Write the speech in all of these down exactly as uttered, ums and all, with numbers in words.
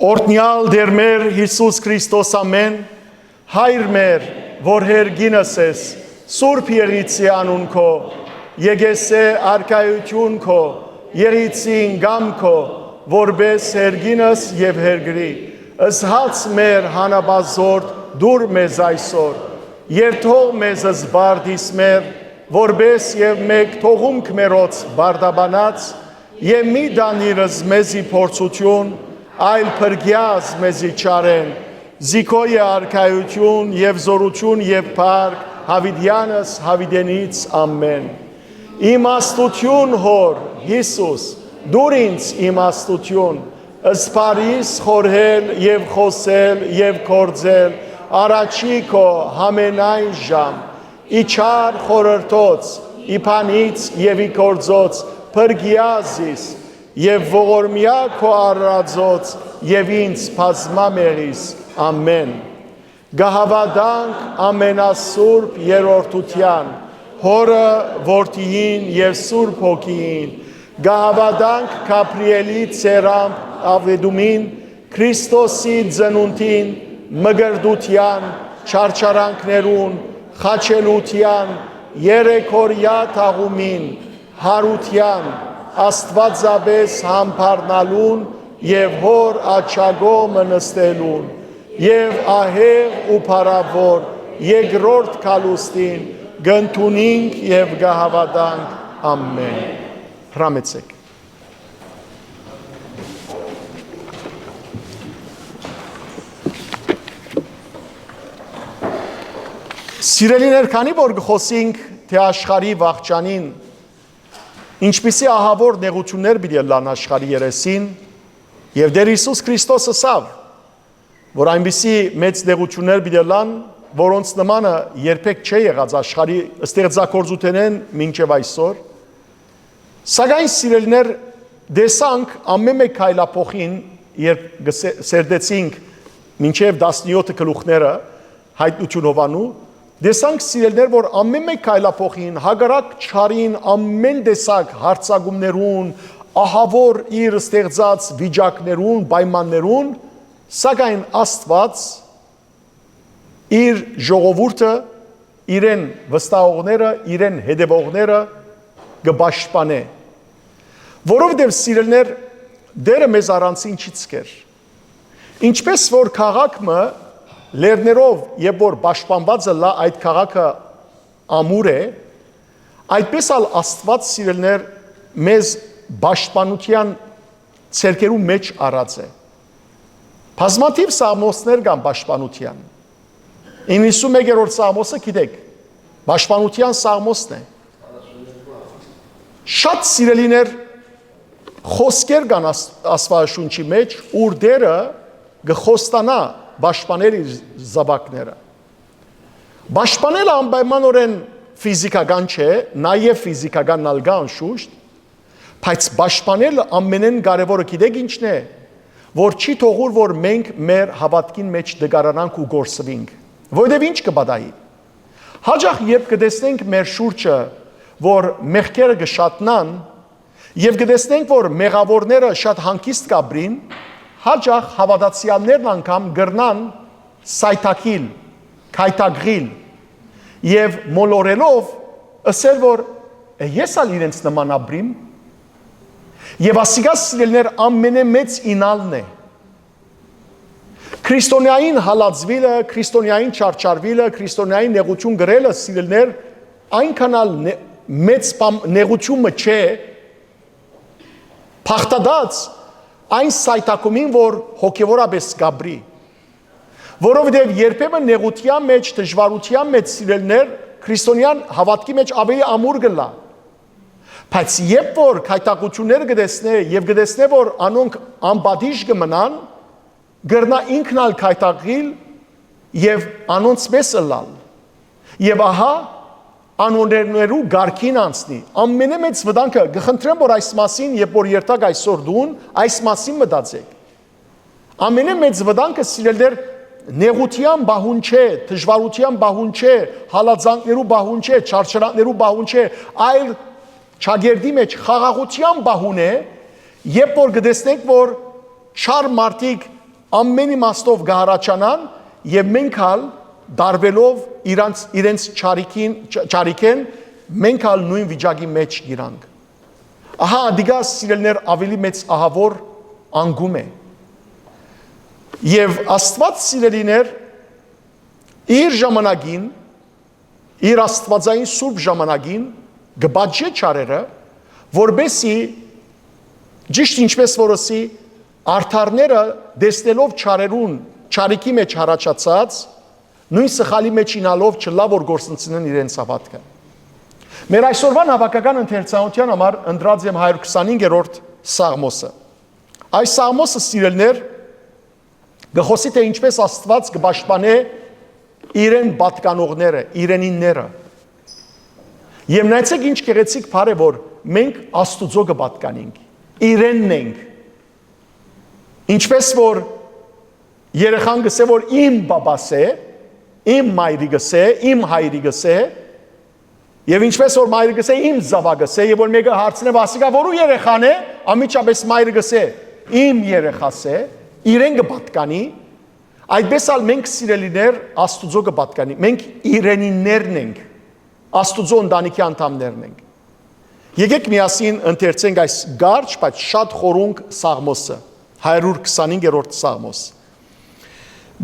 Օրհնեալ Տէր մեր Յիսուս Քրիստոս, ամէն, Հայր մեր, որ հեր կինս ես, Սուրբ Եղիցի անուն քո, եկեսէ արքայություն քո, Եղիցին կամ քո, որպես հեր կինս եւ հեր գրի, ըսհաց մեր հանապազորդ դուր մեզ այսօր, եւ թող մեզ զբարդիս մեր, որպես եւ մեկ թողում քմերոց բարդաբանած, եւ մի տանիրս մեզի փորձություն, այլ փրկեաս մեզի չարէն, զիքոյ է արքայություն եւ զորություն եւ փառք Յաւիտեանս Յաւիտենից, ամէն։ Իմաստություն Հոր, Յիսուս, դուր ինձ իմաստություն, սպարիս խորհել եւ խօսել եւ գործել առաջի քո համենայն ժամ, ի չար խորհրդոց, ի բանից եւ ի գործոց, փրկիա զիս, եւ ողորմեա քո արարածոց, եւ ինձ բազմամեղիս, ամէն։ Կը հաւատանք ամենասուրբ երրորդութեան, Հորը, Որդիին եւ Սուրբ Հոգիին, կը հաւատանք Գաբրիէլի ծերամբ աւետումին, Քրիստոսի ծնունդին, մկրտութեան, չարչարանքներուն, խաչելութեան, երեքօրեայ թաղումին, յարութեան, աստուածապէս համբարնալուն եւ Հոր աջակողմը նստելուն, եւ ահեղ ու փառաւոր երկրորդ գալուստին կ'ընդունինք եւ կը հաւատանք։ Ամէն։ Հրամեցէք։ Սիրելիներ, քանի որ կը խօսինք, թէ աշխարհի վախճանին ինչպիսի ահաւոր նեղութիւններ պիտի ըլլան աշխարհի երեսին, եւ Տէր Յիսուս Քրիստոս ըսաւ, որ այնպիսի մեծ նեղութիւններ պիտի ըլլան, որոնց նմանը երբեք չէ եղած աշխարհի ստեղծագործութենէն մինչեւ այսօր, սակայն, սիրելիներ, տեսանք ամէն մէկ քայլափոխին, երբ կը սե-, սերտեցինք մինչեւ տասնեօթը գլուխները, Յայտնութիւն Յովհաննու, տեսանք, սիրելիներ, որ ամէն մէկ քայլափոխին, հակառակ չարին, ամէն տեսակ յարձակումներուն, ահաւոր իր ստեղծած վիճակներուն, պայմաններուն, սակայն Աստուած իր ժողովուրդը, իրեն վստահողները, իրեն հետեւողները կը պաշտպանէ։ Որովհետեւ, սիրելիներ, Տէրը մեզ առանձին չի ձգեր։ Ինչպէս որ քաղաք մը լեռներով, երբ որ պաշտպանված ըլլայ, այդ քաղաքը ամուր է, այդպէս ալ Աստուած, սիրելիներ, մեզ պաշտպանութեան ձեռքերու մէջ առած է։ Բազմաթիւ սաղմոսներ կան պաշտպանութեան։ Իննսունմեկերորդ սաղմոսը գիտեք, պաշտպանութեան սաղմոսն է։ Շատ, սիրելիներ, խօսքեր կան Աս-, Աստուածաշունչի մէջ, ուր Տէրը կը խոստանայ պաշտպանել իր զաւակները։ Պաշտպանելը անպայմանօրէն ֆիզիքական չէ, նաեւ ֆիզիքական ալ կայ անշուշտ, բայց պաշտպանելը ամենէն կարեւորը գիտեք ի՞նչն է, որ չի թողուր, որ մենք մեր հաւատքին մէջ տկարանանք ու կորսուինք։ Որովհետեւ ի՞նչ կը պատահի։ Յաճախ երբ կը տեսնենք մեր շուրջը, որ մեղքերը կը շատնան, եւ կը տեսնենք, որ մեղաւորները շատ հանգիստ կ'ապրին, յաճախ հաւատացեալներն անգամ կրնան սայթաքիլ, քայթակղիլ եւ մոլորելով ըսել, որ «Ես ալ իրենց նման ապրիմ»։ Եւ ասիկա, սիրելիներ, ամենէ մեծ ինալն է։ Քրիստոնեային հալածուիլը, քրիստոնեային չարչարուիլը, քրիստոնեային նեղութիւն կրելը, սիրելիներ, այնքան ալ նե-, մեծ պամ-, նեղութիւն մը չէ, բաղդատած այն սայթաքումին, որ հոգեւորապէս կ'ապրի։ Որովհետեւ երբեմն նեղութեան մէջ, դժուարութեան մէջ, սիրելիներ, քրիստոնեան հաւատքի մէջ աւելի ամուր կ'ըլլայ։ Բայց երբ որ քայթակղութիւնները կը տեսնէ եւ կը տեսնէ, որ անոնք անպատիժ կը մնան, կրնայ ինքն ալ քայթակղիլ եւ անոնցմէս ըլլալ։ Եւ ահա, անօրէններու կարգին անցնի։ Ամենէ մեծ վտանգը, կը խնդրեմ, որ այս մասին, երբ որ երթաք այսօր տուն, այս մասին մտածեք։ Ամենէ մեծ վտանգը, սիրելիներ, նեղութեան պահուն չէ, դժուարութեան պահուն չէ, հալածանքներու պահուն չէ, չարչարանքներու պահուն չէ, այլ ճակերտի մէջ խաղաղութեան պահուն է, երբ որ կը տեսնենք, որ չար մարդիկ Ամէն իմաստով կը հառաչանան եւ մենք ալ, տարուելով իրանց, իրենց չարիքին, չ-, չարիքէն, մենք ալ նոյն վիճակի մէջ գիրանք։ Ահա ատիկա, սիրելիներ, աւելի մեծ ահաւոր անկում է։ Եւ Աստուած, սիրելիներ, իր ժամանակին, իր աստուածային սուրբ ժամանակին կը պատժէ չարերը, որպեսզի, ճիշդ ինչպէս որ ըսի, արդարները, տեսնելով չարերուն, չարիքի մէջ հառաչացած, նոյն սխալի մէջ ինալով, չլայ որ կորսնցնեն իրենց հաւատքը։ Մեր այսօրուան հաւաքական ընթերցանութեան համար ընտրած եմ հարիւր քսանհինգերորդ Սաղմոսը։ Այս Սաղմոսը, սիրելիներ, կը խօսի, թէ ինչպէս Աստուած կը պաշտպանէ իրեն պատկանողները, իրենինները։ Եւ նայեցէք, ինչ գեղեցիկ բառ է, որ մենք Աստուծոյ կը պատկանենք, իրենն ենք։ Ինչպէս որ երեխան կ'ըսէ, որ իմ պապաս է, իմ մայրիկս է, իմ հայրիկս է, եւ ինչպէս որ մայրիկս է, իմ զաւակս է, եւ որ մէկը հարցնէ, ասիկա որու երեխան է, անմիջապէս մայրիկս է, իմ երեխաս է, իրեն կը պատկանի, այդպէս ալ մենք, սիրելիներ, Աստուծոյ կը պատկանի, մենք իրենիններն ենք, Աստուծոյ ընտանիքի անդամներն ենք։ Եկէք միասին ընթերցենք այս կարճ, բայց շատ խորունկ Սաղմոսը, հարիւր քսանհինգերորդ Սաղմոս։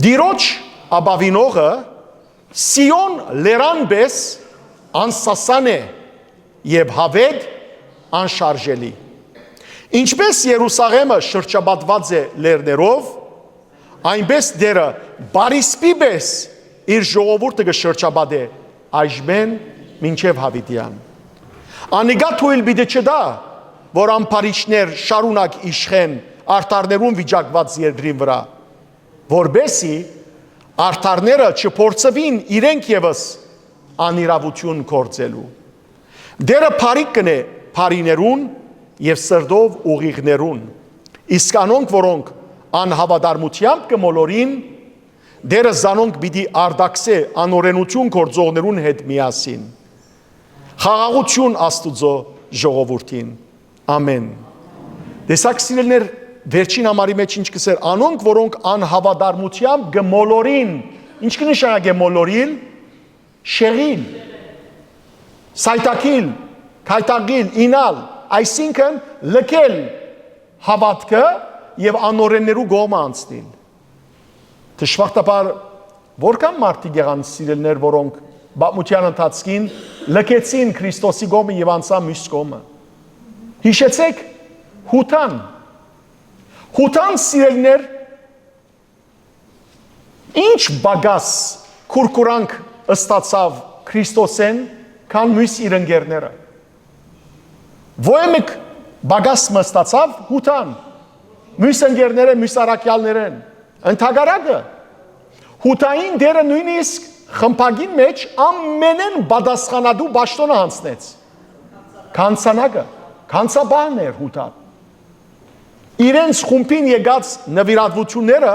Տիրոջ ապաւինողը Սիոն լերան պէս անսասան է եւ Յաւետ անշարժելի։ Ինչպէս Երուսաղէմը շրջապատուած է լեռներով, այնպէս Տէրը պարիսպի պէս իր ժողովուրդը կը շրջապատէ այժմէն մինչեւ յաւիտեան։ Անիկա թոյլ պիտի չտայ, որ ամբարիշտներ շարունակ իշխեն արդարներուն վիճակուած երկրին վրայ, որպէսզի արդարները չփորձուին իրենք եւս անիրաւութիւն գործելու։ Տէրը բարիք կ'ընէ բարիներուն եւ սրտով ուղիղներուն, իսկ անոնք, որոնք անհաւատարմութեամբ կը մոլորին, Տէրը զանոնք պիտի արտաքսէ անօրէնութիւն գործողներուն հետ միասին։ Խաղաղութիւն Աստուծոյ ժողովուրդին։ Ամէն։ Տեսա՞ք, սիրելիներ, վերջին համարի մէջ ինչ կ'ըսէր. անոնք, որոնք անհաւատարմութեամբ կը մոլորին։ Ինչ կը նշանակէ մոլորիլ։ Շեղիլ, սայթաքիլ, քայթակիլ, ինալ, այսինքն՝ լքել հաւատքը եւ անօրէններու կողմը անցնիլ։ Դժբախտաբար, որքան մարդիկ եղան, սիրելիներ, որոնք պատմութեան ընթացքին լքեցին Քրիստոսի կողմը եւ անցան միւս կողմը։ Յիշեցէք Յուդան։ Յուդան, սիրելիներ, ինչ պակաս քուրքուրանք ստացաւ Քրիստոսէն, քան միւս իր ընկերները։ Ոյ մէկ պակաս մը ստացաւ Յուդան, միւս ընկերներէն, միւս առաքեալներէն։ Ընդհակառակը, Յուդային Տէրը նոյնիսկ խմբակին մէջ ամենէն պատասխանատու պաշտօնը յանձնեց։ Քանցանակը, քանցապահն էր Յուդա։ Իրենց խումբին եկած նուիրատուութիւնները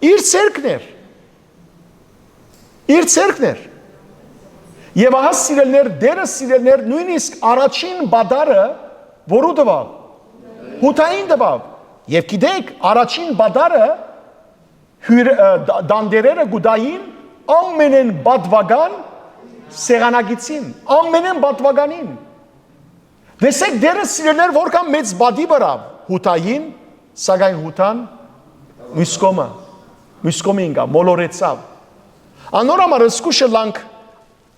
իր ձեռքն էր։ Իր ձեռքն էր։ Եւ ահա, սիրելիներ, Տէրը, սիրելիներ, նոյնիսկ առաջին պատառը որու տուաւ։ Յուդային տուաւ։ Եւ գիտէք, առաջին պատառը հիւր-, ը, դ-, տանտէրերը կու տային ամենէն պատուական սեղանակիցին, ամենէն պատուականին։ Տեսէք, Տէրը, սիրելիներ, որքան մեծ պատիւ ըրաւ Յուդային, սակայն Յուդան միւս կողմը, միւս կողմը ինկա, մոլորեցաւ։ Անոր համար զգուշ ըլլանք,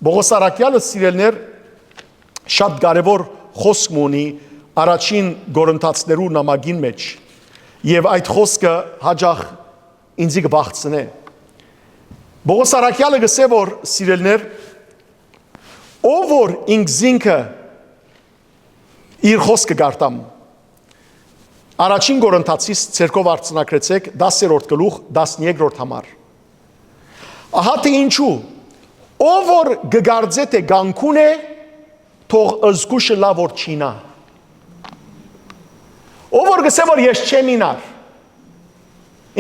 Պողոս առաքեալը, սիրելիներ, շատ կարեւոր խօսք մը ունի առաջին Կորինթացիներու նամակին մէջ, եւ այդ խօսքը յաճախ ինձի կը վախցնէ։ Պողոս առաքեալը կ'ըսէ, որ, սիրելիներ, ով որ ինքզինքը, իր խօսքը կ'արտամ։ Առաջին Կորինթացիս, ձեռքով արձնակրեցէք, դասերորդ գլուխ, տասներկրորդ համար։ Ահա թէ ինչու. «Ով որ կը կարծէ թէ կ'անքուն է, թող զգուշ ըլլայ որ չինայ»։ Ով որ կ'ըսէ, որ ես չեմ ինար,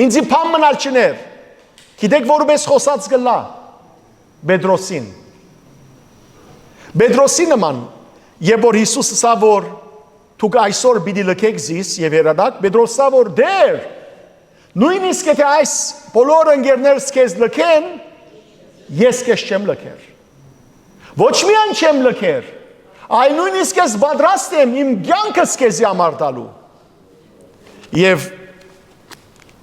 ինծի բան մըն ալ չըներ, գիտէք որու պէս խօսած կ'ըլլայ Պետրոսին։ Պետրոսի նման, երբ որ Յիսուս ըսաւ, որ «դուք այսօր պիտի լքէք զիս եւ հեռանաք», Պետրոս ըսաւ, որ «Տէր, Նոյնիսկ եթէ այս բոլոր ընկերներս քեզ լքեն, ես քեզ չեմ լքեր։ Ոչ միայն չեմ լքեր, այլ նոյնիսկ ես պատրաստ եմ իմ կեանքս քեզի համար տալու։ Եւ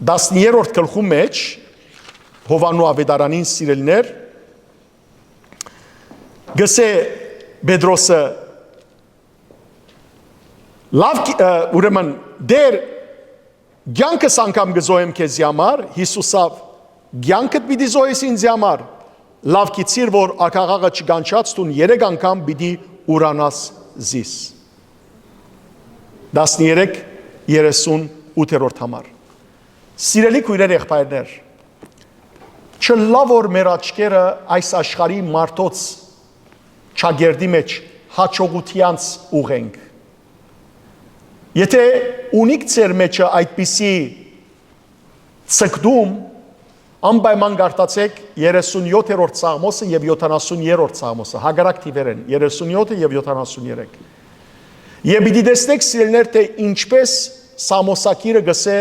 տասներորդ գլխու մէջ, Յովհաննու աւետարանին, սիրելիներ, գսէ Պետրոսը, լաւ, ուրեմն, Տէր, կեանքս անգամ կը զոհեմ քեզի համար, Յիսուսաւ, կեանքդ պիտի զոհես ինձի համար, լաւ գիտցիր որ ակաղաղը չկանչած դուն երեք անգամ պիտի ուրանաս զիս։ Տասներեք երեսուն ութերորդ համար։ Սիրելի քոյրեր, եղբայրներ, չլա որ մեր աչքերը այս աշխարհի մարդոց չակերտի մէջ հաջողութեանց ուղենք։ Եթե ունիք ձեր մեջը այդպիսի ցկտում, անպայման կարդացեք երեսունյոթերորդ Սաղմոսը եւ յոթանասուներորդ Սաղմոսը, հակառակ թիվերեն, երեսունյոթը եւ յոթանասուներեք։ Եւ պիտի տեսնեք, սիրելիներ, թէ ինչպես Սաղմոսագիրը գսէ,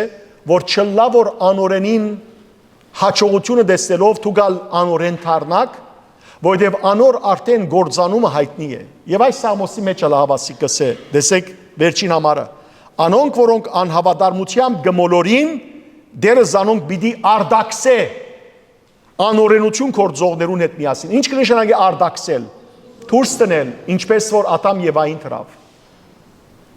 որ չլա որ անօրենին հաջողութիւնը տեսնելով դուք ալ անօրեն դառնաք, որովհետեւ անոր արդէն կործանումը յայտնի է։ Եւ այս Սաղմոսի մէջ ալ ահաւասիկ գսէ, տեսեք, վերջին համարը. «Անոնք, որոնք անհաւատարմութեամբ կը մոլորին, Տէրը զանոնք պիտի արտաքսէ անօրենութիւն գործողներուն հետ միասին»։ Ինչ կը նշանակի արտաքսել։ Դուրս դնել, ինչպես որ Ադամ Եվային դրաւ։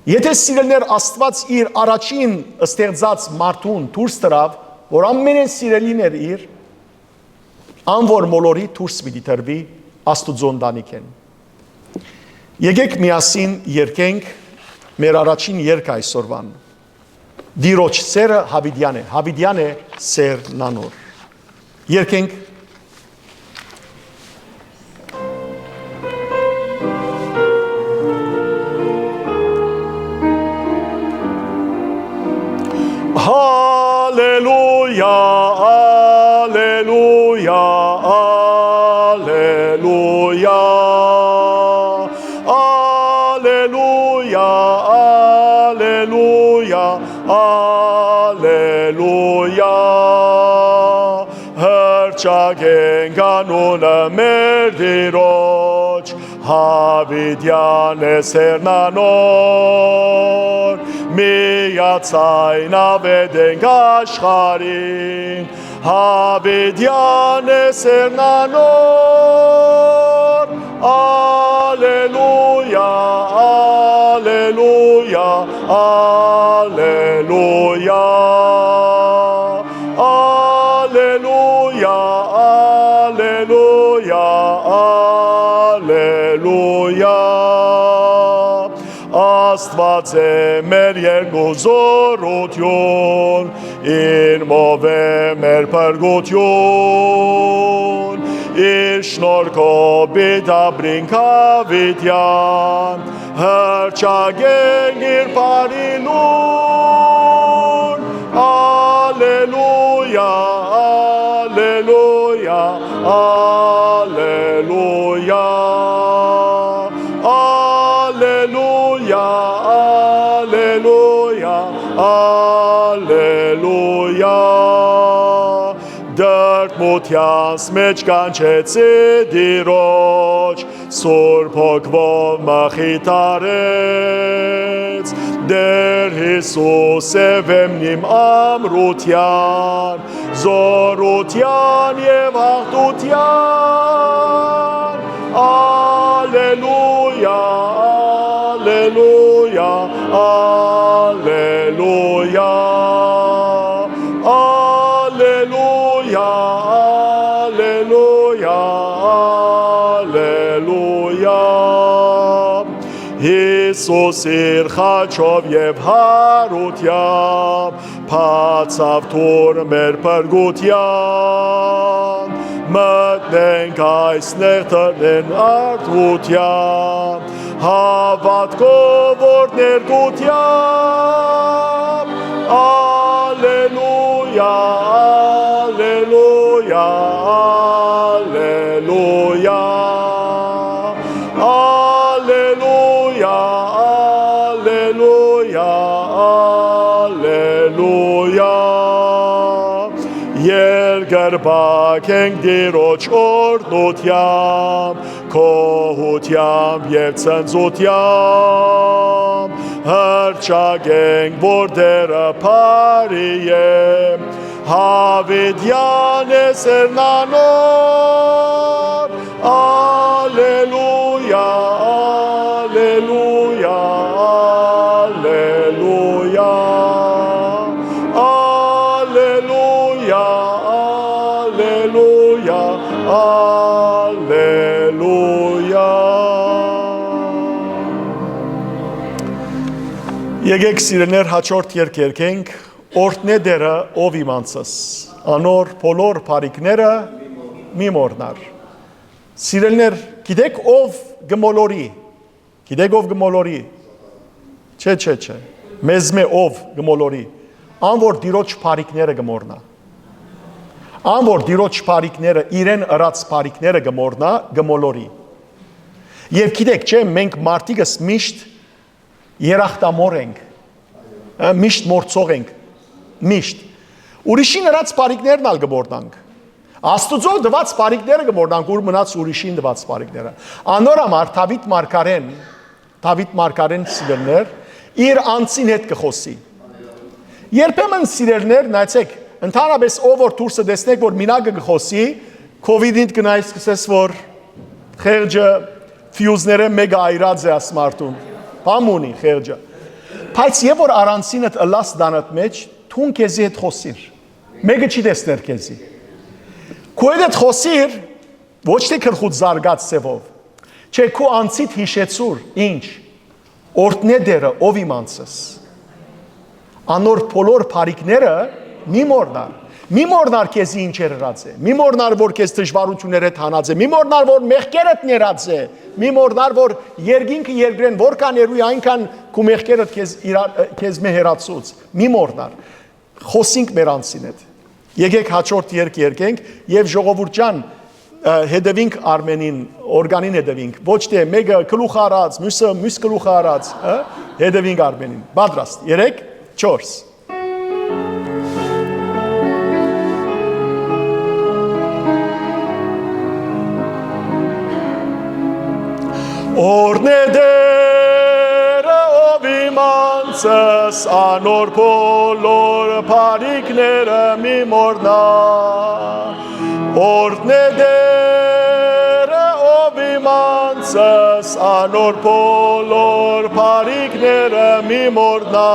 Եթե, սիրելիներ, Աստուած իր առաջին ստեղծած մարդուն դուրս դրաւ, որ ամենէն սիրելին էր իր, ան որ մոլորի, դուրս պիտի տրուի Աստուծոյ ընտանիքէն։ Եկեք միասին երգենք մեր առաջին երգը այսօրուան։ Տիրոջ սերը յաւիտեան է, յաւիտեան է սերն անոր։ Երգենք։ Հալելույա, ալելույա, ալելույա, ալելույա, ալելույա, ալելույա։ Հռչակենք անունը մեր Տիրոջ, յաւիտեան է սերն անոր, միաձայն աւետենք աշխարհին, յաւիտեան է սերն անոր, ալելույա, ալելույա, ալելույա, ալելույա, ալելույա, ալելույա։ Աստուած է մեր երկու զօրութիւն, իրմով է մեր փրկութիւն, իր շնորհքով պիտի ապրինք յաւիտեան, հռչակենք իր բարի լուրը։ Ալելույա, ալելույա, ալելույա, ալելույա, ալելույա, ալելույա։ Դրդմութեանս մէջ կանչեցի Տիրոջ, Սուրբ Հոգով մխիթարեց։ Տէր Յիսուս է վեմն իմ ամրութեան, զօրութեան եւ յաղթութեան։ Ալելույա, ալելույա, ալելույա, ալելույա, ալելույա, ալելույա։ Յիսուս իր խաչով եւ յարութեամբ բացաւ դուռ մեր փրկութեան, մտնենք այս նեղ դռներն արթնութեան, հաւատքով որ ներկութեան։ Ալելույա, ալելույա, ալելույա, ալելույա, ալելույա, ալելույա։ կրպակենք Տիրոջ օրհնութեամբ, գոհութեամբ եւ ցնծութեամբ, հռչակենք, որ Տէրը բարի է, յաւիտեան է սէրն անոր։ Ալելույա, ալելույա, ալելույա, ալելույա, ալելույա, ալելույա։ Եկեք, սիրելիներ, հաջորդ երգ երգենք. «Օրհնէ Տէրը, ով իմ անձս, անոր բոլոր բարիքները մի մոռնար»։ Սիրելիներ, գիտեք ով կը մոլորի։ Գիտեք ով կը մոլորի։ Չէ, չէ, չէ։ Մեզմէ ով կը մոլորի։ Ան որ Տիրոջ բարիքները կը մոռնայ։ Ան որ Տիրոջ բարիքները, իրեն ըրած բարիքները կը մոռնայ, կը մոլորի։ Եւ գիտեք, չէ, մենք մարդիկս միշտ երախտամոռ ենք, հա, միշտ մոռցող ենք, միշտ։ Ուրիշին ըրած բարիքներն ալ կը մոռնանք։ Աստուծոյ տուած բարիքները կը մոռնանք, ուր մնաց ուրիշին տուած բարիքները։ Անոր համար Դաւիթ մարգարէն, Դաւիթ մարգարէն, սիրելիներ, իր անձին հետ կը խօսի։ Երբեմն, սիրելիներ, նայեցեք, ընդհանրապես ով որ դուրսը տեսնեք, որ մինակը կը խօսի, քովիդին կնայ, սկսես, որ խեղճը ֆիուզները մեկը այրած է աս մարդուն, բան ունի խեղճը։ Բայց երբ որ առանձինդ ըլլաս տանդ մեջ, դուն քեզի հետ խօսիր, մեկը չի տեսներ քեզի։ Քու հետ խօսիր, ոչ թէ գլխուդ զարկած ձևով, չէ, քու անձիդ յիշեցուր, ինչ, օրհնէ Տէրը, ով իմ անձս, անոր բոլոր բարիքները մի մոռնար։ Մի մոռնար քեզի ինչ էր ըրած է, մի մոռնար, որ քեզ դժվարություններ հետ հանած է, մի մոռնար, որ մեղքերդ ներած է, մի մոռնար, որ երկինքը երկրեն որքան հեռու է, այնքան քու մեղքերդ քեզ իրար, քեզմէ հեռացուց, մի մոռնար։ Խօսինք մեր անձին հետ։ Եկեք հաջորդ երգ երգենք եւ ժողովուրդ ջան, ը, հետևինք Արմենին, օրգանին հետևինք, ոչ թէ մեկը գլուխ առած, մյուսը մյուս գլուխ առած, ը, հետևինք Արմենին։ Պատրաստ, երեք, չորս։ Օրհնէ Տէրը, ով իմ անձս, անոր բոլոր բարիքները մի մոռնա։ Օրհնէ Տէրը, ով իմ անձս, անոր բոլոր բարիքները մի մոռնա։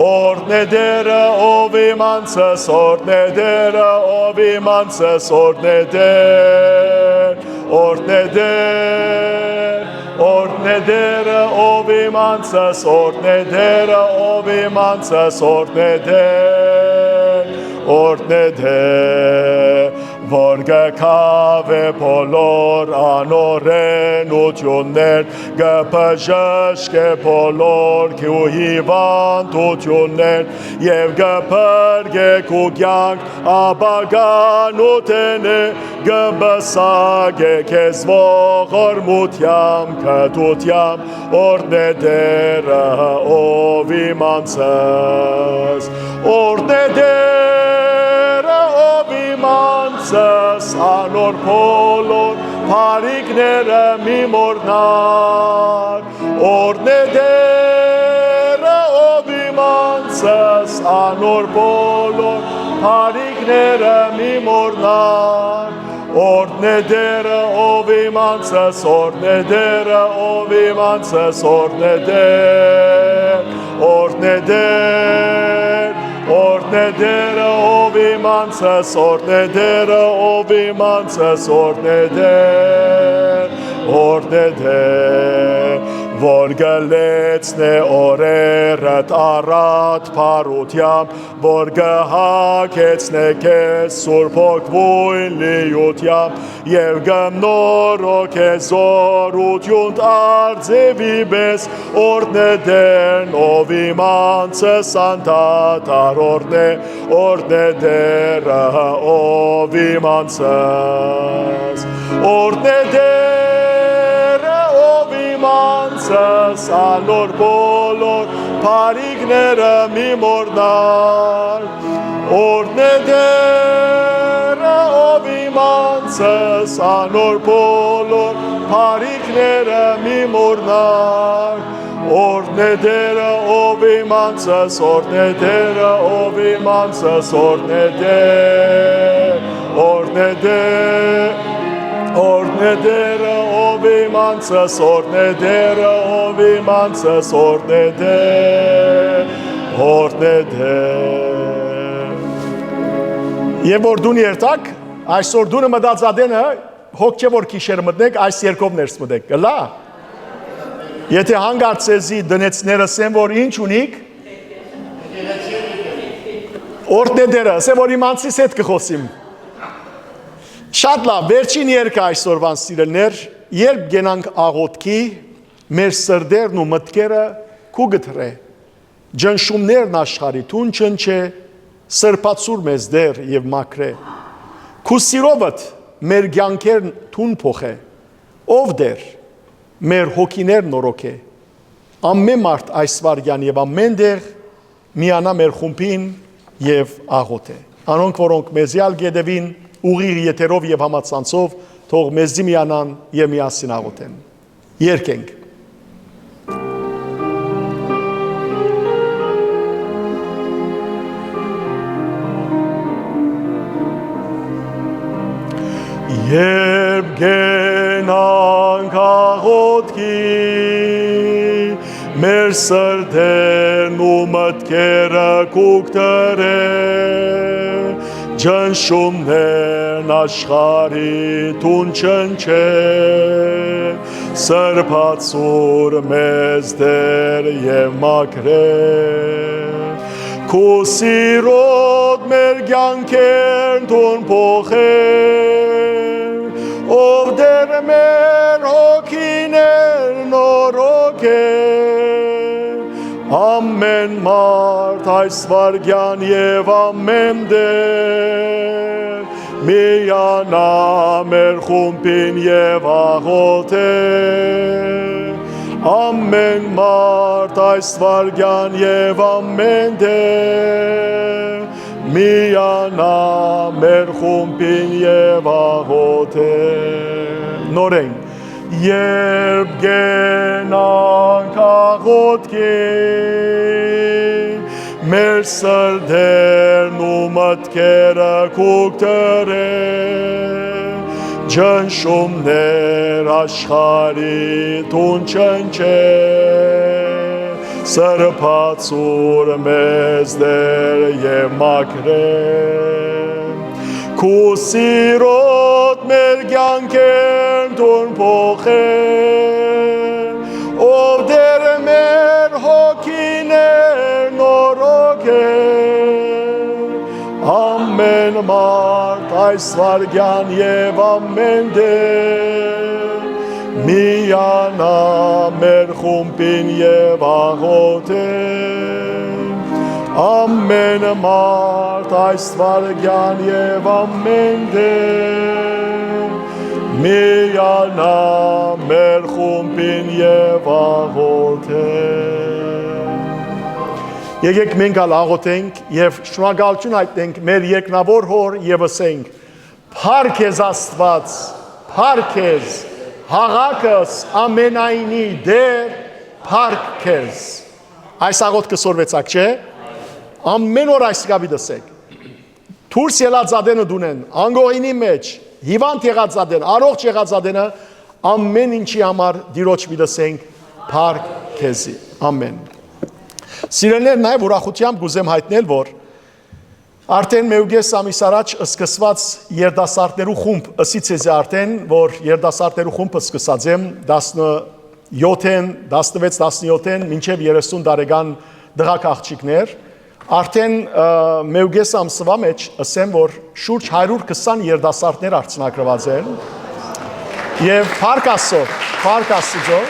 Օրհնէ Տէրը, ով իմ անձս, օրհնէ Տէրը, ով իմ անձս, օրհնէ Տէր, օրհնէ Տէր, օրհնէ Տէրը, ով իմ անձս, օրհնէ Տէրը, ով իմ անձս, օրհնէ Տէր, օրհնէ Տէր, որ կը քաւէ բոլոր անօրէնութիւններ, կը բժշկէ բոլոր քու հիւանդութիւններ եւ կը փրկէ քու կեանք ապագան ու թէնէ, կը պսակէ քեզ ողորմութեամբ, գթութեամբ, օրհնէ Տէրը, ով իմ անձս, օրհնէ Տէրը, ով իմ անձս, անոր բոլոր բարիքները մի մոռնար։ Օրհնէ Տէրը, ով իմ անձս, անոր բոլոր բարիքները մի մոռնար։ Օրհնէ Տէրը, ով իմ անձս, օրհնէ Տէրը, ով իմ անձս, օրհնէ Տէր, օրհնէ Տէր, օրհնէ Տէրը, ով իմ անձս, օրհնէ Տէրը, ով իմ անձս, օրհնէ Տէր, օրհնէ Տէր, որ կը լեցնէ օրերդ առատ բարութեամբ, որ կը հագեցնէ քեզ Սուրբ Հոգւոյն լիութեամբ եւ կը նորոգէ զօրութիւնդ արծեւի պէս, օրհնէ Տէրն, ով իմ անձս անդադար օրհնէ, օրհնէ Տէրը, ով իմ անձս, օրհնէ Տէրը, ով իմ անձս, անոր բոլոր բարիքները մի մոռնար, օրհնէ Տէր Անոր բոլոր բարիքները մի մոռնանք։ Օրհնե Տերը, ով իմ անձս, օրհնե Տերը, ով իմ անձս, օրհնե Տեր, օրհնե Տեր, օրհնե Տերը, ով իմ անձս, օրհնե Տերը, ով իմ անձս, օրհնե Տեր, օրհնե Տեր։ Եւ որ դուն երթաք, այսօր դունը մտած ատենը, հոգ չէ որ գիշերը մտնեք, այս երկով ներս մտեք, կլա։ Եթե հանգարց ձեզի տնեցները ասեն որ ինչ ունիք, օրհնե Տերը, ասեն որ իմ անձիս հետ կխոսիմ։ Շատ լավ, վերջին երկը այսօրվան, սիրելիներ, երբ գնանք աղոթքի, մեր սրտերն ու մտքերը քու կտրե, ճնշումներն աշխարհի դուն չնչե, սրբացուր մեզ Տեր եւ մաքրէ։ Քու սիրովդ մեր կյանքերն դուն փոխէ, ով Տեր, մեր հոգիներն նորոգէ։ Ամեն մարդ այս վարքեան եւ ամեն տեղ միանայ մեր խումբին եւ աղոթէ։ Անոնք, որոնք մեզի ալ կ'ետեւին ուղիղ եթերով եւ համացանցով, թող մեզի միանան եւ միասին աղոթեն։ Երգենք։ Երբ կենանք աղոթքի, մեր սրտերն ու մտքերը կուկտրե, ճնշումներն աշխարհի դուն չնչե, սրբացուր մեզ Տեր եւ մաքրէ։ Քու սիրոդ մեր կյանքերն դուն փոխէ, ով Տեր մեր հոգիներն նորոգէ։ Ամեն մարդ այս վարքեան եւ ամեն տեղ միանայ մեր խումբին եւ աղոթէ։ Ամեն մարդ այս վարքեան եւ ամեն տեղ միանայ մեր խումբին եւ աղոթէ։ Նորեն, երբ կենանք աղոթքի, մեր սրտերն ու մտքերը կուկտրե, ճնշումներ աշխարհի դուն չնչե, սրբացուր մեզ Տեր եւ մաքրէ։ Քու սիրոդ մեր կյանքերն դուն փոխէ, ով Տեր մեր հոգիներն նորոգէ։ Ամեն մարդ այս վարքեան եւ ամեն տեղ միանայ մեր խումբին եւ աղոթէ։ Ամեն մարդ այս վարքեան եւ ամեն տեղ միանայ մեր խումբին եւ աղոթէ։ Եկեք մենք ալ աղոթենք եւ շնորհակալութիւն հայտնենք մեր երկնաւոր Հօր եւ ըսենք. «Փառք քեզ, Աստուած, փառք քեզ, հաւատքս ամենայնի Տեր, փառք քեզ»։ Այս աղոթքը սորվեցաք, չէ՞։ Ամեն օր այս կապի դսեք։ Դուրս ելած ատենը դունեն, անկողինի մեջ, հիվանդ եղած ատեն, առողջ եղած ատենը, ամեն ինչի համար Տիրոջ մի դսենք. «Փառք քեզի»։ Ամեն։ Սիրելիներ, նաեւ ուրախութեամբ կուզեմ հայտնել, որ արդեն մէկ ու կես ամիս առաջ սկսված երիտասարդներու խումբ, ըսի ձեզի արդեն, որ երիտասարդներու խումբը սկսած եմ, տասնյոթ են, տասնվեց, տասնյոթ են, մինչեւ երեսուն տարեկան տղաք աղջիկներ, արդեն, ը, մէկ ու կես ամսուա մեջ, ըսեմ, որ շուրջ հարիւր քսան երիտասարդներ արձանագրուած են։ Եվ փառք Աստծո, փառք Աստծո։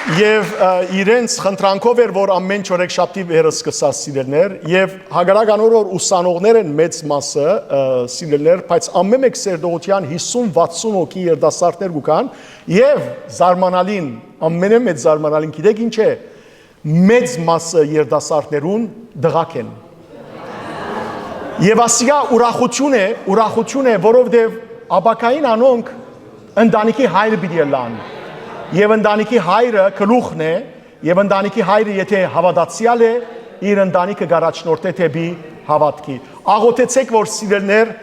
Եվ, ը, իրենց խնդրանքով էր, որ ամեն չորեքշաբթի վերը սկսած, սիրելիներ, եւ հակառակ անոր, որ ուսանողներ են մեծ մասը, ը, սիրելիներ, բայց ամեն մէկ սերտողութեան հիսուն վաթսուն հոգի երիտասարդներ կու կան, եւ զարմանալին, ամենէ մեծ զարմանալին, գիտեք ինչ է, մեծ մասը երիտասարդներուն տղաք են։ Եվ ասիկա ուրախություն է, ուրախություն է, որովհետև Ապագային անոնք ընտանիքի հայրը պիտի ըլլան։ Եւ ընտանիքի հայրը գլուխն է, եւ ընտանիքի հայրը, եթե հաւատացեալ է, իր ընտանիքը կառաջնորդէ դէպի հաւատքի։ Աղօթեցէք, որ սիրելներ,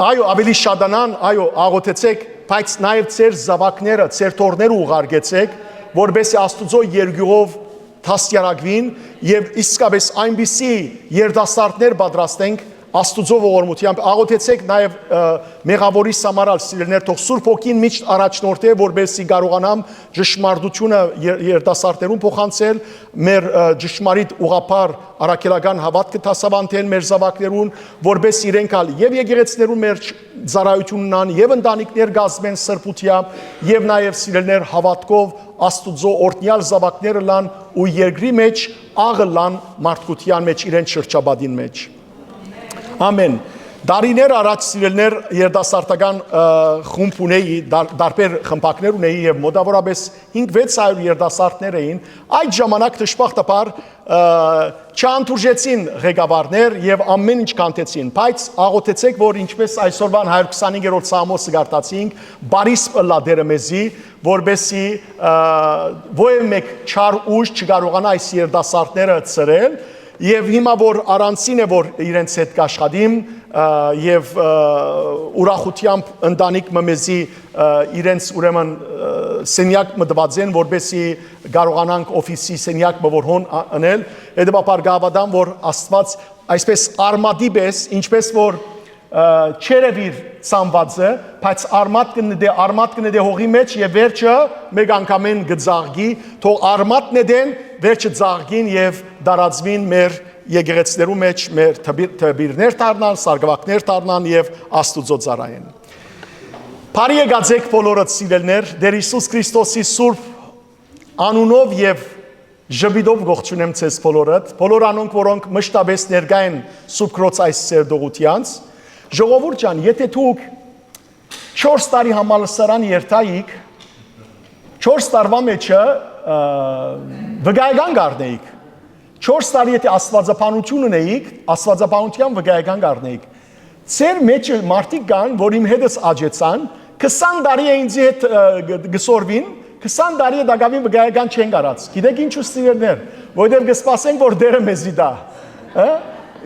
այո, ավելի շատանան, այո, աղօթեցէք, բայց նաեւ ձեր զաւակները, ձեր թոռները ուղարկեցէք, որպեսզի Աստուծոյ երկիւղով դաստիարակուին եւ իսկապէս այնպիսի երիտասարդներ պատրաստենք Աստուծոյ ողորմութեամբ։ Աղօթեցէք նաեւ, ը, մեղաւորիս համար ալ, սիրելներ, թող Սուրբ Հոգին միշտ առաջնորդէ, որպեսզի կարողանամ ճշմարտությունը եր-, երիտասարդներուն փոխանցել, մեր, ը, ճշմարիտ ուղղափառ առաքելական հաւատքը դասաւանդել մեր զաւակներուն, որպեսզի իրենք ալ եւ եկեղեցիներուն մեր ծառայութիւնն ան, եւ ընտանիքներ կազմեն սրբութեամբ, եւ նաեւ, սիրելներ, հաւատքով Աստուծոյ օրհնեալ զաւակներ ըլլան ու երկրի մէջ աղ ըլլան մարդկութեան մէջ, իրենց շրջապատին մէջ։ Ամէն։ Տարիներ առաջ, սիրելներ, երիտասարդական, ը, խումբ ունէի, դար-, տարբեր խմբակներ ունէի եւ մոտաւորապէս հինգ վեց հարիւր երիտասարդներ էին։ Այդ ժամանակ, դժբախտաբար, ը, չհանդուրժեցին ղեկավարներ եւ ամէն ինչ քանդեցին, բայց աղօթեցէք, որ ինչպես այսօրվան հարիւր քսանհինգերորդ Սաղմոսը կարդացինք, բարիս ըլլայ Տէրը մեզի, որպեսզի, ը, ոեւ մէկ չար ուժ չկարողանայ այս երիտասարդները ցրել, եւ հիմա որ առանձին է, որ իրենց հետ կաշխատիմ, ը, եւ, ը, ուրախութեամբ ընտանիք մը մեզի, ը, իրենց, ուրեմն, ը, սենեակ մը տուած են, որպեսզի կարողանանք օֆիսի սենեակ մը որ հոն ա-, ընել, հետեւաբար կհաւատամ, որ Աստուած այսպես արմատի պէս, ինչպես որ, ը, չերեւ իր ցանուածը, բայց արմատ կը նետէ, արմատ կը նետէ հողի մէջ եւ վերջը մեկ անգամէն կը ծաղկի, թող արմատ նետեն, վերջը ծաղկին եւ տարածուին մեր եկեղեցիներու մէջ, մեր դպի-, դպիրներ դառնան, սարկուակներ դառնան եւ Աստուծոյ ծառայեն։ Բարի եկած էք բոլորդ, սիրելներ, Տէր Յիսուս Քրիստոսի սուրբ անունով եւ ժպիտով կողջունեմ ձեզ բոլորդ, բոլոր անոնք, որոնք մշտապէս ներկայ են Սուրբ Քրոց այս սերտողութեանց։ Ժողովուրդ ջան, եթե դուք չորս տարի համալսարան երթայիք, չորս տարուա մէջը, ը, վկայական կ'առնէիք։ Չորս տարի եթե աստուածաբանութիւն ունէիք, աստուածաբանութեան վկայական կ'առնէիք։ Ձեր մէջը մարդիկ կան, որ իմ հետս աճեցան, քսան տարի է ինձի հետ, ը, գ-, գսորվին, քսան տարի է տակաւին վկայական չեն կարած։ Գիտեք ինչու, սիրելներ, որովհետեւ կսպասենք, որ Տէրը մեզի տայ, ը։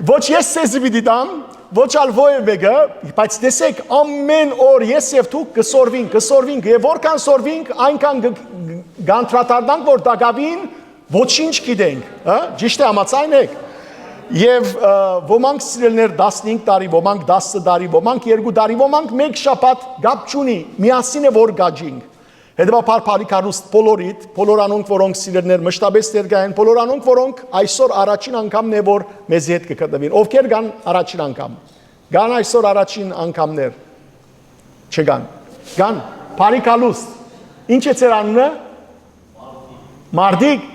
Ոչ ես ձեզի պիտի տամ, ոչ ալ ոեւ մէկը, բայց տեսեք, ամէն օր ես եւ դուք կսորվինք, կսորվինք, եւ որքան սորվինք, այնքան կը, կանդրադառնանք, որ տակաւին ոչինչ գիտենք, հա, ճիշդ է, համաձայն եք։ Եւ, ը, ոմանք, սիրելներ, տասնհինգ տարի, ոմանք տասը տարի, ոմանք երկու տարի, ոմանք մէկ շաբաթ, կապ չունի, միասին է որ գաճինք։ Հետեւաբար, բարի գալուստ բոլորիդ, բոլոր անոնք, որոնք, սիրելներ, մշտապէս ներկայ են, բոլոր անոնք, որոնք այսօր առաջին անգամն է, որ մեզի հետ կը գտնուին։ Ովքեր կան առաջին անգամ։ Կան այսօր առաջին անգամներ։ Չկան։ Կան։ Բարի գալուստ։ Ինչ է ձեր անունը։ Մարդիկ։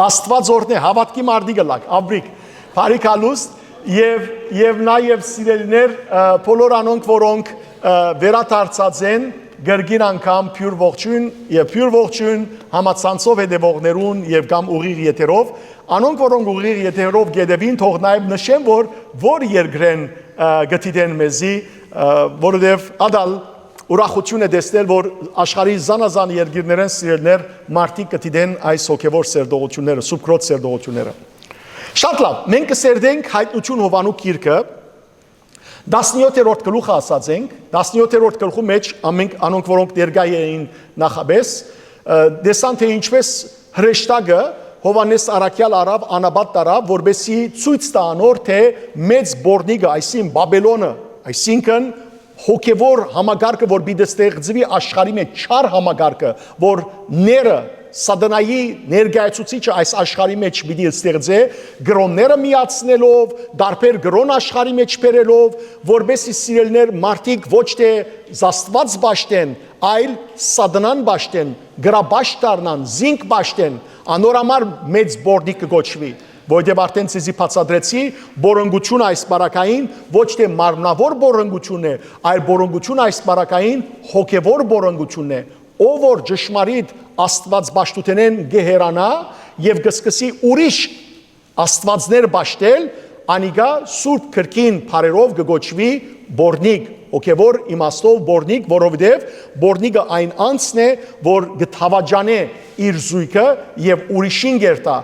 Աստուած օրհնէ, հաւատքի մարդիկ ըլլաք, Աբրիկ։ Բարի գալուստ եւ, եւ նաեւ, սիրելիներ, ը, բոլոր անոնք, որոնք, ը, վերադարձած են կրկին անգամ բիւր ողջոյն եւ բիւր ողջոյն համացանցով հետեւողներուն եւ կամ ուղիղ եթերով, անոնք, որոնք ուղիղ եթերով կ'ետեւին, թող նաեւ նշեմ, որ, որ երկրէն, ը, կը դիտեն մեզի, ը, որովհետեւ ատալ ուրախութիւն է տեսնել, որ աշխարհի զանազան երկիրներէն, սիրելիներ, մարդիկ կը դիտեն այս հոգեվոր սերտողութիւնները, Սուրբ Քրոց սերտողութիւնները։ Շատ լաւ, մենք կը սերտենք Հայտնութիւն Յովհաննու գիրքը, տասնյոթերորդ գլուխը ասած ենք, տասնյոթերորդ գլխու մէջ ամենք, անոնք, որոնք ներկայ էին նախապէս, ը, տեսան, թե ինչպես հրեշտակը Յովհաննէս առաքեալ առաւ, անապատ տարաւ, որպեսզի ցոյց տայ անոր, թե մեծ բոռնիկը, այսինքն Բաբելոնը, այսինքն հոգեվոր համակարգը, որ պիտի ստեղծուի աշխարհի մէջ, չար համակարգը, որ ները, սատանայի ներկայացուցիչը այս աշխարհի մէջ պիտի ստեղծէ, կրոնները միացնելով, տարբեր կրոն աշխարհի մէջ բերելով, որպեսզի, սիրելիներ, մարդիկ ոչ թե Աստուած պաշտեն, այլ սատանան պաշտեն, գրաբաշտ դառնան, զինք պաշտեն, անոր համար մեծ բոռնիկ կը կոչուի, որովհետեւ արդէն ձեզի բացատրեցի, բոռնկությունը այս պարագային ոչ թե մարմնաւոր բոռնկությունն է, այլ բոռնկությունը այս պարագային հոգեվոր բոռնկությունն է, ով որ ճշմարիտ Աստուած պաշտութենէն կը հեռանայ եւ կը սկսի ուրիշ աստուածներ պաշտել, Անիկա Սուրբ Գրքին բառերով կը կոչուի պոռնիկ, հոգեւոր իմաստով պոռնիկ, որովհետեւ պոռնիկը այն անձն է, որ կը դաւաճանէ իր զոյգը եւ ուրիշին կ'երթայ,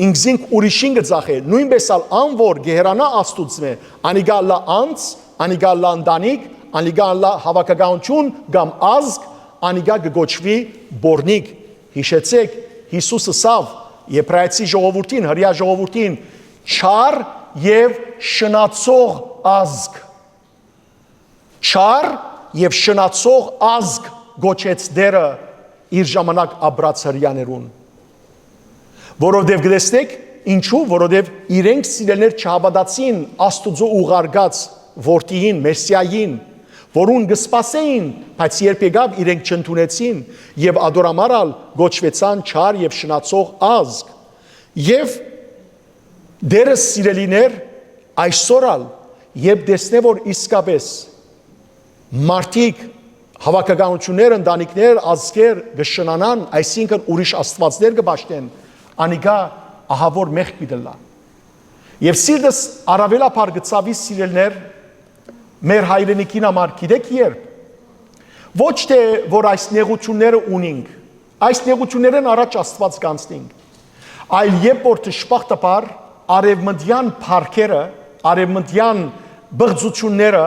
ինքզինք ուրիշին կը ծախէ, նոյնպէս ալ ան որ կը հեռանայ Աստուծմէ, անիկա ըլլայ անձ, անիկա ըլլայ ընտանիք, անիկա ըլլայ հաւաքականութիւն կամ ազգ, անիկա կը կոչուի պոռնիկ։ Յիշեցէք, Յիսուս ըսաւ Եբրայեցի ժողովուրդին, Հրեայ ժողովուրդին. «Չար եւ շնացող ազգ»։ «Չար եւ շնացող ազգ» կոչեց Տէրը իր ժամանակ ապրած Հրեաներուն։ Որովհետեւ կտեսնէք, ինչու, որովհետեւ իրենք սիրելիներ չհաւատացին Աստուծոյ ուղարկած որդիին, Մեսիային, որուն կը սպասէին, բայց երբ եկաւ, իրենք չընդունեցին եւ ատոր համար ալ կոչուեցան չար եւ շնացող ազգ։ Եւ Տէրը, սիրելիներ, այսօր ալ, երբ տեսնէ որ իսկապէս մարդիկ, հաւաքականութիւններ, ընտանիքներ, ազգեր կը շնանան, այսինքն ուրիշ աստուածներ կը պաշտեն, անիկա ահաւոր մեղք պիտի ըլլայ։ Եւ սիրտս առաւելաբար կը ցաւի, սիրելիներ, մեր հայրենիքին համար, գիտէք երբ։ Ոչ թէ որ այս նեղութիւնները ունինք, այս նեղութիւններէն առաջ Աստուած կանցնինք, այլ երբ որ դժբախտաբար արեւմտեան փառքերը, արեւմտեան բղծութիւնները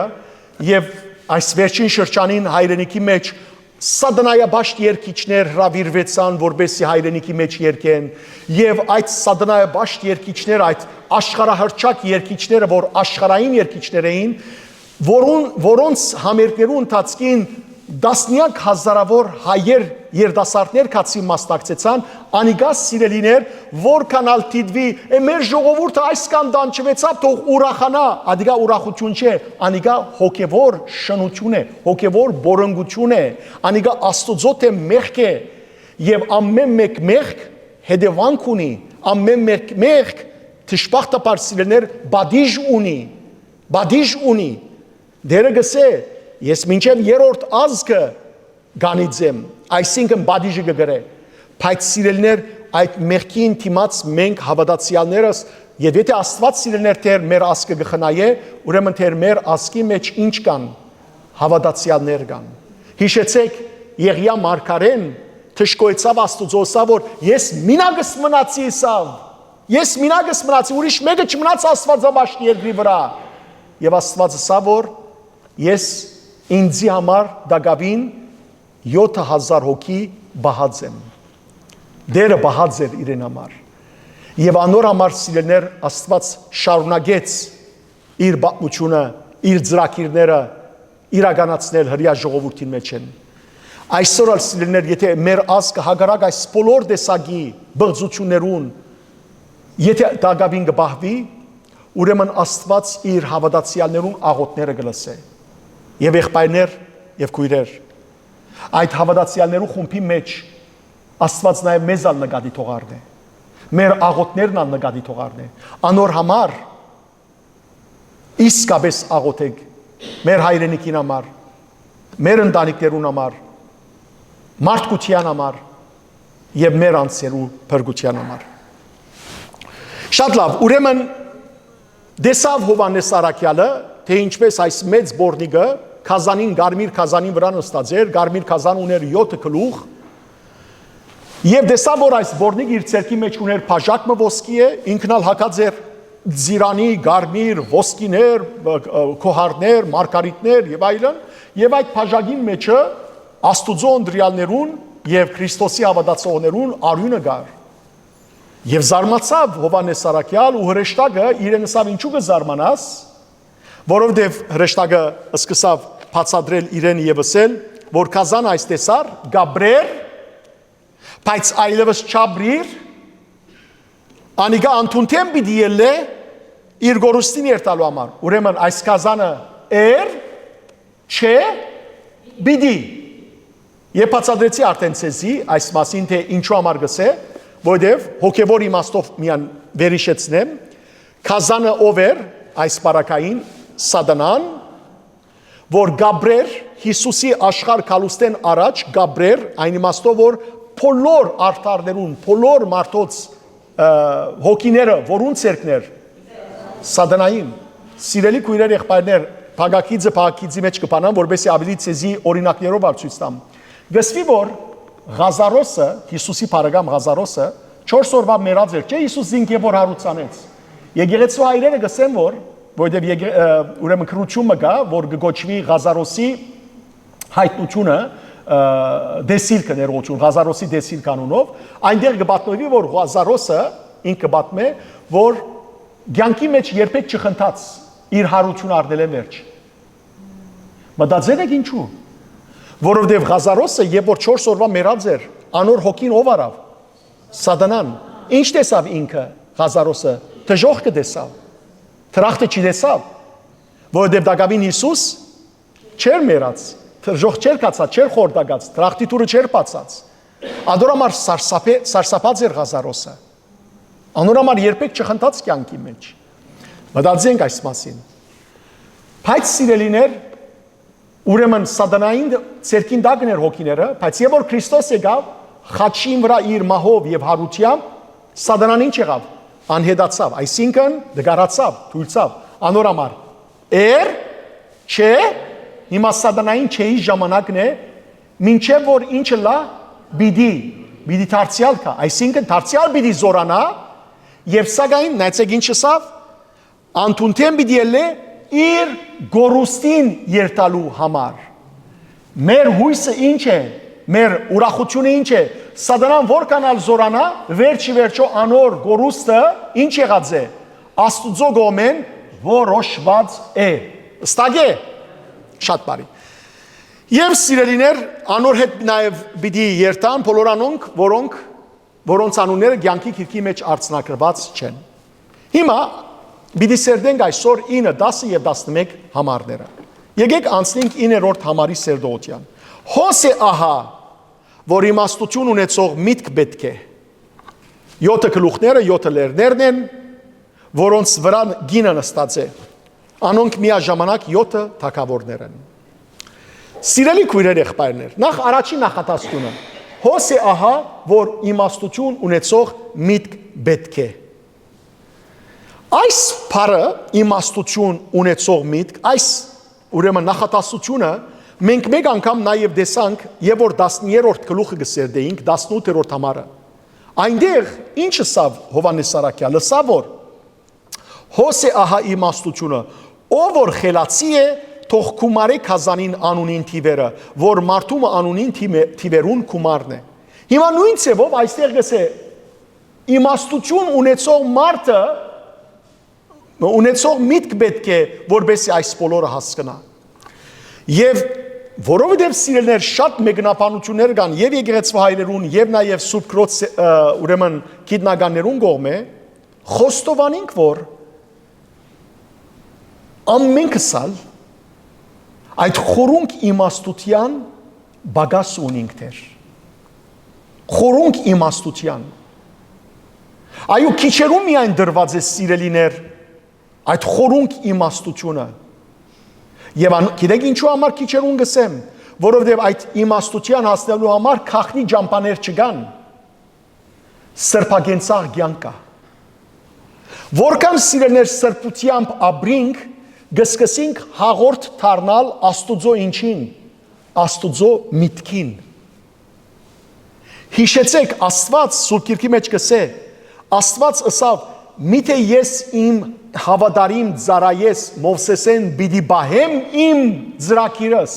եւ այս վերջին շրջանին հայրենիքի մէջ սատանայապաշտ երգիչներ հրաւիրուեցան, որպեսզի հայրենիքի մէջ երգեն, եւ այդ սատանայապաշտ երգիչները, այդ աշխարհահռչակ երգիչները, որ աշխարհային երգիչներ էին, որուն, որոնց համերգներու ընթացքին տասնեակ հազարաւոր հայեր երիտասարդներ գացին, մասնակցեցան, անիկա, սիրելիներ, որքան ալ դիտուի, է, մեր ժողովուրդը այսքան տանջուեցաւ, թող ուրախանայ, անիկա ուրախութիւն չէ, անիկա հոգեւոր շնութիւն է, հոգեւոր պոռնկութիւն է, անիկա Աստուծոյ դէմ մեղք է, եւ ամէն մէկ մեղք հետեւանք ունի, ամէն մէկ մեղք, դժբախտաբար, սիրելիներ, պատիժ ունի, պատիժ ունի։ Տէրը կ'ըսէ. «Ես մինչեւ երրորդ ազգը կանիծեմ», այսինքն պատիժը կը կրէ։ Բայց, սիրելիներ, այդ մեղքին դիմաց մենք հաւատացեալներս, եւ եթէ Աստուած, սիրելիներ, Տէր, մեր ազգը կը խնայէ, ուրեմն Տէր, մեր ազգի մէջ ի՞նչ կան, հաւատացեալներ կան։ Յիշեցէք, Եղիա մարգարէն դժգոհեցաւ Աստուծոյ, ըսաւ որ. «Ես մինակ մնացի», ըսաւ։ «Ես մինակ մնացի, ուրիշ մէկը չմնաց աստուածապաշտ երկրի վրայ»։ Եւ Աստուած ըսաւ որ. «Ես ինծի համար տակաւին եօթը հազար հոգի պահած եմ»։ Տէրը պահած էր իրեն համար։ Եւ անոր համար, սիրելիներ, Աստուած շարունակեց իր պատմութիւնը, իր ծրագիրները իրականացնել Հրեայ ժողովուրդին մէջ են։ Այսօր ալ, սիրելիներ, եթէ մեր ազգը հակառակ այս բոլոր տեսակի բղծութիւններուն, եթէ տակաւին կը պահուի, ուրեմն Աստուած իր հաւատացեալներուն աղօթքները կը լսէ։ Եւ եղբայրներ եւ քոյրեր, այդ հաւատացեալներու խումբի մէջ Աստուած նաեւ մեզ ալ նկատի թող առնէ։ Մեր աղօթքներն ալ նկատի թող առնէ։ Անոր համար իսկապէս աղօթէք մեր հայրենիքին համար, մեր ընտանիքներուն համար, մարդկութեան համար եւ մեր անձերու փրկութեան համար։ Շատ լաւ, ուրեմն տեսաւ Յովհաննէս Առաքեալը, թէ ինչպէս այս մեծ պոռնիկը կազանին, կարմիր կազանին վրայ նստած էր, կարմիր կազան ունէր եօթը գլուխ, եւ տեսաւ որ այս պոռնիկը իր ձեռքի մէջ ունէր բաժակ մը ոսկի է, ինքն ալ հագած էր ծիրանի կարմիր ոսկիներ, ը, ը, գոհարներ, մարգարիտներ եւ այլն, եւ այդ բաժակին մէջը Աստուծոյ ընտրեալներուն եւ Քրիստոսի հաւատացողներուն արիւնը կար։ Եւ զարմացաւ Յովհաննէս Առաքեալ ու հրեշտակը իրեն ըսաւ. «Ինչու կը զարմանաս»։ Որովհետեւ հրեշտակը սկսաւ բացատրել իրեն եւ ըսել, որ կազան այս տեսար, կապրեր, բայց այլեւս չապրիր, անիկա անդունդէն պիտի ելլէ իր կորուստին երթալու համար։ Ուրեմն այս կազանը էր, չէ, պիտի։ Եւ բացատրեցի արդեն ձեզի այս մասին, թէ ինչու համար կ'ըսէ, որովհետեւ հոգեւոր իմաստով միան վերհիշեցնեմ, կազանը ով էր այս պարագային, սատանան, որ կապրեր Յիսուսի աշխարհ գալուստէն առաջ, կապրեր այն իմաստով, որ բոլոր արդարներուն, բոլոր մարդոց, ը, հոգիները, որուն ձեռքն էր, Սատանային, սիրելի քոյրեր, եղբայրներ, փակագիծը փակագիծի մէջ կը բանամ, որպեսզի ավելի ցեզի օրինակներով ալ ցոյց տամ։ Գսվի որ Ղազարոսը, Յիսուսի բարեկամ Ղազարոսը, չորս օրուայ մեռած էր, չէ՞, Յիսուս զինք եւ որ հարուցանեց։ Եկեղեցու հայրերը գսեն որ, որովհետեւ եկե-, ը, ուրեմն քրութիւն մը կայ, որ կը կոչուի Ղազարոսի յայտնութիւնը, ը, դեսիլքը ներողություն, Ղազարոսի դեսիլք անունով, այնտեղ կը պատմուի, որ Ղազարոսը ինք կը պատմէ, որ կյանքի մէջ երբեք չխնդաց իր հարութիւն առնելէն վերջ։ Մտածել եք ինչու՞։ Որովհետեւ Ղազարոսը, երբ որ չորս օրուայ մեռած էր, անոր հոգին ով առաւ։ Սատանան։ Ինչ տեսաւ ինքը, Ղազարոսը։ Դժոխքը տեսաւ։ Դրախտը չի տեսաւ, որովհետեւ տակաւին Յիսուս չէր մեռած, դժոխք չէր գացած, չէր խորտակած, դրախտի դուռը չէր բացած։ Անոր համար սարսափե-, սարսափած էր Ղազարոսը։ Անոր համար երբեք չխնդաց կյանքի մէջ։ Մտածենք այս մասին։ Բայց, սիրելիներ, ուրեմն Սատանային դ-, ձեռքին տակն էր հոգիները, բայց երբ որ Քրիստոս եկաւ, խաչին վրայ իր մահով եւ հարութեամբ, Սատանան ինչ եղաւ։ Անհետացաւ, այսինքն՝ դգարացաւ, թոյլցաւ։ Անոր համար էր, չէ, հիմա Սատանային չէի ժամանակն է, մինչեւ որ ինչ ըլլայ, պիտի, պիտի դարձեալ գայ, այսինքն՝ դարձեալ պիտի զօրանայ, եւ սակայն, նայեցեք ինչ ըսաւ, անդունդէն պիտի ելլէ իր կորուստին երթալու համար։ Մեր յոյսը ինչ է, մեր ուրախութիւնը ինչ է, Սատանան որքան ալ զօրանայ, վերջ ի վերջոյ անոր կորուստը ինչ եղած է, Աստուծոյ կողմէն որոշուած է։ Հստակ է։ Շատ բարի։ Եւ, սիրելիներ, անոր հետ նաեւ պիտի երթան բոլոր անոնք, որոնք, որոնց անունները կեանքի գիրքի մէջ արձանագրուած չեն։ Հիմա պիտի սերտենք այսօր ինը, տասը եւ տասնմէկ համարները։ Եկեք անցնենք իններորդ համարի սերտողութեան։ Հոս է ահա, որ իմաստութիւն ունեցող միտք պէտք է։ Եօթը գլուխները եօթը լեռներն են, որոնց վրայ կինը նստած է։ Անոնք միաժամանակ եօթը թագաւորներ են։ Սիրելի քոյրեր, եղբայրներ, նախ առաջին նախադասությունը։ Հոս է ահա, որ իմաստութիւն ունեցող միտք պէտք է։ Այս բառը, իմաստութիւն ունեցող միտք, այս, ուրեմն, նախադասությունը մենք մէկ անգամ նաեւ տեսանք, երբ որ տասներորդ գլուխը կը սերտէինք, տասնութերորդ համարը։ Այնտեղ ինչ ըսաւ Յովհաննէս Առաքեալ, ըսաւ որ. «Հոս է ահա իմաստութիւնը, ով որ խելացի է, թող գումարէ գազանին անունին թիւերը, որ մարդու մը անունին թիմե-, թիւերուն գումարն է»։ Հիմա նոյն ձեւով այստեղ կ'ըսէ, իմաստութիւն ունեցող մարդը, ունեցող միտք պէտք է, որպեսզի այս բոլորը հասկնայ։ Եւ որովհետեւ, սիրելիներ, շատ մեկնաբանութիւններ կան եւ եկեղեցւոյ հայրերուն, եւ նաեւ Սուրբ Քրոց, ը, ուրեմն, գիտնականներուն կողմէ, խոստովանենք, որ ամենքս ալ այդ խորունկ իմաստութեան պակաս ունինք դեռ։ Խորունկ իմաստութեան։ Այո, քիչերուն միայն տրուած է, սիրելիներ, այդ խորունկ իմաստութիւնը։ Եւ ան-, գիտեք ինչու համար քիչերուն կ'ըսեմ, որովհետեւ այդ իմաստութեան հասնելու համար գաղտնի ճամբաներ չկան, սրբագենցաղ կեանքը։ Որքան, սիրելիներ, սրբութեամբ ապրինք, կսկսենք հաղորդ դառնալ Աստուծոյ ինչին, Աստուծոյ միտքին։ Յիշեցեք, Աստուած Սուրբ Գիրքի մէջ կ'ըսէ, Աստուած ըսաւ. «Միթէ ես իմ հաւատարիմ ծառայես Մովսէսէն պիտի պահեմ իմ ծրագիրս»։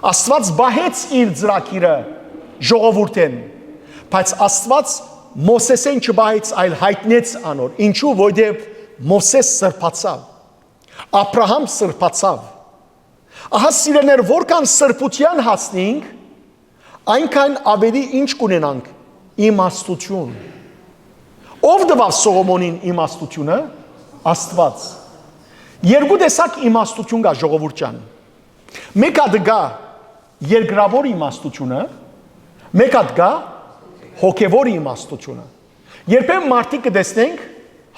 Աստուած պահեց իր ծրագիրը ժողովուրդէն, բայց Աստուած Մովսէսէն չպահեց, այլ յայտնեց անոր։ Ինչու՞, որովհետեւ Մովսէս սրբացաւ, Աբրահամ սրբացաւ։ Ահա, սիրելիներ, որքան սրբութեան հասնենք, այնքան ավելի ինչ կունենանք, իմաստութիւն։ Ո՞վ տուաւ Սողոմոնին իմաստութիւնը։ Աստուած։ Երկու տեսակ իմաստութիւն կայ, ժողովուրդ ջան։ Մէկ հատ կայ երկրաւոր իմաստութիւնը, մէկ հատ կայ հոգեւոր իմաստութիւնը։ Երբեմն մարդիկ կը տեսնենք,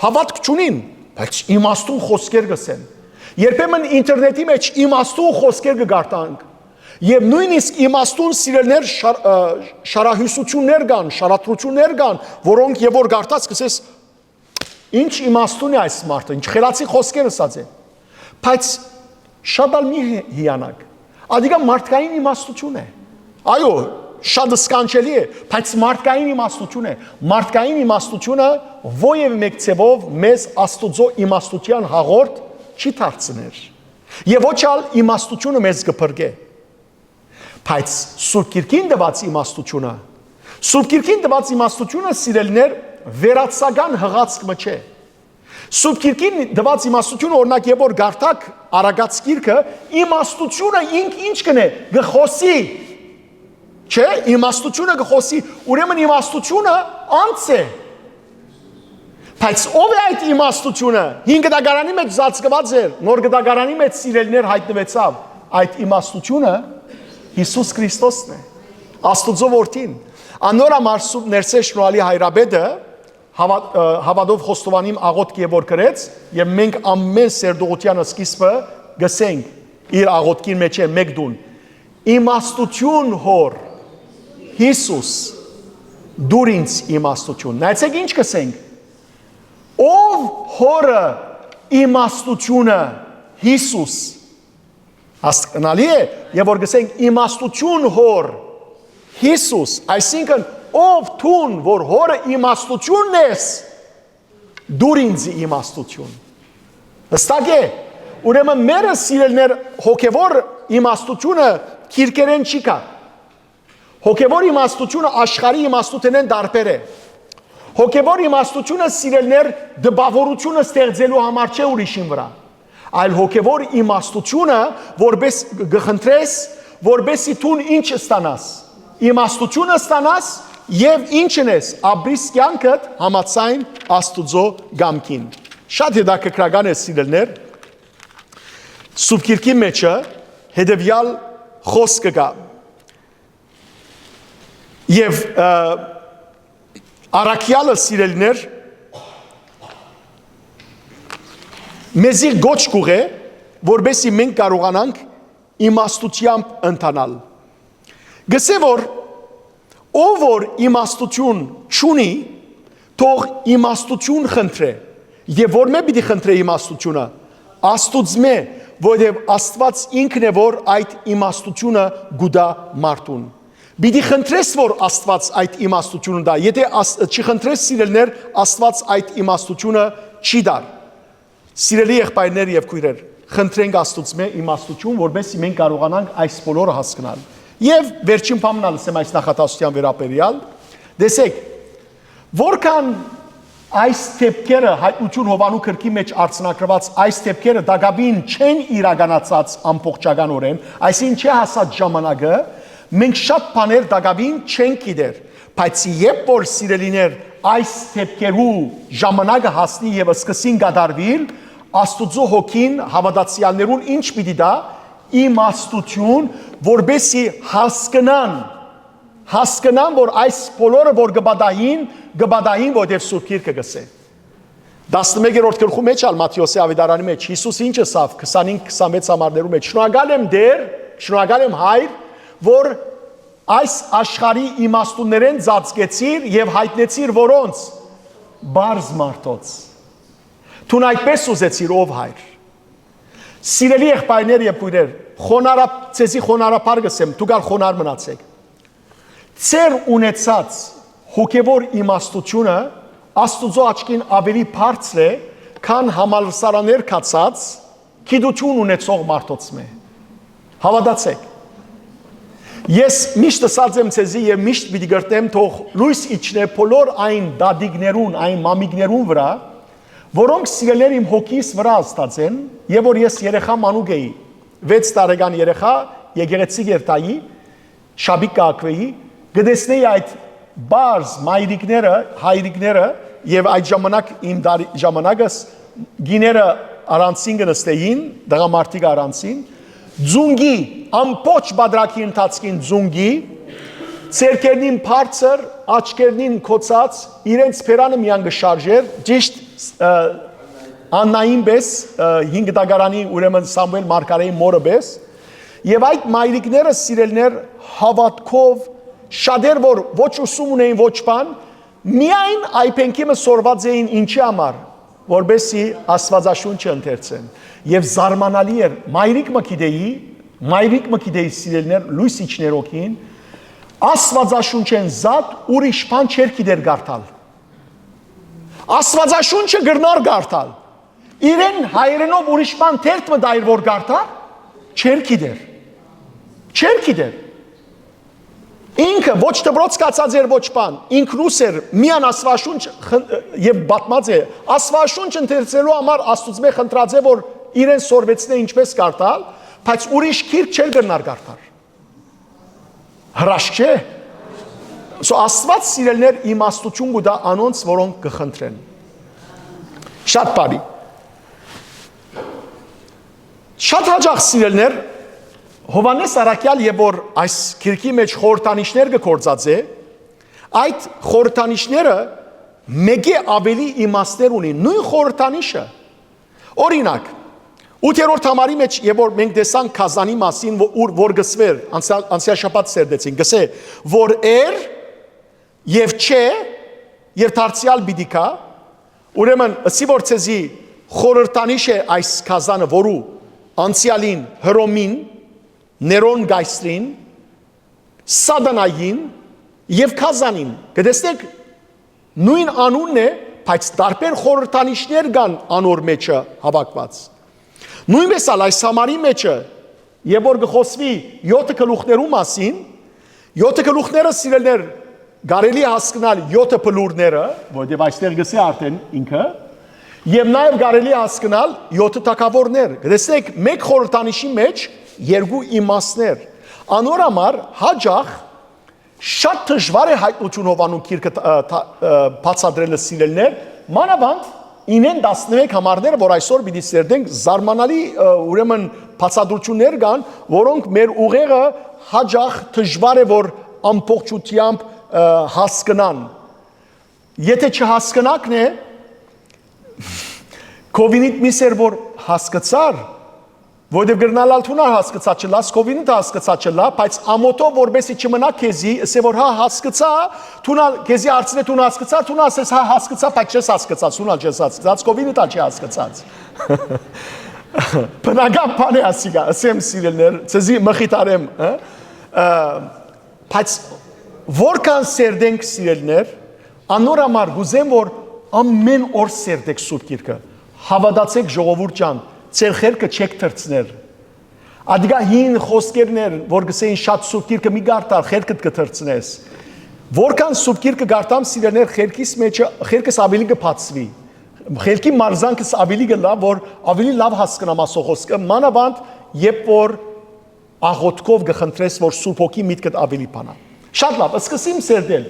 հաւատք չունին, բայց իմաստուն խօսքեր կ'ըսեն։ Երբեմն ինտերնետի մէջ իմաստուն խօսքեր կը կարդանք։ Եւ նոյնիսկ իմաստուն, սիրելիներ, շար-, ը, շարահիւսութիւններ կան, շարադրութիւններ կան, որոնք, երբ որ կարդաս, կ'ըսես, Ինչ իմաստուն է այս մարդը, ինչ խելացի խօսքեր ըսած է։ Բայց շատ ալ մի հի-, հիանաք։ Ադիկա մարդկային իմաստություն է։ Այո, շատ սքանչելի է, բայց մարդկային իմաստություն է։ Մարդկային իմաստությունը ովեւէ մէկ ձեւով մեզ Աստուծոյ իմաստութեան հաղորդ չի դարձներ։ Եւ ոչ ալ իմաստությունը մեզ կը փրկէ։ Բայց Սուրբ Գիրքին տուած իմաստությունը, Սուրբ Գիրքին տուած իմաստությունը, սիրելիներ, վերացական յղացք մը չէ։ Սուրբ Գիրքին տուած իմաստությունը, օրինակ, երբ որ գարթակ Արագած գիրքը, իմաստությունը ինք ինչ կնե, կը խօսի, չէ՞, իմաստությունը կը խօսի, ուրեմն իմաստությունը անց է։ Բայց ո՞վ է այդ իմաստությունը։ Հին կտակարանի մեջ ծածկուած էր, նոր կտակարանի մեջ, սիրելիներ, հայտնուեցաւ։ Այդ իմաստությունը Յիսուս Քրիստոսն է, Աստուծոյ Որդին։ Անոր համար Սուրբ Ներսէ Շնորհալի հայրապետը, հաვა-, ը, հաւատով խոստովանիմ աղօթք է որ գրեց, եւ մենք ամէն սերտողութեան սկիզբը գսենք իր աղօթքին մեջ է, մէկ դուն. «Իմաստություն, Հօր, Յիսուս, դուր ինձ իմաստություն»։ Նայեցեք, ինչ կսենք. «Ով Հօրը իմաստությունը, Յիսուս»։ Հասկանալի՞ է, եւ որ գսենք. «Իմաստություն, Հօր, Յիսուս», այսինքն, ով դուն, որ Հօրը իմաստությունն ես, դուր ինձ իմաստություն։ Հստակ է։ Ուրեմն մերը, սիրելիներ, հոգեվոր իմաստությունը գիրքերէն չի գա։ Հոգեվոր իմաստությունը աշխարհի իմաստութենէն տարբեր է։ Հոգեվոր իմաստությունը, սիրելիներ, տպաւորությունը ստեղծելու համար չէ ուրիշին վրայ, այլ հոգեվոր իմաստությունը, որպես գ-, գխնդրես, որպեսի դուն ինչ ստանաս, իմաստությունը ստանաս, եւ ինչ ընես, ապրիս կյանքդ համաձայն Աստուծոյ կամքին։ Շատ հետաքրքրական է, սիրելիներ, Սուրբ Գիրքի մեջը հետեւեալ խօսքը կա. «Եւ, ը, առաքեալը, սիրելիներ, մեզի կոչ կուղղէ, որպեսզի մենք կարողանանք իմաստութեամբ ընթանալ»։ Գսէ որ, ով որ իմաստություն չունի, թող իմաստություն խնդրէ։ Եւ որմէ պիտի խնդրէ իմաստությունը։ Աստուծմէ, որովհետեւ Աստուած ինքն է, որ այդ իմաստությունը կու տայ մարդուն։ Պիտի խնդրես, որ Աստուած այդ իմաստությունը տայ։ Եթէ աս-, չխնդրես, սիրելիներ, Աստուած այդ իմաստությունը չի տար։ Սիրելի եղբայրներ եւ քոյրեր, խնդրենք Աստուծմէ իմաստություն, որպեսզի մենք կարողանանք այս բոլորը հասկնալ։ Եւ վերջին բանն ալ ասեմ այս նախադասության վերաբերեալ։ Տեսեք, որքան այս դեպքերը, հայտնություն Յովհաննու գրքի մեջ արձանագրուած այս դեպքերը տակաւին չեն իրականացած ամբողջականօրէն, այսինքն չի հասած ժամանակը, մենք շատ բաներ տակաւին չենք գիտեր, բայց երբ որ, սիրելիներ, այս դեպքերու ժամանակը հասնի եւ սկսին կատարուիլ, Աստուծոյ հոգին հաւատացեալներուն ինչ պիտի տայ, իմաստություն, որպեսզի հասկնան, հասկնան, որ այս բոլորը որ կը պատահին, կը պատահին, որովհետեւ Սուրբ Գիրքը կսէ։ Տասնմեկերորդ գլխու մեջ ալ, Մատթէոսի աւետարանի մեջ, Յիսուս ինչ ըսաւ, քսանհինգ քսանվեց համարներու մեջ. «Շնորհակալ եմ, Տէր, շնորհակալ եմ, Հայր, որ այս աշխարհի իմաստուններէն ծածկեցիր եւ հայտնեցիր որոնց, պարզ մարդոց։ Դուն այդպես ուզեցիր, ով Հայր»։ Սիրելի եղբայրներ եւ քոյրեր, խոնարհապ-, ձեզի խոնարհապար կ'ըսեմ, դուք ալ խոնար մնացեք։ Ձեր ունեցած հոգեվոր իմաստությունը Աստուծոյ աչքին աւելի բարձր է, քան համալսարաններ գացած գիտութիւն ունեցող մարդոց մէ։ Հաւատացեք։ Ես միշտ ըսած եմ ձեզի եւ միշտ պիտի կրտնեմ, թող լոյս իջնէ բոլոր այն դատիկներուն, այն մամիկներուն վրայ, որոնք, սիրելիներ, իմ հոգիս վրայ ազդած են, եւ որ ես երեխայ մանուկ էի, վեց տարեկան երեխայ, եկեղեցի կ'երթայի, շապիկ կ'ակուէի, կը տեսնէի այդ պարզ մայրիկները, հայրիկները, եւ այդ ժամանակ, իմ դարի ժամանակս, գիները առանձին կը նստէին, տղամարդիկ առանձին, ձունկի, ամբողջ բادرակի ընթացքին ձունկի, ձեռքերնին բարձր, աչքերնին կոծած, իրենց բերանը միայն կը շարժէր, ճիշտ, ը, Աննային պէս, ը, հինգ տակարանի, ուրեմն Սամուէլ մարգարեի մօրը պէս, եւ այդ մայրիկները, սիրելիներ, հաւատքով, շատեր որ ոչ ուսում ունէին, ոչ բան, միայն այբենքի մը սորված էին, ինչի համար, որպեսզի Աստուածաշունչը ընթերցեն։ Եւ զարմանալի էր, մայրիկ մը գիտեի, մայրիկ մը գիտեի, սիրելիներ, լոյս իջներ օքին, Աստուածաշունչէն զատ ուրիշ բան չէր գիտեր կարդալ։ Աստուածաշունչը կրնար կարդալ։ Իրեն հայերէնով ուրիշ բան թերթ մը տայր որ կարդար, չէր գիտեր։ Չէր գիտեր։ Ինքը ոչ դպրոց գացած էր, ոչ բան, ինքնուս էր, միան Աստուածաշունչ խն-, եւ պատմած է, Աստուածաշունչ ընթերցելու համար Աստուծմէ խնդրած է, որ իրեն սորվեցնէ ինչպես կարդալ, բայց ուրիշ գիրք չէր կրնար կարդալ։ Հրաշք չէ։ So, Աստուած, սիրելիներ, իմաստութիւն կու տայ անոնց, որոնք կը խնդրեն։ Շատ բարի։ Շատ հաճախ, սիրելիներ, Յովհաննէս առաքեալ, եւ որ այս գիրքի մէջ խորհրդանիշներ կը գործածէ, այդ խորհրդանիշները մէկէ աւելի իմաստներ ունի, նոյն խորհրդանիշը։ Օրինակ, ութերորդ համարի մէջ, եւ որ մենք տեսանք գազանի մասին, ո-, ուր, որ գսվեր, անցյալ, անցյալ շաբաթ սերտեցին, գսէ, որ էր, եւ չէ, եւ դարձեալ պիտի գայ, ուրեմն, ըսի որ ձեզի խորհրդանիշ է այս գազանը, որու անցեալին, Հռոմին, Ներոն կայսրին, Սատանային եւ գազանին։ Կտեսնէք, նոյն անունն է, բայց տարբեր խորհրդանիշներ կան անոր մեջը հաւաքուած։ Նոյնպէս ալ այս համարի մեջը, եւ որ կը խօսուի յոթը գլուխներու մասին, յոթը գլուխները, սիրելիներ, կարելի է հասկնալ յոթը բլուրները, որովհետեւ այստեղ գսէ արդեն ինքը, եւ նաեւ կարելի է հասկնալ յոթը թագաւորներ։ Կտեսնէք, մէկ խորհրդանիշի մէջ երկու իմաստներ։ Անոր համար հաճախ շատ դժուար է Հայտնութիւն Յովհաննու գիրքը, ը, թա-, ը, բացատրելը, սիրելիներ, մանաւանդ ինեն տասնմեկ համարները, որ այսօր պիտի սերտենք, զարմանալի, ը, ուրեմն բացատրութիւններ կան, որոնք մեր ուղեղը հաճախ դժուար է, որ ամբողջութեամբ, ը, հասկնան։ Եթե չհասկնանք, քովինիդ միսեր որ հասկցար, որովհետեւ կրնալ ալ թուն ալ հասկցած չլաս, քովինիդ հասկցած չլայ, բայց ամօթով որպեսի չմնայ քեզի, ըսէ որ հա հասկցայ, թուն ալ քեզի հարցնէ, թուն հասկցար, թուն ասես հա հասկցայ, բայց չես հասկցած, թուն ալ չես հասկցած, քովինիդ ալ չի հասկցած։ Բնական բան է ասիկա, ըսեմ, սիրելիներ, ձեզի մխիթարեմ, հը? Ը, բայց որքան սերտենք, սիրելիներ, անոր համար կ'ուզեմ որ ամէն օր սերտեք Սուրբ Գիրքը։ Հաւատացէք, ժողովուրդ ջան, ձեր խելքը չէք թռցներ։ Ադիկա հին խօսքերն էր, որ գսեին շատ Սուրբ Գիրքը մի կարդար, խելքդ կը թռցնես։ Որքան Սուրբ Գիրքը կարդամ, սիրելիներ, խելքիս մեջը, խելքս աւելի կը բացուի։ Խելքի մարզանքս աւելի կը լայ, որ աւելի լաւ հասկնամ ասող խօսքը, մանաւանդ երբ որ աղոթքով կը խնդրես որ Սուրբ Հոգի միտքդ աւելի բանայ։ Շատ լաւ, սկսիմ սերտել։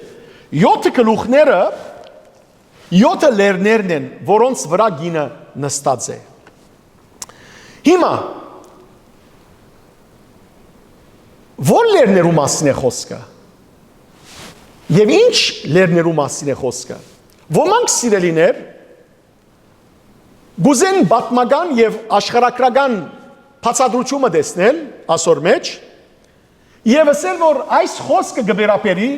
Յոթը գլուխները յոթը լեռներն են, որոնց վրայ կինը նստած է։ Հիմա, ո՞ր լեռներու մասին է խօսքը։ Եւ ի՞նչ լեռներու մասին է խօսքը։ Ոմանք, սիրելիներ, կ'ուզեն պատմական եւ աշխարհագրական բացատրութիւնը տեսնել ասոր մէջ եւ ըսել որ այս խօսքը կը վերաբերի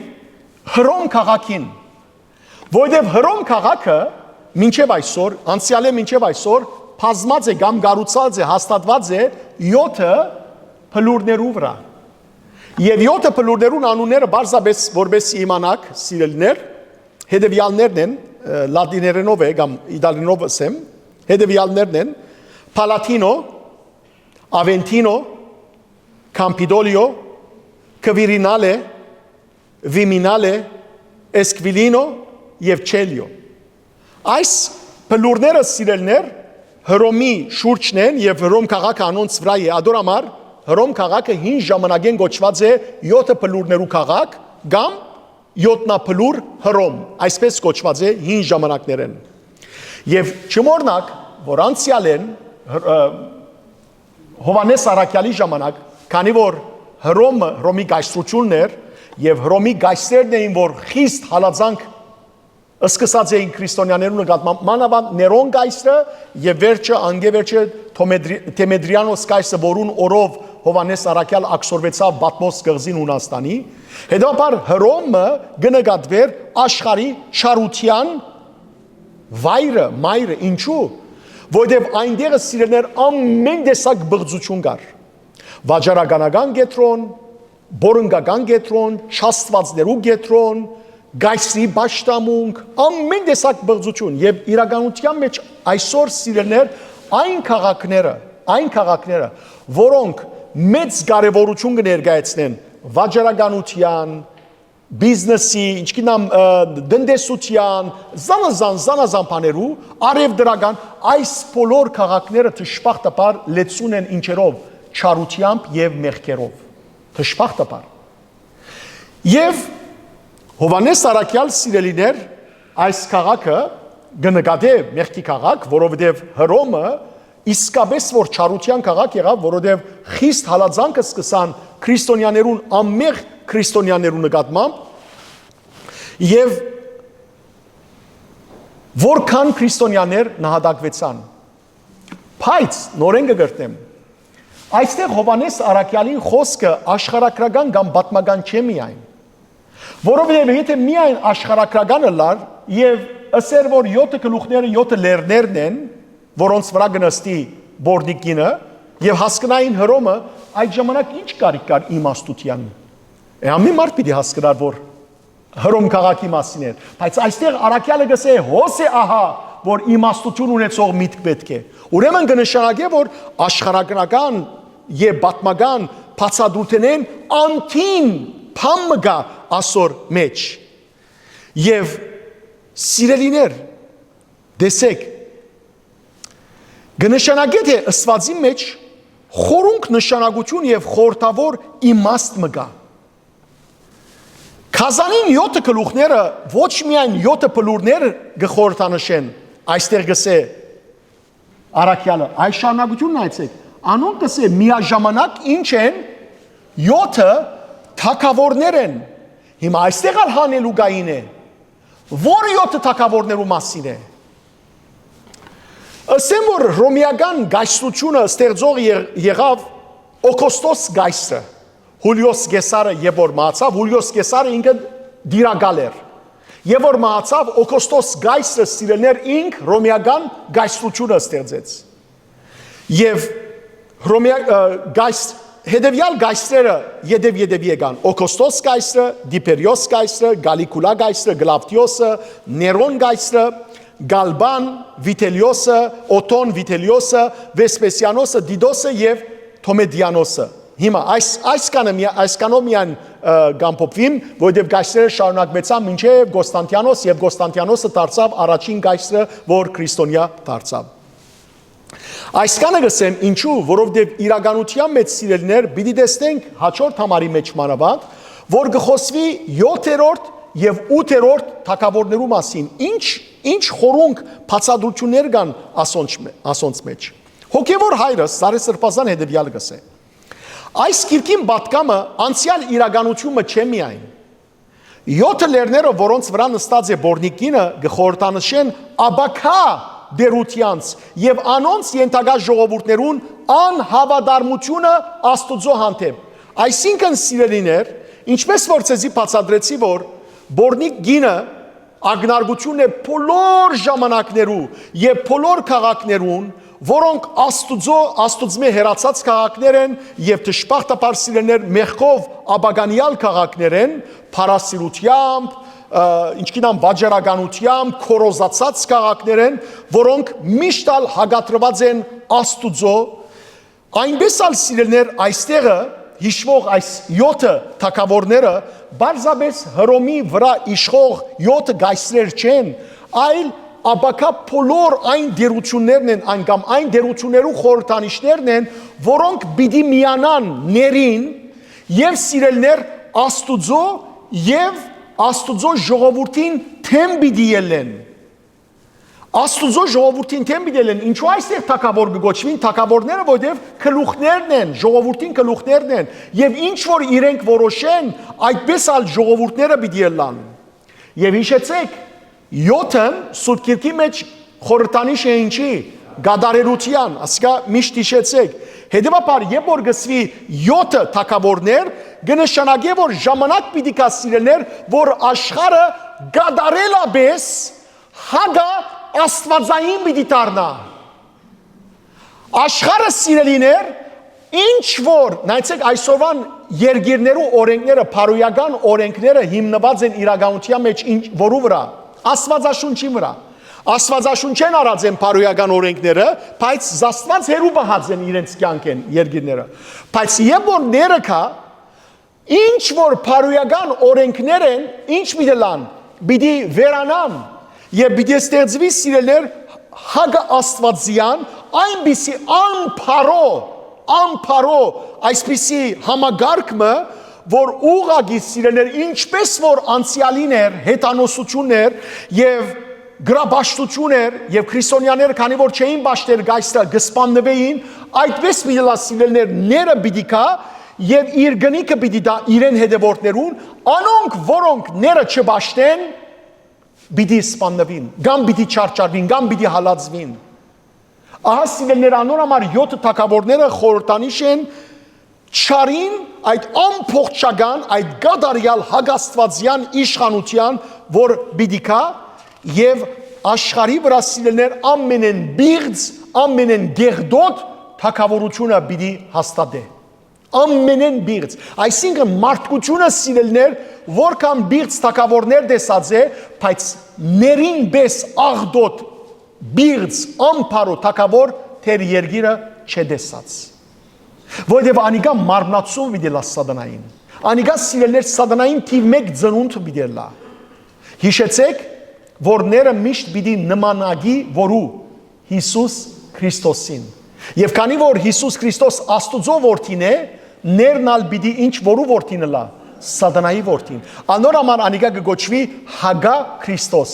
Հռոմ քաղաքին, որովհետեւ Հռոմ քաղաքը մինչեւ այսօր, անցեալէ մինչեւ այսօր բազմած է կամ կառուցած է, հաստատուած է յոթը բլուրներու վրայ։ Եւ յոթը բլուրներուն անունները պարզապէս որպեսզի իմանաք, սիրելիներ, հետեւեալներն են, ը, լատիներենով է կամ իտալերենով ըսեմ, հետեւեալներն են Palatino, Aventino, Campidoglio, Quirinale, Viminale, Esquilino եւ Celio։ Այս բլուրները, սիրելիներ, Հռոմի շուրջն են եւ Հռոմ քաղաքը անոնց վրայ է։ Ադոր համար Հռոմ քաղաքը հին ժամանակէն կոչուած է յոթը բլուրներու քաղաք կամ յոթնաբլուր Հռոմ, այսպես կոչուած է հին ժամանակներէն։ Եւ չմոռնաք որ անցեալէն, հր-, ը, Յովհաննէս առաքեալի ժամանակ, քանի որ Հռոմը, Հռոմի կայսրութիւնն էր, եւ Հռոմի կայսրերն էին որ խիստ հալածանք սկսած էին քրիստոնյաներու նկատմամբ, մանաւանդ Ներոն կայսրը եւ վերջը, անգէ վերջը Թոմեդրի-, Թեմեդրիանոս կայսրը, որուն օրով Յովհաննէս առաքեալ աքսորվեցաւ Պատմոս կղզին Յունաստանի, հետեւաբար Հռոմը կը նկատուէր աշխարհի չարութեան վայրը, մայրը, ինչու՞, որովհետեւ այնտեղը, սիրելիներ, ամեն տեսակ բղծություն կար։ Վաճառականական կեդրոն, բորընկական կեդրոն, չաստուածներու կեդրոն, կայսրի պաշտամունք, ամեն տեսակ բղծություն։ Եւ իրականության մէջ այսօր, սիրելիներ, այն քաղաքները, այն քաղաքները, որոնք մեծ կարեւորություն կը ներկայացնեն վաճառականության, բիզնեսի, ինչքին ամ, ը, տնտեսության, զանազան, զանազան բաներու, առեւտրական, այս բոլոր քաղաքները դժբախտաբար լեցուն են ինչերով, չարությամբ եւ մեղքերով։ Դժբախտաբար։ Եւ Յովհաննէս Առաքեալ, սիրելիներ, այս քաղաքը կը նկատէ մեղքի քաղաք, որովհետեւ Հռոմը իսկապէս որ չարութեան քաղաք եղաւ, որովհետեւ խիստ հալածանքը սկսան քրիստոնյաներուն, անմեղ քրիստոնյաներուն նկատմամբ, եւ որքան քրիստոնյաներ նահատակուեցան։ Բայց նորէն կը կրկնեմ, այստեղ Յովհաննէս Առաքեալին խօսքը աշխարհագրական կամ պատմական չէ միայն, որովհետեւ եթէ միայն աշխարհագրական ըլլար եւ ըսեր, որ յոթը գլուխները յոթը լեռներն են, որոնց վրայ կը նստի պոռնիկ կինը, եւ հասկնային Հռոմը, այդ ժամանակ ի՞նչ կարիք կար իմաստութեան։ Է, ամի մարդ պիտի հասկնար, որ Հռոմ քաղաքի մասին էր, բայց այստեղ առաքեալը կ'ըսէ, հոս է ահա, որ իմաստութիւն ունեցող միտք պէտք է։ Ուրեմն կը նշանակէ, որ աշխարհագրական եւ պատմական բացատրութենէն անդին բան մը կայ ասոր մէջ։ Եւ, սիրելիներ, տեսեք, կը նշանակէ, թէ ըսուածին մէջ խորունկ նշանակութիւն եւ խորհրդաւոր իմաստ մը կայ։ Գազանին յոթը գլուխները ոչ միայն յոթը բլուրներ կը խորհրդանշեն, այստեղ կ'ըսէ առաքեալը, այս շարունակութիւնն այցեք, անոնք, կ'ըսէ, միաժամանակ ինչ են, յոթը թագաւորներ են։ Հիմա այստեղ ալ հանելուկային է, որ յոթը թագաւորներու մասին է։ Ըսեմ, որ հռոմեական կայսրութիւնը ստեղծող եղ-, եղաւ Օգոստոս կայսրը, Յուլիոս Կեսարը, երբ որ մահացաւ, Յուլիոս Կեսարը ինքը տիրակալ էր։ Երբ որ մահացաւ, Օգոստոս կայսրը, սիրելիներ, ինք հռոմեական կայսրութիւնը ստեղծեց։ Եւ հռոմեա-, ը, կայս-, հետեւեալ կայսրերը ետեւ-ետեւի եկան. Օգոստոս կայսրը, Տիբերիոս կայսրը, Կալիգուլա կայսրը, Կլավդիոսը, Ներոն կայսրը, Գալբան, Վիթելիոսը, Օթոն Վիթելիոսը, Վեսպեսիանոսը, Տիտոսը եւ Թոմեդիանոսը։ Հիմա այս, այսքանը միա-, այսքանով միայն, ը, կ'ամփոփուիմ, որովհետեւ կայսրերը շարունակուեցան մինչեւ Կոստանտիանոս, եւ Կոստանտիանոսը դարձաւ առաջին կայսրը, որ քրիստոնեայ դարձաւ։ Այսքանը կ'ըսեմ, ինչու, որովհետեւ իրականութեան մէջ, սիրելիներ, պիտի տեսնենք հաջորդ համարի մէջ մանաւանդ, որ կը խօսուի յոթերորդ եւ ութերորդ թագաւորներու մասին, ինչ, ինչ խորունկ բացատրութիւններ կան ասոնց մէ-, ասոնց մէջ։ Հոգեւոր հայրս Սարէ Սրբազան հետեւեալ կ'ըսէ. այս գիրքին պատգամը անցեալ իրականութիւնը չէ միայն։ Յոթը լեռները, որոնց վրայ նստած է պոռնիկ կինը, կը խորհրդանշեն ապագայ տէրութեանց եւ անոնց ենթակայ ժողովուրդներուն անհաւատարմութիւնը Աստուծոյ հանդէպ։ Այսինքն, սիրելիներ, ինչպես որ ձեզի բացատրեցի, որ պոռնիկ կինը ակնարկութիւնն է բոլոր ժամանակներու եւ բոլոր քաղաքներուն, որոնք Աստուծոյ, Աստուծմէ հեռացած քաղաքներ են եւ դժբախտաբար, սիրելիներ, մեղքով ապականեալ քաղաքներ են, փառասիրութեամբ, ը, ինչքին ան վաճառականությամբ քորոզացած քաղաքներ են, որոնք միշտ ալ հակադրուած են Աստուծոյ։ Այնպես ալ, սիրելիներ, այստեղը յիշուող այս յոթը թագաւորները պարզապէս Հռոմի վրայ իշխող յոթը կայսրեր չեն, այլ ապագայ բոլոր այն տէրութիւններն են, այն կամ այն տէրութիւններու խորհրդանիշներն են, որոնք պիտի միանան ներին եւ, սիրելիներ, Աստուծոյ եւ Աստուծոյ ժողովուրդին դէմ պիտի ելլեն։ Աստուծոյ ժողովուրդին դէմ պիտի ելլեն։ Ինչու այստեղ թագաւոր կը կոչուին թագաւորները, որովհետեւ գլուխներն են, ժողովուրդին գլուխներն են, եւ ինչ որ իրենք որոշեն, այդպես ալ ժողովուրդները պիտի ելլան։ Եւ յիշեցեք, յոթն Սուրբ Գիրքի մէջ խորհրդանիշ է ինչի, կատարելութեան, ասիկա միշտ յիշեցեք։ Հետեւաբար, երբ որ կ'ըսուի յոթը թագաւորներ, կը նշանակէ, որ ժամանակ պիտի գայ, սիրելիներ, որ աշխարհը կատարելապէս հակա աստուածային պիտի դառնայ։ Աշխարհը, սիրելիներ, ինչ որ, նայեցեք, այսօրուան երկիրներու օրենքները, բարոյական օրենքները հիմնուած են իրականութեան մէջ ինչ, որու վրայ, Աստուածաշունչի վրայ։ Աստուածաշունչէն առած են բարոյական օրենքները, բայց Աստուած հեռու պահած են իրենց կեանքէն երկիրները։ Բայց երբ որ ները կայ, ինչ որ բարոյական օրենքներ են, ինչ պիտի լան, պիտի վերանան, եւ պիտի ստեղծուի, սիրելիներ, հակը Աստուածեան, այնպիսի անփարո, անփարո, այսպիսի համակարգ մը, որ ուղղակի, սիրելիներ, ինչպես որ անցեալին էր, հեթանոսություն էր եւ գրապաշտություն էր, եւ քրիստոնյաները, քանի որ չէին պաշտեր կայսրը, կը սպաննուէին, այդպես պիտի լա, սիրելիներ, ները պիտի գայ եւ իր կնիքը պիտի տայ իրեն հետեւորդներուն, անոնք, որոնք ները չպաշտեն, պիտի սպաննուին, կամ պիտի չարչարուին, կամ պիտի հալածուին։ Ահա, սիրելիներ, անոր համար յոթը թագաւորները խորհրդանիշ են չարին, այդ ամբողջական, այդ կատարեալ հակաստուածեան իշխանութեան, որ պիտի գայ եւ աշխարհի վրայ, սիրելիներ, ամենէն պիղծ, ամենէն գեղդոտ թագաւորութիւնը պիտի հաստատէ։ Ամենէն պիղծ։ Այսինքն մարդկությունը, սիրելիներ, որքան պիղծ թագաւորներ տեսած է, բայց ներին պէս աղդոտ, պիղծ, անփարո թագաւոր դեռ երկիրը չէ տեսած։ Որովհետեւ անիկա մարմնացում պիտի լա սատանային։ Անիկա, սիրելիներ, սատանային թիւ մէկ ծնունդ պիտի լա։ Յիշեցէք, որ ները միշտ պիտի նմանակի որու, Յիսուս Քրիստոսին։ Եւ քանի որ Յիսուս Քրիստոս Աստուծոյ որդին է, ներն ալ պիտի ինչ որու որդին ըլլայ, սատանայի որդին։ Անոր համար անիկա կը կոչուի Հակա Քրիստոս։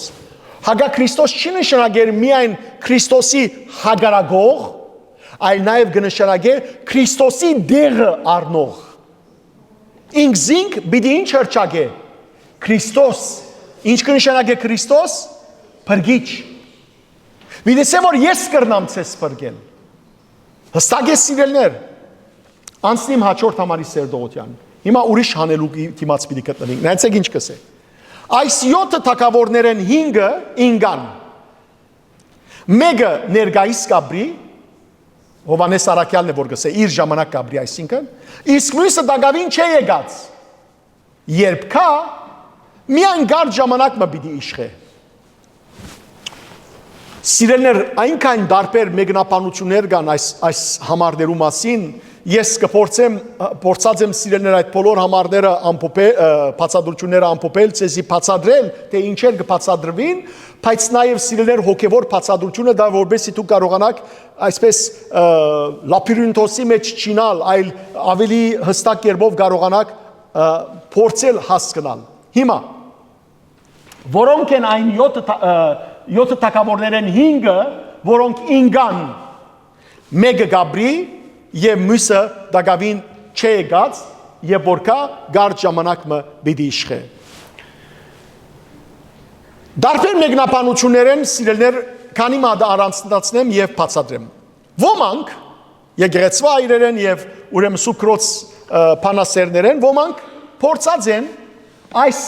Հակա Քրիստոս չի նշանակեր միայն Քրիստոսի հակառակող, այլ նաեւ կը նշանակեր Քրիստոսի դեղը առնող։ Ինքզինք պիտի ինչ հռչակէ, Քրիստոս։ Ինչ կը նշանակէ Քրիստոս? Փրկիչ։ Պիտի ասէ, որ ես կրնամ ձեզ փրկել։ Հստակ է, սիրելիներ։ Անցնիմ հաջորդ համարի սերտողութեան։ Հիմա ուրիշ հանելուկի դիմաց պիտի գտնվենք։ Նայեցեք ինչ կսե։ Այս յոթը թագաւորներէն հինգը ինկան։ Մէկը ներկայիս կապրի, Հովհաննէս Առաքեալն է որ կսե, իր ժամանակ կապրի, այսինքն, իսկ միւսը տակաւին չէ եկած։ Երբ գայ, միայն կարճ ժամանակ մը պիտի իշխէ։ Սիրելիներ, այնքան տարբեր մեկնաբանություններ կան այս, այս համարներու մասին։ Ես կփորձեմ, փորձած եմ, սիրելիներ, այդ բոլոր համարները ամփոփել, ը, բացատրությունները ամփոփել, ձեզի բացատրել, թէ ինչեր կը բացատրուին, բայց նաեւ, սիրելիներ, հոգեվոր բացատրությունը տայ, որպեսզի դուք կարողանաք այսպես, ը, լաբիրինթոսի մեջ չիյնալ, այլ ավելի հստակ կերպով կարողանաք, ը, փորձել հասկնալ։ Հիմա, որոնք են այն յոթը թա-, ը, յոթը թագաւորներէն հինգը, որոնք ինկան, մէկը կապրի եւ միւսը տակաւին չէ եկած, եւ որ գայ, կարճ ժամանակ մը պիտի իշխէ։ Տարբեր մեկնաբանություններէն, սիրելիներ, քանի մը հատը առանձնացնեմ եւ բացատրեմ։ Ոմանք, եկեղեցվա այրերէն եւ ուրեմն Սուրբ Քրոց, ը, բանասերներէն, ոմանք փորձած են այս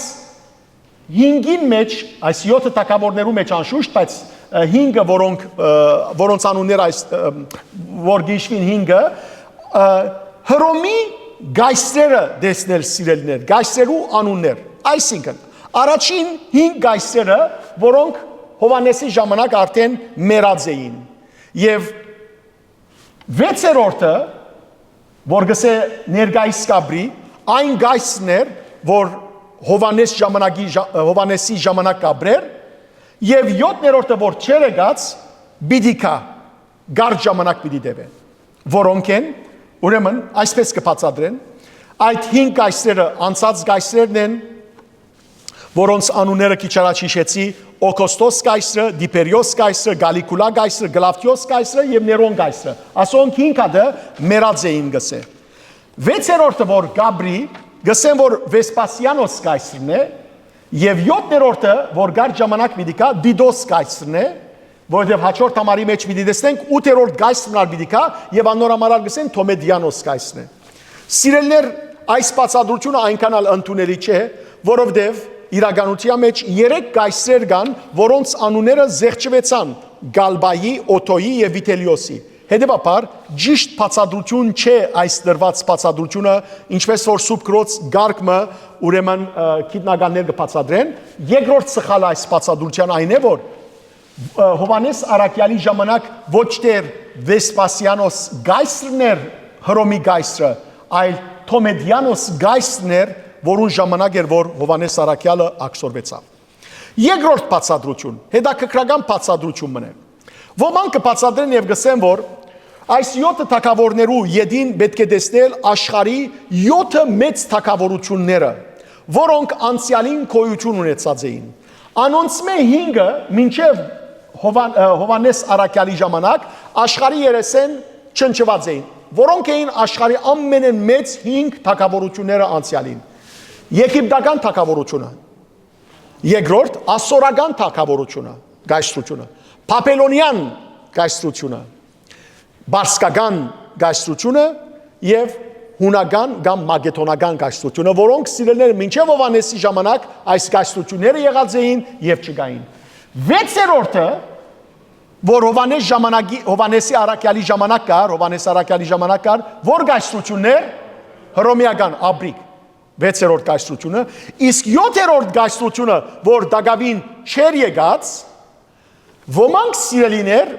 հինգին մեջ, այս յոթը թագաւորներու մեջ անշուշտ, բայց, ը, հինգը, որոնք, ը, որոնց անուններ այս, ը, որ գիշվին հինգը, ը, Հռոմի կայսրերը տեսնել, սիրելիներ, կայսրերու անուններ։ Այսինքն, առաջին հինգ կայսրերը, որոնք Հովհաննեսի ժամանակ արդեն մեռած էին, եւ վեցերորդը, որ գսե ներկայիս կապրի, այն կայսրն էր, որ Հովհաննես ժամանակի ժա-, Հովհաննեսի ժամանակ կապրեր, եւ յոթներորդը, որ չեր եկած, պիտի գայ, կարճ ժամանակ պիտի տեւէ։ Որոնք են, ուրեմն, այսպես կը բացատրեն, այդ հինգ կայսրերը անցած կայսրերն են, որոնց անունները քիչ առաջ յիշեցի, Օգոստոս կայսրը, Տիբերիոս կայսրը, Կալիգուլա կայսրը, Կլավդիոս կայսրը եւ Ներոն կայսրը։ Ասոնք հինգ հատը մեռած էին, գսե։ Վեցերորդը, որ կապրի, գսեն, որ Վեսպասիանոս կայսրն է, եւ յոթներորդը, որ կարճ ժամանակ պիտի գայ, Տիտոս կայսրն է, որովհետեւ հաջորդ համարի մեջ պիտի տեսնենք, ութերորդ կայսրն ալ պիտի գայ, եւ անոր համար ալ գսեն Թոմեդիանոս կայսրն է։ Սիրելիներ, այս բացատրությունը այնքան ալ ընդունելի չէ, որովհետեւ Իրականութեան մէջ երեք կայսրեր կան, որոնց անունները զեղչուեցան՝ Գալբայի, Օթոյի եւ Վիտելիոսի։ Հետեւաբար, ճիշդ բացատրութիւն չէ այս տրուած բացատրութիւնը, ինչպէս որ Սուրբ Գրոց կարգ մը, ուրեմն, ը, գիտնականներ կը բացատրեն։ Երկրորդ սխալը այս բացատրութեան այն է, որ, ը, Յովհաննէս Առաքեալի ժամանակ ոչ Տեր Վեսպասիանոս կայսրն էր, Հռոմի կայսրը, այլ Թոմեդիանոս կայսրն էր, որուն ժամանակ էր, որ Յովհաննէս Առաքեալը աքսորուեցաւ։ Երկրորդ բացատրութիւն, հետաքրքրական բացատրութիւն մըն է։ Ոմանք կը բացատրեն եւ կ'ըսեն, որ այս եօթը թագաւորներու ետին պէտք է տեսնել աշխարհի եօթը մեծ թագաւորութիւնները, որոնք անցեալին գոյութիւն ունեցած էին։ Անոնցմէ հինգը մինչեւ Յովան-, ը, Յովհաննէս Առաքեալի ժամանակ աշխարհի երեսէն չնչուած էին, որոնք էին աշխարհի ամենէն մեծ հինգ թագաւորութիւնները անցեալին։ Եգիպտական թագաւորութիւնը, երկրորդ՝ ասորական թագաւորութիւնը, կայսրութիւնը, բաբելոնեան կայսրութիւնը, պարսկական կայսրութիւնը եւ հունական կամ մակեդոնական կայսրութիւնը, որոնք, սիրելիներ, մինչեւ Յովհաննէսի ժամանակ այս կայսրութիւնները եղած էին եւ չկային։ Վեցերորդը, որ Յովհաննէս ժամանակի, Յովհաննէսի առաքեալի ժամանակ կար, Յովհաննէս առաքեալի ժամանակ կար, որ կայսրութիւններ, Հռոմեական, աբրիկ, վեցերորդ կայսրութիւնը, իսկ եօթերորդ կայսրութիւնը, որ տակաւին չէր եկած, ոմանք, սիրելիներ,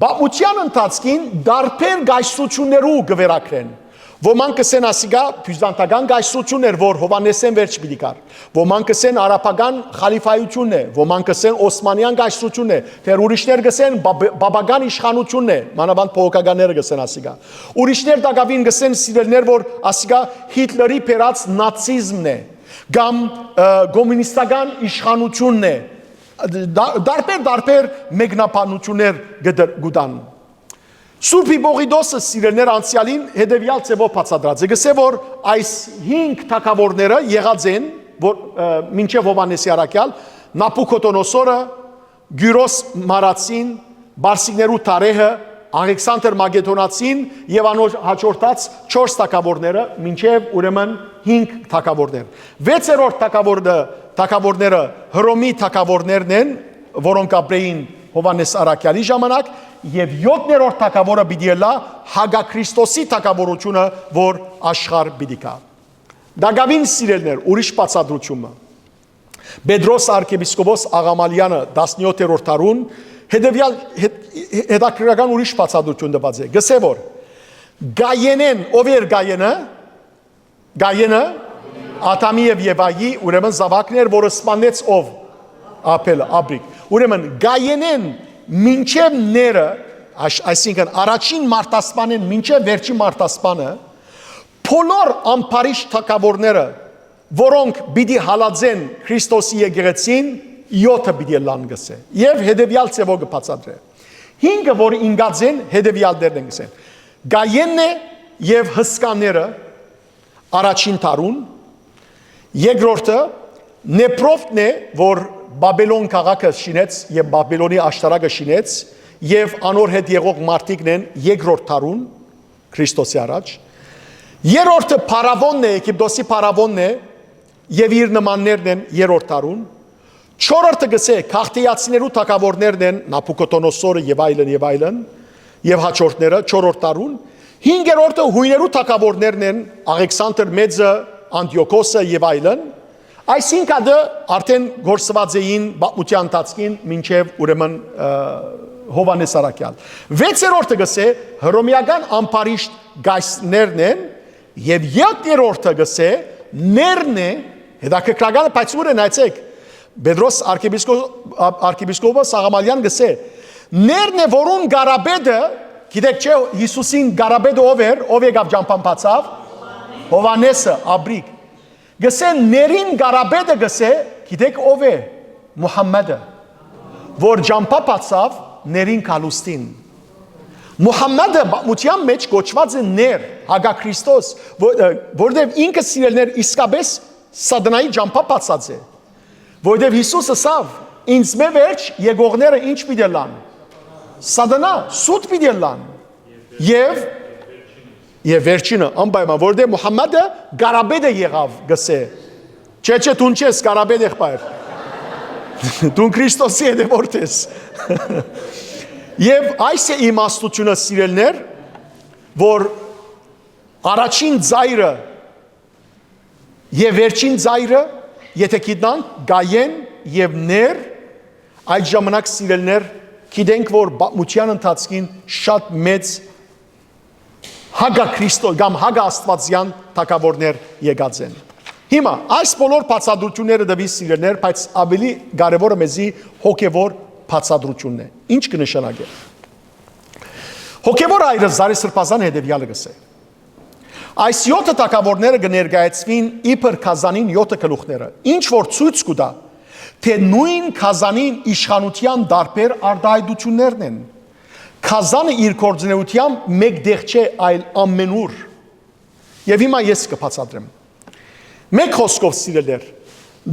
պատմութեան ընթացքին տարբեր կայսրութիւններու կը վերագրեն։ Ոմանք կ'ըսեն, ասիկա բիզանտական կայսրութիւնն էր, որ Յովհաննէսէն վերջ պիտի գար։ Ոմանք կ'ըսեն, արաբական խալիֆայութիւնն է, ոմանք կ'ըսեն, օսմանեան կայսրութիւնն է, դեռ ուրիշներ կ'ըսեն, բաբ-, բաբական իշխանութիւնն է, մանաւանդ բողոքականները կ'ըսեն ասիկա։ Ուրիշներ տակաւին կ'ըսեն, սիրելիներ, որ ասիկա Հիտլերի բերած նացիզմն է, կամ, ը, կոմունիստական իշխանութիւնն է։ Դա-, տարբեր, տարբեր մեկնաբանութիւններ կը դր-, կու տան։ Սուրբ Հիպոկրիտոսը, սիրելիներ, անցեալին հետեւեալ ձեւով բացատրած է։ Կ'ըսէ, որ այս հինգ թագաւորները եղած են, որ, ը, մինչեւ Յովհաննէսի առաքեալ, Նաբուքոդոնոսորը, Կիւրոս Մարացին, Պարսիկներու Դարեհը, Աղեքսանդր Մակեդոնացին եւ անոր յաջորդած չորս թագաւորները, մինչեւ, ուրեմն, հինգ թագաւորներ։ Վեցերորդ թագաւորը, թագաւորները Հռոմի թագաւորներն են, որոնք ապրեին Յովհաննէս առաքեալի ժամանակ, եւ եօթներորդ թագաւորը պիտի ըլլայ հակաքրիստոսի թագաւորութիւնը, որ աշխարհ պիտի գայ։ Տակաւին, սիրելիներ, ուրիշ բացատրութիւնը։ Պետրոս արքեպիսկոպոս Աղամալեանը տասնեօթերորդ դարուն հետեւեալ, հետ-, հետաքրքրական ուրիշ բացատրութիւն տուած է։ Կ'ըսէ, որ Կայենէն, ով էր Կայենը, Կայենը Ադամի եւ Եվայի, ուրեմն, զաւակն էր, որը սպանեց ով, Աբէլը, Աբրիկ։ Ուրեմն, Կայենէն մինչեւ ները, այս-, այսինքն, առաջին մարդասպանէն մինչեւ վերջին մարդասպանը, բոլոր ամբարիշտ թագաւորները, որոնք պիտի հալածեն Քրիստոսի եկեղեցին, եօթը պիտի ըլլան, կ'ըսէ։ Եւ հետեւեալ ձեւով կը բացատրէ։ Հինգը, որ ինկած են, հետեւեալներն են, կ'ըսեն։ Կայենն է եւ հսկաները, առաջին դարուն, երկրորդը Նեփրովտն է, որ Բաբելոն քաղաքը շինեց եւ Բաբելոնի աշտարակը շինեց, եւ անոր հետ եղող մարդիկն են երկրորդ դարուն, Քրիստոսի առաջ։ Երրորդը Փարավոնն է, Եգիպտոսի Փարավոնն է, եւ իր նմաններն են երրորդ դարուն։ Չորրորդը, կ'ըսէ, քաղդեացիներու թագաւորներն են, Նաբուքոդոնոսորը եւ այլն, եւ այլն, եւ յաջորդները չորրորդ դարուն։ Հինգերորդը յոյներու թագաւորներն են, Աղեքսանդր Մեծը, Անտիոքոսը եւ այլն։ Այսինքն, ատը արդեն գործուած էին պատմութեան ընթացքին մինչեւ, ուրեմն, ը, Յովհաննէս առաքեալ։ Վեցերորդը, կ'ըսէ, հռոմեական ամբարիշտ կայսրներն են, եւ յոթերորդը, կ'ըսէ, ներն է, հետաքրքրականը, բայց ո՞ւր են, այցեք։ Պետրոս արքեպիսկո-, ա-, արքեպիսկոպոս Աղամալեան, կ'ըսէ, ներն է, որուն կարապետը, գիտեք չէ, Յիսուսին կարապետը ով էր, ով եկաւ ճամբան բացաւ, Յովհաննէսը, Աբրիկ։ Կ'ըսէ, ներին կարապետը, կ'ըսէ, գիտեք ով է, Մուհամմեդը, որ ճամբա բացաւ ներին գալուստին։ Մուհամմեդը պատմութեան մէջ կոչուած է ներ, հակաքրիստոս, որ-, ը, որտեւ ինքը, սիրելիներ, իսկապէս Սատանայի ճամբա բացած է, որտեւ Յիսուս ըսաւ. «Ինձմէ վերջ եկողները ի՞նչ պիտի ըլլան»։ Սատանա, սուտ պիտի ըլլան։ Եւ, եւ վերջինը, անպայման, որտեւ Մուհամմեդը կարապետը եղաւ, կ'ըսէ, Չէ, չէ, դուն չես, Կարապետ եղբայր։ Դուն Քրիստոսի հետեւորդ ես։ Եւ այս է իմաստութիւնը, սիրելներ, որ առաջին ծայրը եւ վերջին ծայրը, եթե գիտնանք, Կայեն եւ Ներ, այդ ժամանակ, սիրելներ, գիտենք, որ պատմութեան ընթացքին շատ մեծ հակա Քրիստո-, կամ հակա Աստուածեան թագաւորներ եկած են։ Հիմա, այս բոլոր բացատրութիւնները տուի, սիրելներ, բայց աւելի կարեւորը մեզի հոգեւոր բացատրութիւնն է։ Ի՞նչ կը նշանակէ։ Հոգեւոր այրը Զարե Սրբազան հետեւեալը կ'ըսէ. Այս եօթը թագաւորները կը ներկայացուին իբր գազանին եօթը գլուխները, ինչ որ ցոյց կու տայ, թէ նոյն գազանին իշխանութեան տարբեր արտայայտութիւններն են։ Գազանը իր գործունեութեամբ մէկ տեղ չէ, այլ ամենուր։ Եւ հիմա ես կը բացատրեմ։ Մէկ խօսքով, սիրելներ,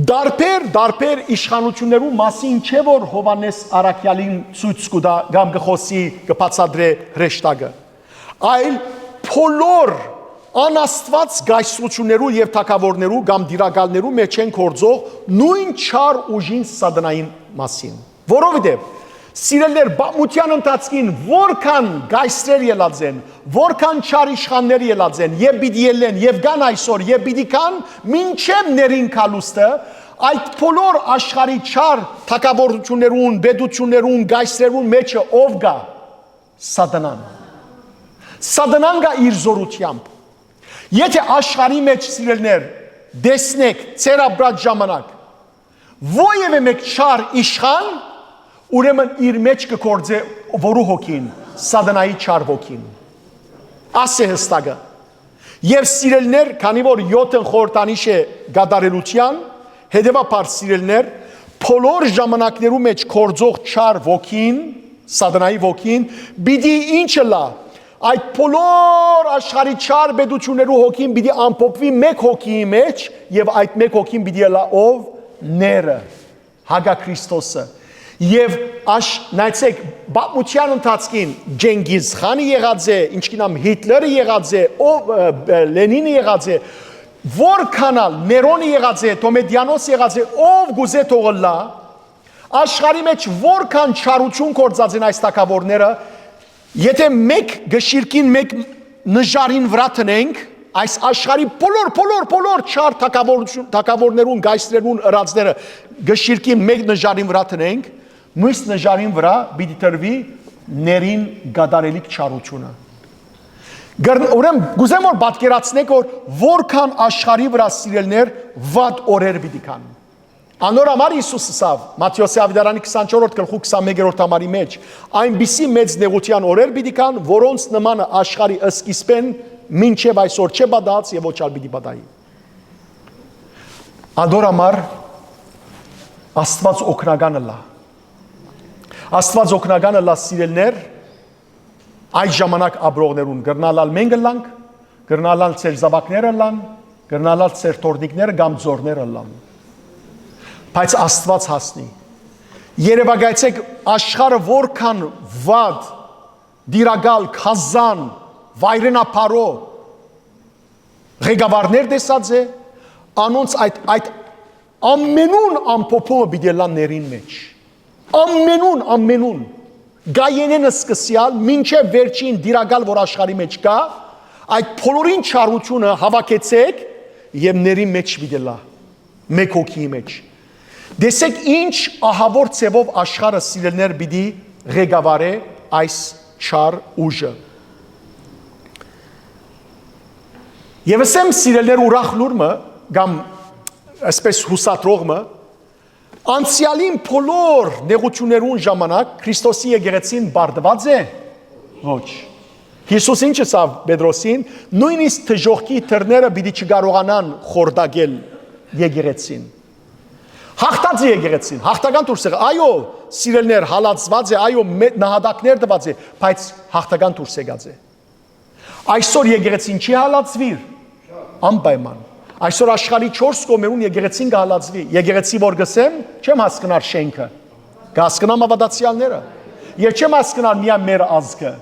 տարբեր, տարբեր իշխանութիւններու մասին չէ, որ Յովհաննէս Առաքեալին ցոյց կու տայ կամ կը խօսի, կը բացատրէ հրեշտակը, այլ բոլոր անաստուած կայսրութիւններու եւ թագաւորներու կամ տիրակալներու մէջ են գործող նոյն չար ուժին, Սատանային մասին։ Որովհետեւ, սիրելներ, պատմութեան ընթացքին որքան կայսրեր ելած են, որքան չար իշխաններ ելած են եւ պիտի ելլեն եւ կան այսօր եւ պիտի կան մինչեւ ներին գալուստը, այդ բոլոր աշխարհի չար թագաւորութիւններուն, պետութիւններուն, կայսրերուն մէջը ով կայ։ Սատանան։ Սատանան կայ իր զօրութեամբ։ Եթե աշխարհի մէջ, սիրելներ, տեսնէք ձեր ապրած ժամանակ, որեւէ մէկ չար իշխան, ուրեմն իր մէջ կը գործէ որու հոգին, Սատանայի չար հոգին։ Ասէ հստակը։ Եւ, սիրելներ, քանի որ յոթն խորհրդանիշ է կատարելութեան, հետեւաբար, սիրելներ, բոլոր ժամանակներու մէջ գործող չար ոգին, Սատանայի ոգին, պիտի ինչ ըլլայ, այդ բոլոր աշխարհի չար պետութիւններու հոգին պիտի ամփոփուի մէկ հոգիի մէջ եւ այդ մէկ հոգին պիտի ըլլայ ով, Ները, հակա Քրիստոսը։ Եւ աշ-, նայեցեք, պատմութեան ընթացքին Ջենգիզ Խանը եղած է, ինչքին ամ Հիտլերը եղած է, ով, ը, ը, Լենինը եղած է, որքան ալ Ներոնը եղած է, Թոմեդիանոս եղած է, ով կուզէ թող ըլլայ, աշխարհի մէջ որքան չարութիւն գործած են այս թագաւորները, եթե մէկ գշիրքին, մէկ նժարին վրայ դնենք, այս աշխարհի բոլոր, բոլոր, բոլոր չար թագաւորություն-, թագաւորներուն, կայսրերուն ըրածները գշիրքին մէկ նժարին վրայ դնենք, մյուս նժարին վրայ պիտի դրուի Ներին կատարելիք չարութիւնը։ Գր-, ուրեմն, կուզեմ որ պատկերացնեք, որ որքան աշխարհի վրայ, սիրելներ, վատ օրեր պիտի գան։ Անոր համար Յիսուս ըսաւ Մատթէոսի աւետարանի քսանչորսերորդ գլխու քսանմեկերորդ համարի մէջ. «Այնպիսի մեծ նեղութեան օրեր պիտի գան, որոնց նմանը աշխարհի սկիզբէն մինչեւ այսօր չէ պատահած եւ ոչ ալ պիտի պատահի»։ Անոր համար Աստուած օգնական ըլլայ։ Աստուած օգնական ըլլայ, սիրելներ, այդ ժամանակ ապրողներուն, կրնալ ալ մենք ըլլանք, կրնալ ալ ձեր զաւակները ըլլան, կրնալ ալ ձեր թոռնիկները կամ ձորները ըլլան։ Բայց Աստուած հասնի։ Երեւակայեցեք, աշխարհը որքան վատ, տիրակալ, գազան, վայրենապարո ղեկավարներ տեսած է, անոնց այդ, այդ ամենուն ամփոփումը պիտի ըլլա Ներին մէջ։ Ամենուն, ամենուն։ Կայենէն սկսեալ մինչեւ վերջին տիրակալ, որ աշխարհի մէջ կայ, այդ բոլորին չարութիւնը հաւաքեցեք եւ Ներին մէջ պիտի ըլլայ մէկ հոգիի մէջ։ Տեսեք, ինչ ահաւոր ձեւով աշխարհը, սիրելներ, պիտի ղեկավարէ այս չար ուժը։ Եվ ըսեմ, սիրելներ, ուրախ լուր մը, կամ այսպես յուսադրող մը, անցեալին բոլոր նեղութիւններուն ժամանակ Քրիստոսի եկեղեցին պարտուած է։ Ոչ։ Յիսուս ինչ ըսաւ Պետրոսին, նոյնիսկ դժոխքի դռները պիտի չկարողանան խորտակել եկեղեցին։ Հաղթած է եկեղեցին, հաղթական դուրս եղա, այո, սիրելներ, հալածված է, այո, մե-, նահատակներ տված է, բայց հաղթական դուրս եկած է։ Այսօր եկեղեցին չի հալածվիր, անպայման։ Այսօր աշխարհի չորս կողմերուն եկեղեցին կը հալածվի, եկեղեցի որ կ'ըսեմ, չեմ հասկնար շենքը, կը հասկնամ ավատացեալները, եւ չեմ հասկնար միայն մեր ազգը,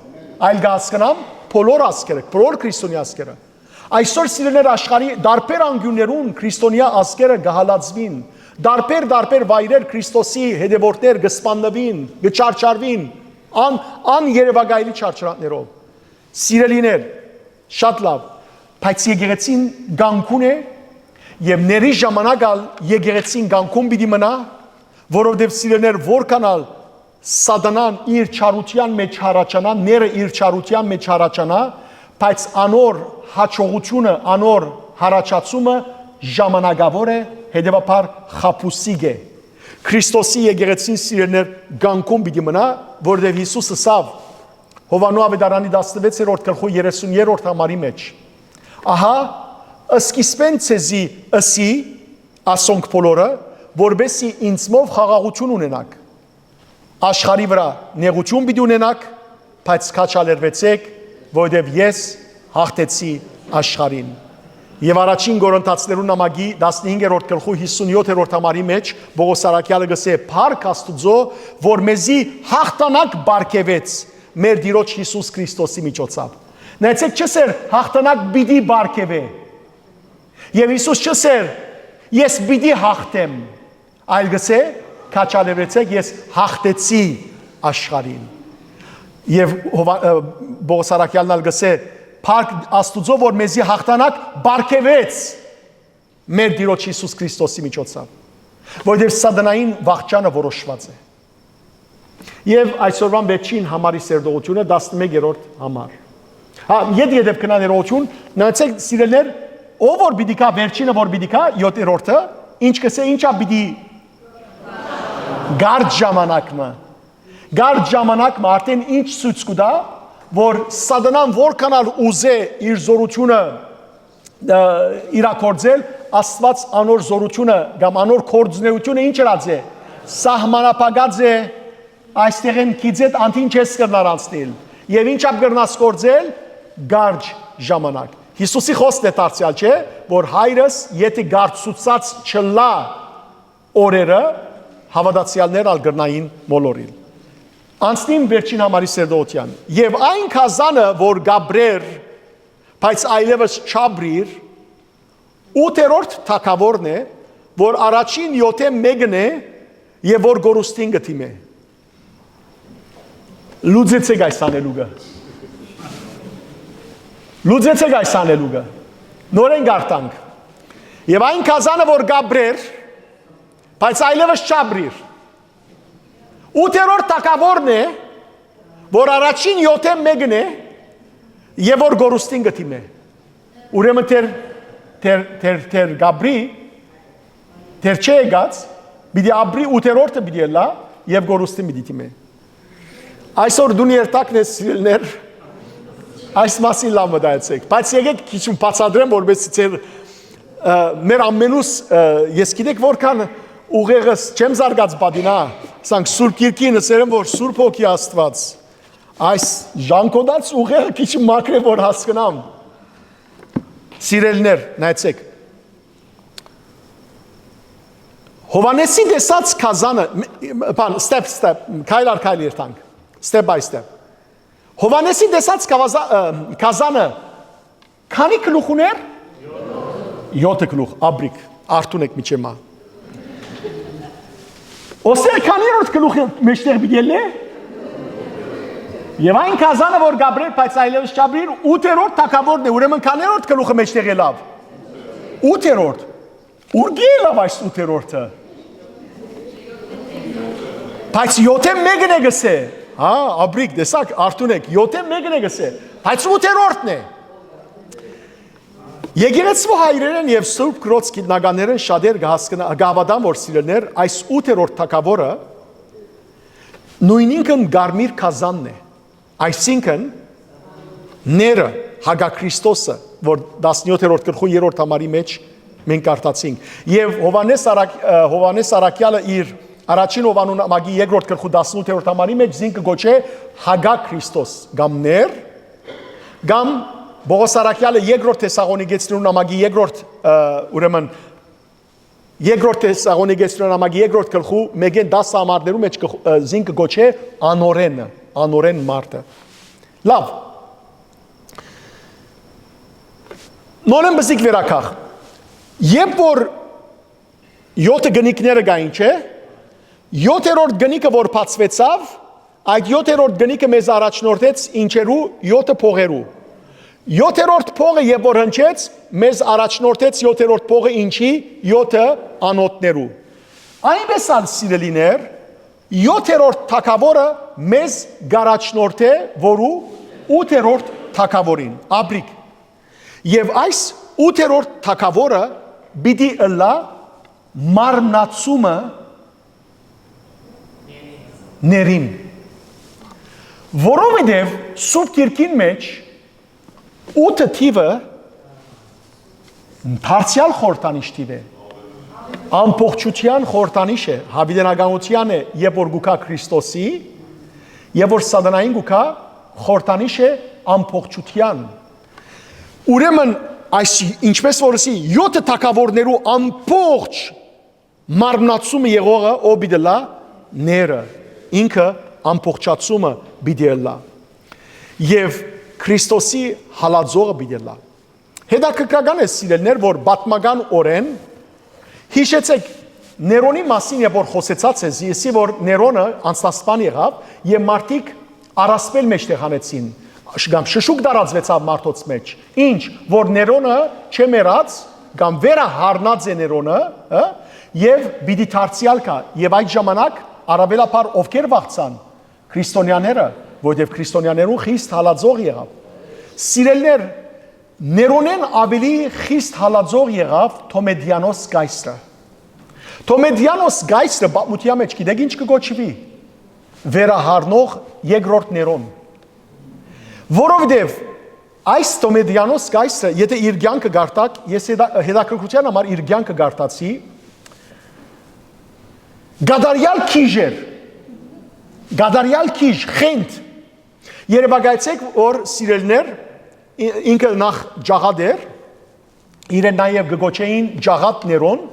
այլ կը հասկնամ բոլոր ազգերը, բոլոր քրիստոնեայ ազգերը։ Այսօր, սիրելիներ, աշխարհի տարբեր անկիւններուն քրիստոնեայ ազգերը կը հալածուին, տարբեր, տարբեր վայրեր Քրիստոսի հետեւորդներ կը սպաննուին, կը չարչարուին, ան, աներեւակայելի չարչարանքներով։ Սիրելիներ, շատ լավ, բայց եկեղեցին կանգուն է, եւ ների ժամանակ ալ եկեղեցին կանգուն պիտի մնայ, որովհետեւ, սիրելիներ, որքան ալ Սատանան իր չարութեան մէջ հառաչանայ, ները իր չարութեան մէջ հառաչանայ, բայց անոր յաջողութիւնը, անոր հառաչացումը ժամանակաւոր է, հետեւաբար խաբուսիկ է։ Քրիստոսի եկեղեցին, սիրելիներ, կանգուն պիտի մնայ, որովհետեւ Յիսուս ըսաւ Յովհաննու աւետարանի տասնվեցերորդ գլխու երեսուն երրորդ համարի մէջ. «Ահա, սկիզբէն ձեզի ըսի, ասոնք բոլորը, որպեսզի ինձմով խաղաղութիւն ունենաք։ Աշխարհի վրայ նեղութիւն պիտի ունենաք, բայց քաջալերուեցէք, որովհետեւ ես հաղթեցի աշխարհին»։ Եւ առաջին Կորինթացիներուն նամակի տասնհինգերորդ գլխու հիսունյոթերորդ համարի մէջ Պողոս առաքեալը կ'ըսէ. «Փառք Աստուծոյ, որ մեզի հաղթանակ պարգեւեց մեր Տիրոջ Յիսուս Քրիստոսի միջոցաւ»։ Նայեցեք, չ'ըսեր հաղթանակ պիտի պարգեւէ։ Եւ Յիսուս չ'ըսեր. «Ես պիտի հաղթեմ», այլ կ'ըսէ. «Քաջալերեցէք, ես հաղթեցի աշխարհին»։ Եւ Հովա-, ը, Պողոս առաքեալն ալ կ'ըսէ. «Փառք Աստուծոյ, որ մեզի հաղթանակ պարգեւեց մեր Տիրոջ Յիսուս Քրիստոսի միջոցով, որովհետեւ Սատանային վախճանը որոշուած է»։ Եւ այսօրվան վերջին համարի սերտողութիւնը, տասնմեկերորդ համար։ Հա, յետ յետեւ գնա ներողություն, նայեցեք, սիրելիներ, ով որ պիտի գայ, վերջինը որ պիտի գայ, յոթերորդը, ինչ կ'ըսէ, ինչա պիտի կարճ ժամանակ մը։ Կարճ ժամանակ մը արդեն ինչ ցոյց կու տայ, որ Սատանան որքան ալ ուզէ իր զօրութիւնը, ը, իրագործել, Աստուած անոր զօրութիւնը կամ անոր գործունեութիւնը ինչ ըրած է, սահմանափակած է, այստեղէն գիծեդ անդին չես կրնար անցնել։ Եւ ինչա՞ կրնաս գործել, կարճ ժամանակ։ Յիսուսի խոսքն է դարձեալ, չէ՞, որ Հայրս եթէ կարդացուցած չըլլայ օրերը, հաւատացեալներն ալ կրնային մոլորիլ։ Անցնիմ վերջին համարի սերտողութեան։ Եւ այն գազանը, որ կ'ապրէր, բայց այլեւս չ'ապրիր, ութերորդ թագաւորն է, որ առաջին յոթէն մէկն է եւ որ կորուստին կը դիմէ։ Լուծեցեք այս անելուկը։ Լուծեցեք այս անելուկը։ Նորէն կարդանք։ Եւ այն գազանը, որ կ'ապրէր, բայց այլեւս չ'ապրիր, ութերորդ թագաւորն է, որ առաջին յոթէն մէկն է եւ որ կորուստին կը դիմէ։ Ուրեմն դեռ, դեռ, դեռ, դեռ կ'ապրի, դեռ չէ եկած, պիտի ապրի, ութերորդը պիտի ըլլայ եւ կորուստին պիտի դիմէ։ Այսօր դուն երթակն ես, սիրելիներ, այս մասին լաւ մտայեցեք, բայց եկեք քիչ բացատրեմ, որպեսզի ձեր, ը, մեր ամենուս, ը, ես գիտեք որքան ուղեղս չեմ զարգած պատինա, սանք Սուրբ Գիրքին ըսեր եմ, որ Սուրբ Հոգի Աստուած այս ժանգոտած ուղեղը քիչ մաքրե, որ հասկնամ։ Սիրելիներ, նայեցեք։ Հովանեսի տեսած գազանը, մ-, բան, step, step, քայլ առ քայլ երթանք, step by step։ Հովանեսի տեսած գավազա-, ը, գազանը քանի գլուխ ունէր։ Յոթը գլուխ, աբրիկ, արթուն եք միջեմա։ Օսեր քանիերորդ գլուխը մեջտեղ պիտի ելլէ։ Եւ այն գազանը, որ կ'ապրէր, բայց այլեւս չ'ապրիր, ութերորդ թագաւորն է, ուրեմն քանիերորդ գլուխը մեջտեղ ելաւ։ Ութերորդ։ Ուրկի՞ ելաւ այս ութերորդը։ Բայց յոթէն մէկն է գսե։ Հա, աբրիկ, տեսակ, արթուն եք, յոթէն մէկն է գսե։ Բայց ութերորդն է։ Եկեղեցու հայրերեն եւ Սուրբ Գրոց գիտնականներեն շատեր կը հասկնա-, կը հաւատան, որ, սիրելիներ, այս ութերորդ թագաւորը նույնինքն կարմիր գազանն է, այսինքն ները, հակա Քրիստոսը, որ տասնյոթերորդ գլխու երրորդ համարի մեջ մենք կարդացինք։ Եւ Հովհաննէս Արակ-, ը, Հովհաննէս Առաքեալը իր առաջին Հովհաննու նամակի երկրորդ գլխու տասնութերորդ համարի մեջ զինք կը գոչէ հակա Քրիստոս կամ ներ, կամ Պողոս Առաքեալը երկրորդ Թեսաղոնիկեցիներուն նամակի երկրորդ, ը, ուրեմն, երկրորդ Թեսաղոնիկեցիներուն նամակի երկրորդ գլխու մէկէն տասը համարներու մեջ կը խո-, ը, զինք կը գոչէ անօրէնը, անօրէն մարդը։ Լավ։ Նորեն բզիկ վերակախ։ Երբ որ յոթը կնիկները կային, չէ՞, յոթերորդ կնիկը որ բացուեցաւ, այդ յոթերորդ կնիկը մեզ առաջնորդեց ինչերու, յոթը փողերու։ Յոթերորդ փողը երբ որ հնչեց, մեզ առաջնորդեց յոթերորդ փողը ինչի, յոթը անոթներու։ Այնպէս ալ, սիրելիներ, յոթերորդ թագաւորը մեզ կ'առաջնորդէ որու, ութերորդ թագաւորին, ապրիկ։ Եւ այս ութերորդ թագաւորը պիտի ըլլայ մարմնացումը ներին, որովհետեւ Սուրբ Գիրքին մէջ ութը թիւը դարձեալ խորհրդանիշ թիւ է, ամբողջութեան խորհրդանիշ է, յաւիտենականութեան է, երբ որ կու գայ Քրիստոսի, երբ որ սատանային կու գայ, խորհրդանիշ է ամբողջութեան։ Ուրեմն այս, ինչպես որ ասի, յոթը թագաւորներու ամբողջ մարմնացումը եղողը ով պիտի ըլլայ, ները, ինքը ամբողջացումը պիտի ըլլայ եւ Քրիստոսի հալածողը պիտի ըլլայ։ Հետաքրքրական է, սիրելիներ, որ պատմական օրէն, յիշեցեք, Ներոնի մասին երբ որ խօսեցած ես, եսի որ Ներոնը անձնասպան եղաւ եւ մարդիկ առասպել մէջտեղ հանեցին, շ-, կամ շշուկ տարածուեցաւ մարդոց մէջ, ինչ որ Ներոնը չեմերած կամ վերահառնած է Ներոնը, ը, եւ պիտի դարձեալ գայ, եւ այդ ժամանակ առավելաբար ովքեր վախցան, քրիստոնյաները, որովհետեւ քրիստոնյաներուն խիստ հալածող եղաւ։ Սիրելիներ, Ներոնէն աւելի խիստ հալածող եղաւ Թոմեդիանոս կայսրը։ Թոմեդիանոս կայսրը պատմութեան մէջ գիտեք ինչ կը կոչուի, վերահառնող երկրորդ Ներոն։ Որովհետեւ այս Թոմեդիանոս կայսրը, եթե իր կեանքը կարդաք, ես հետա-, հետաքրքրութեան համար իր կեանքը կարդացի, կատարեալ գիժ էր, կատարեալ գիժ, խենթ։ Երեւակայեցէք որ, սիրելիներ, ի-, ինքը նախ ջաղատ էր, իրեն նաեւ կը կոչէին ջաղատ Ներոն,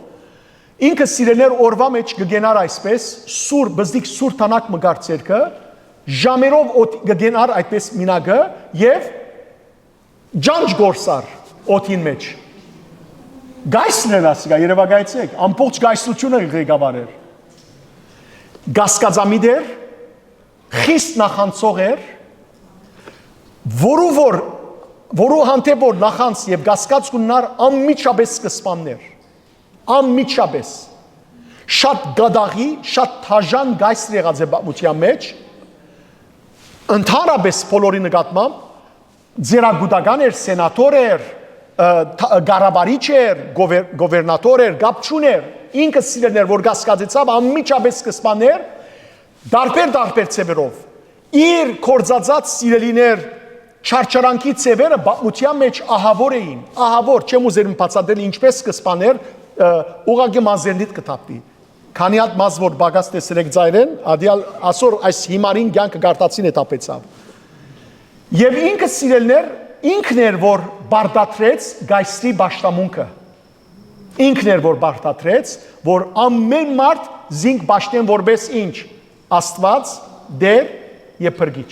ինքը, սիրելիներ, օրուան մէջ կը կենար այսպէս, սուր, բզդիկ սուր թանաք մը կար ձեռքը, ժամերով օդ կը կենար այդպէս մինակը եւ ջանջ կ'որսար օդին մէջ։ Կայսր էր ասիկա, երեւակայեցէք, ամբողջ կայսրութիւնը ղեկավար էր։ Կասկածամիտ էր, խիստ նախանցող էր, որու որ, որու հանդէպ որ նախանց եւ կասկած կունենար, անմիջապէս կը սպաններ։ Անմիջապէս։ Շատ կատաղի, շատ դաժան կայսր եղած է պատմութեան մէջ, ընդհանրապէս բոլորի նկատմամբ, ձեռագուտական էր, սենատոր էր, ը, թ-, կառավարիչ էր, գովեր-, գովերնատոր էր, կապ չունէր, ինքը սիրելիներ որ կասկածեցաւ, անմիջապէս կը սպաներ, տարբեր-տարբեր ձեւերով։ Իր կործածած, սիրելիներ, չարչարանքի ձևերը պատմութեան մէջ ահաւոր էին, ահաւոր, չեմ ուզեր բացատրել ինչպես կը սպաներ, ը, ուղղակի մազերնիդ կը թափուի։ Քանի հատ մազ որ պակաս տեսել եք ծայրեն, ադիալ ասոր այս հիմարին կեանքը կարտացին է թափեցաւ։ Եւ ինքը, սիրելիներ, ինքն էր որ բարդատրեց կայսրի պաշտամունքը։ Ինքն էր որ բարդատրեց, որ ամեն մարդ զինք պաշտեն որպես ինչ, Աստուած, Տեր եւ Փրկիչ։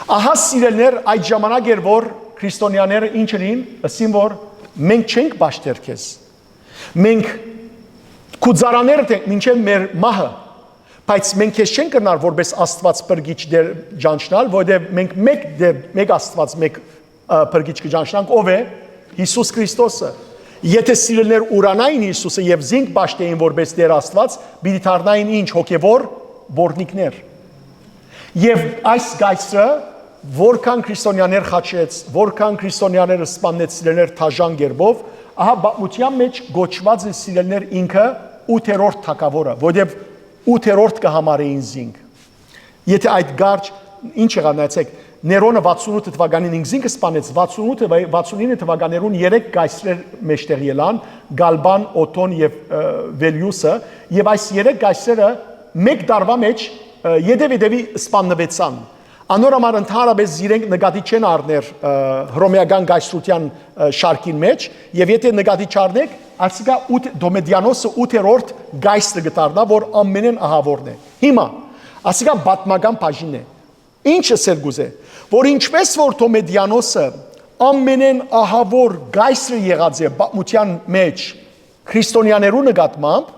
Ահա, սիրելիներ, այդ ժամանակ էր որ քրիստոնյաները ինչ ըրին, ըսին որ մենք չենք պաշտեր քեզ, մենք քու ծառաներդ ենք մինչեւ մեր մահը, բայց մենք քեզ չենք կրնար որպես Աստուած, Փրկիչ, Տեր ճանչնալ, որովհետեւ մենք մեկ Տեր, մեկ Աստուած, մեկ, ը, Փրկիչ կը ճանչնանք, ով է Յիսուս Քրիստոսը։ Եթե սիրելիներ ուրանային Յիսուսը եւ զինք պաշտեին որպես Տեր Աստուած, պիտի դառնային ինչ, հոգեվոր որնիկներ։ Եւ այս կայսրը որքան քրիստոնյաներ խաչեց, որքան քրիստոնյաները սպաննեց, սիրելիներ, դաժան կերպով, ահա պատմութեան մէջ կոչուած է, սիրելիներ, ինքը ութերորդ թագաւորը, որովհետեւ ութերորդ կը համարէին զինք։ Եթե այդ կարճ, ինչ եղավ, նայեցեք, Ներոնը վաթսուն ութ թվականին ինքզինքը սպանեց, վաթսուն ութ, վա-, վաթսուն ինը թվականներուն երեք կայսրեր մէջտեղ ելան, Գալբան, Օթոն եւ, ը, Վելիուսը, եւ այս երեք կայսրերը մեկ տարուա մէջ, ը, ետեւ ետեւի սպաննուեցան։ Անոր համար ընդհանրապես զիրենք նկատի չեն առներ, ը, հռոմեական կայսրութեան, ը, շարքին մէջ, եւ եթե նկատի չառնեք, ասիկա ութ-, Դոմեդիանոսը ութերորդ կայսրը կը դառնայ, որ ամենէն ահաւորն է։ Հիմա, ասիկա պատմական բաժինն է։ Ինչ ըսել կուզէ, որ ինչպես որ Դոմեդիանոսը ամենէն ահաւոր կայսրը եղած է պատմութեան մէջ քրիստոնեաներու նկատմամբ,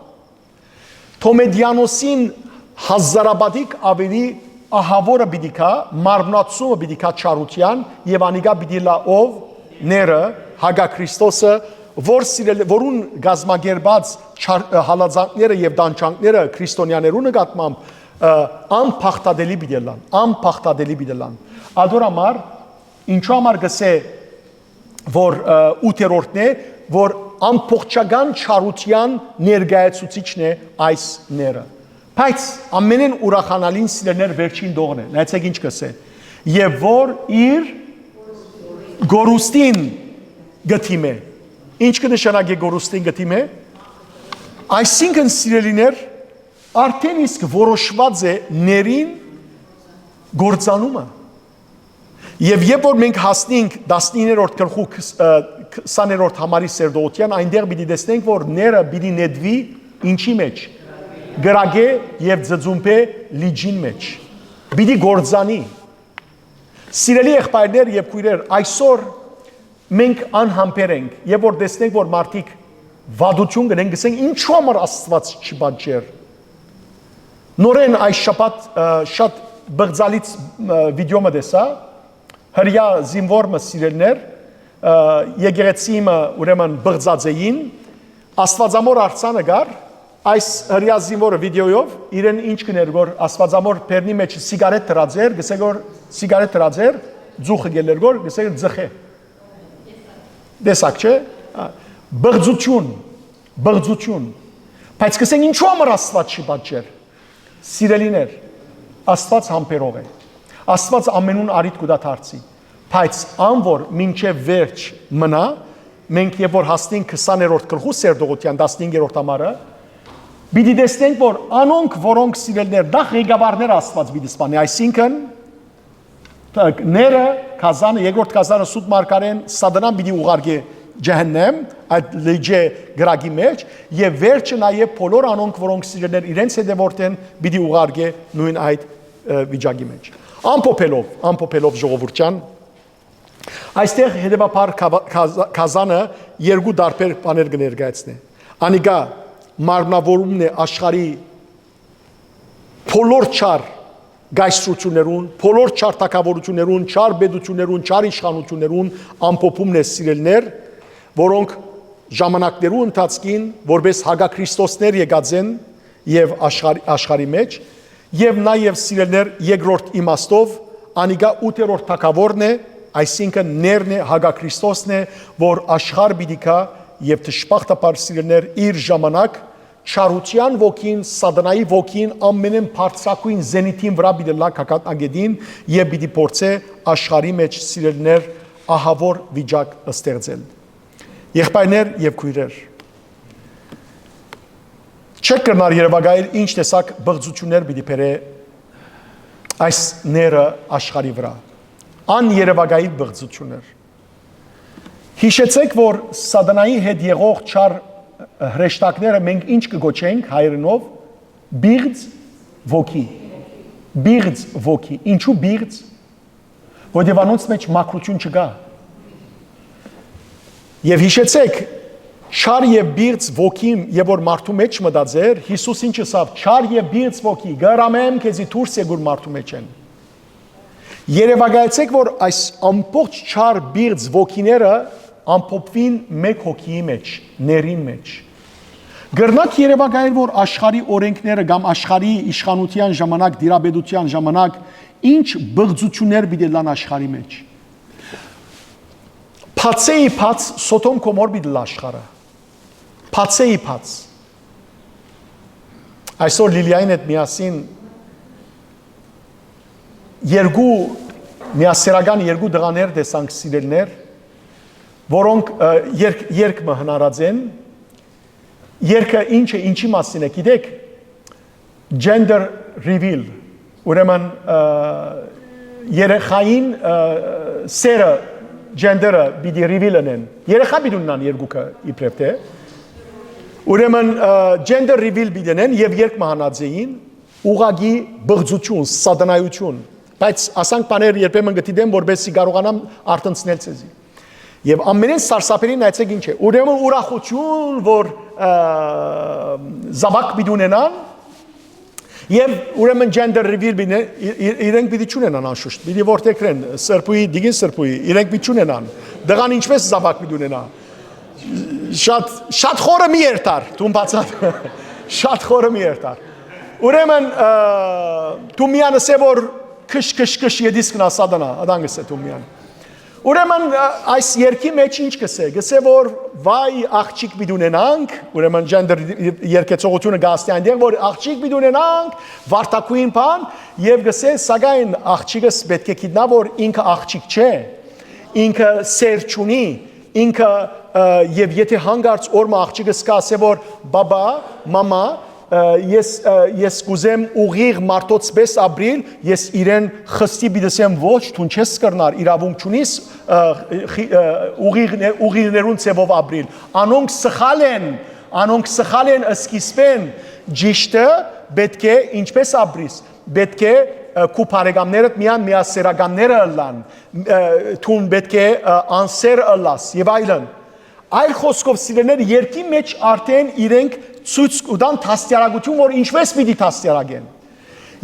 Թոմեդիանոսին հազարապատիկ աւելի ահաւորը պիտի գայ, մարմնացումը պիտի գայ չարութեան, եւ անիկա պիտի լա ով ները, հակա Քրիստոսը, որ սիրել, որուն կազմակերպած չար, հալածանքները եւ տանջանքները քրիստոնեաներու նկատմամբ, ը, անփախտատելի պիտի ըլլան, անփախտատելի պիտի ըլլան։ Ադոր համար, ինչու համար կսե, որ, ը, ութերորդն է, որ ամբողջական չարութեան ներկայացուցիչն է այս ները։ Բայց ամենէն ուրախանալին, սիրելիներ, վերջին դողն է։ Նայեցեք ինչ կսե։ Եւ որ իր գորուստին գտիմէ։ Ինչ կը նշանակէ գորուստին գտիմէ։ Այսինքն, սիրելիներ, արդեն իսկ որոշված է ներին գործանումը։ Եւ երբ որ մենք հասնենք տասնիններորդ գլխու քս-, ը, քսաներորդ համարի սերտողութեան, այնտեղ պիտի տեսնենք, որ ները պիտի նետուի ինչի մեջ։ Կրակէ եւ ծծումբէ լիճին մեջ։ Պիտի գործանի։ Սիրելի եղբայրներ եւ քոյրեր, այսօր մենք անհամբեր ենք, եւ որ տեսնենք, որ մարդիկ վատություն կնեն, կսեն, ինչու համար Աստուած չի պատժեր։ Նորեն այս շաբաթ, ը, շատ բղծալից, ը, վիդեո մը տեսայ, հրեայ զինվոր մը, սիրելիներ, ը, եկեղեցի մը, ուրեմն, բղծած էին, Աստուածամոր արձանը կար, այս հրեայ զինվորը վիդեոյով իրեն ինչ կներ, որ Աստուածամոր բեռնի մեջ սիգարետ դրած էր, կսե որ սիգարետ դրած էր, ձուխը գելեր գոր, կսե ձխե։ Տեսակ չէ։ Ա, բղծություն, բղծություն։ Բայց կսենք, ինչու համար Աստուած չի պատժեր։ Սիրելիներ, Աստուած համբերող է։ Աստուած ամենուն առիթ կու տայ դարձի։ Բայց ան որ մինչեւ վերջ մնայ, մենք երբ որ հասնենք քսաներորդ գլխու սերտողութեան տասնհինգերորդ համարը, պիտի տեսնենք, որ անոնք, որոնք, սիրելիներ, նախ ղեկավարները Աստուած պիտի սպանի, այսինքն, ները, գազանը, երկրորդ գազանը, սուտ մարգարէն, Սատանան պիտի ուղարկէ ջահեննեմ, այդ լիճէ կրակի մեջ, եւ վերջը նաեւ բոլոր անոնք, որոնք, սիրելիներ, իրենց հետեւորդ են, պիտի ուղարկէ նոյն այդ, ը, վիճակի մեջ։ Ամփոփելով, ամփոփելով, ժողովուրդ ջան, այստեղ հետեւաբար գազա-, գազանը երկու տարբեր բաներ կը ներկայացնէ։ Անիկա մարմնավորումն է աշխարհի բոլոր չար կայսրութիւններուն, բոլոր չար թագաւորութիւններուն, չար պետութիւններուն, չար իշխանութիւններուն ամփոփումն է, սիրելիներ, որոնք ժամանակներու ընթացքին որպես հակաքրիստոսներ եկած են եւ աշխարհ-, աշխարհի մեջ, եւ նաեւ, սիրելիներ, երկրորդ իմաստով անիկա ութերորդ թագաւորն է, այսինքն ներն է, հակաքրիստոսն է, որ աշխարհ պիտի գայ եւ դժբախտաբար, սիրելիներ, իր ժամանակ չարութեան ոգին, Սատանայի ոգին ամենէն բարձրագոյն զենիթին վրայ պիտի լա գագաթնակետին եւ պիտի փորձէ աշխարհի մեջ, սիրելիներ, ահաւոր վիճակ ստեղծել։ Եղբայրներ եւ քոյրեր, չեք կրնար երեւակայել ինչ տեսակ բղծություններ պիտի բերէ այս ները աշխարհի վրայ։ Աներեւակայել բղծություններ։ Յիշեցէք, որ Սատանայի հետ եղող չար հրեշտակները մենք ինչ կը կոչենք հայերէնով, բիղծ ոգի։ Բիղծ ոգի։ Ինչու բիղծ։ Որտեւ անոնց մեջ մաքրություն չկայ։ Եւ յիշեցէք, չար եւ բիղծ ոգին, եւ որ մարդու մեջ մտած էր, Յիսուս ինչ ըսաւ, չար եւ բիղծ ոգի, կը հրամայեմ քեզի դուրս եկուր մարդու մեջ են։ Երեւակայեցէք, որ այս ամբողջ չար բիղծ ոգիները ամփոփուին մէկ հոգիի մեջ, ներին մեջ։ Կրնաք երեւակայել, որ աշխարհի օրենքները կամ աշխարհի իշխանութեան ժամանակ, դիրապետութեան ժամանակ ինչ բղծություններ պիտի լան աշխարհի մեջ։ Բացեի բաց Սոդոմ Գոմոր պիտի լա աշխարհը։ Բացեի բաց։ Այսօր Լիլիային հետ միասին երկու միասերական երկու տղաներ տեսանք, սիրելիներ, որոնք, ը, երկ-, երկ մը հնարած են։ Երկը ինչ է, ինչի մասին է, գիտեք, gender reveal, ուրեմն, ը, երեխային, ը, սերը, gender-ը պիտի reveal ընեն։ Երեխա պիտի ունենան երկուքը իբրև թե։ Ուրեմն, ը, gender reveal պիտի ընեն եւ երկ մը հնարած էին, ուղղակի բղծություն, սատանայություն։ Բայց ասանք բաներ երբեմն կը դիտեմ, որպեսզի կարողանամ արթնցնել ցեզի։ Եւ ամենէն սարսափելին, նայեցէք ինչ է։ Ուրեմն ուրախութիւն, որ, ը, զաւակ պիտի ունենան, եւ ուրեմն gender reveal պիտի, ի-, ի-, իրենք պիտի չունենան անշուշտ, պիտի որդեգրեն, սրբուի, դիգին սրբուի, իրենք պիտի չունենան։ Դղան ինչպես զաւակ պիտի ունենա։ Շատ, շատ խորը մի երթար, դուն բացատ։ Շատ խորը մի երթար։ Ուրեմն, ը, դու միան ըսե, որ քշ, քշ, քշ, ետիս կնա սատանա, ադան գսե դու միան։ Ուրեմն, ը, այս երկի մեջ ինչ կսե, կսե, որ վայ աղջիկ պիտի ունենանք, ուրեմն gender երկեցողությունը գաստի այնտեղ, որ աղջիկ պիտի ունենանք, վարտակույն բան, եւ կսե, սակայն աղջիկս պէտք է գիտնայ, որ ինքը աղջիկ չէ, ինքը սեր չունի, ինքը, ը, եւ եթե հանկարծ օրը մը աղջիկս կ'ասէ, որ բաբա, մամա, ը, ես, ը, ես կ'ուզեմ ուղիղ մարդոց պէս ապրիլ, ես իրեն խստի պիտի ըսեմ, ոչ, դուն չես կրնար, իրաւունք չունիս, ը, խի-, ը, ուղիղ-, ուղիղներուն ձեւով ապրիլ։ Անոնք սխալ են, անոնք սխալ են սկիզբէն, ճիշդը պէտք է ինչպես ապրիս, պէտք է, ը, քու բարեկամներդ միան միասերականները ըլլան, ը, դուն պէտք է, ը, անսեր ըլլաս եւ այլն։ Այլ խօսքով, սիրելիներ, երկի մեջ արդեն իրենք ցոյց կու տան դաստիարակութիւն, որ ինչպես պիտի դաստիարակեն։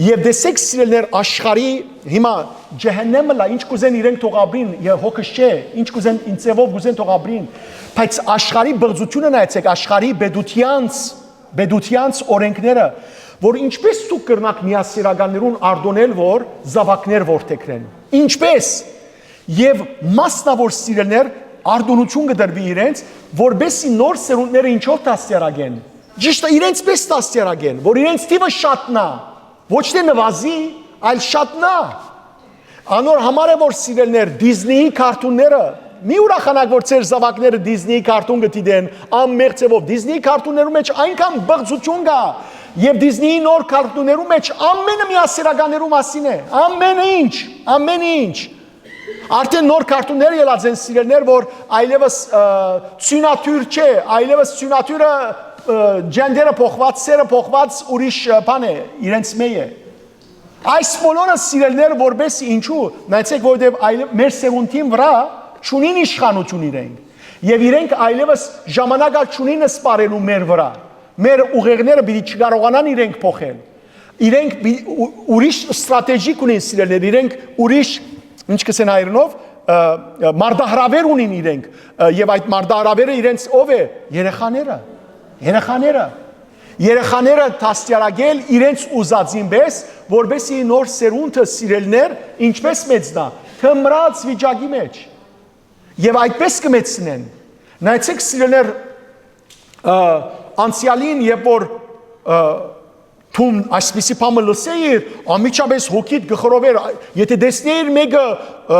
Եւ տեսեք, սիրելիներ, աշխարհի հիմա ջեհեննեմը լա, ինչ կ'ուզեն իրենք թող ապրին, եւ հոգս չէ, ինչ կ'ուզեն, ինչ ձեւով կ'ուզեն թող ապրին, բայց աշխարհի բղծութիւնը նայեցեք, աշխարհի պետութեանց, պետութեանց օրենքները, որ ինչպես դուք կրնաք միասիրականներուն արդոնել, որ զաւակներ որդեգրեն։ Ինչպես։ Եւ մասնաւոր, սիրելիներ, արտոնութիւն կը տրուի իրենց, որպեսզի նոր սերունդները ինչով դաստիարակեն։ Ճիշդը իրենց պէս դաստիարակեն, որ իրենց թիւը շատնայ, ոչ թէ նուազի, այլ շատնայ։ Անոր համար է, որ, սիրելիներ, Դիզնիի քարթունները, մի ուրախանաք, որ ձեր զաւակները Դիզնիի քարթուն կը դիտեն, անմեղ ձեւով։ Դիզնիի քարթուններու մեջ այնքան բղծութիւն կայ, եւ Դիզնիի նոր քարթուններու մեջ ամէնը միասիրականներու մասին է, ամէնը ինչ, ամէնը ինչ։ Արդեն նոր քարթուններ ելած են, սիրելիներ, որ այլեւս, ը, ցիւնաթիւր չէ, այլեւս ցիւնաթիւրը, ը, ջենդերը փոխուած, սերը փոխուած, ուրիշ, ը, բան է, իրենց մէ է։ Այս բոլորը, սիրելիներ, որպեսզի ինչու, նայեցեք, որովհետեւ այլ-, մեր սերունդին վրայ չունին իշխանութիւն իրենք, եւ իրենք այլեւս ժամանակ ալ չունին սպառելու մեր վրայ, մեր ուղեղները պիտի չկարողանան իրենք փոխել, իրենք պի-, ու-, ուրիշ ստրատեգի կունին, սիրելիներ, իրենք ուրիշ, ինչ կ'ըսեն հայերէնով, ը, ը, մարտահրաւեր ունին իրենք, ը, եւ այդ մարտահրաւերը իրենց ով է, երեխաները, երեխաները։ Երեխաները դաստիարակել իրենց ուզածին պէս, որպեսզի նոր սերունդը, սիրելիներ, ինչպես մեծնայ, թմրած վիճակի մեջ։ Եւ այդպես կը մեծնեն։ Նայեցեք, սիրելիներ, ը, անցեալին, երբ որ, ը, դուն այսպիսի բան մը լսեիր, անմիջապէս հոգիդ կը խռովէր, ա-, եթե տեսնեիր մէկը, ը,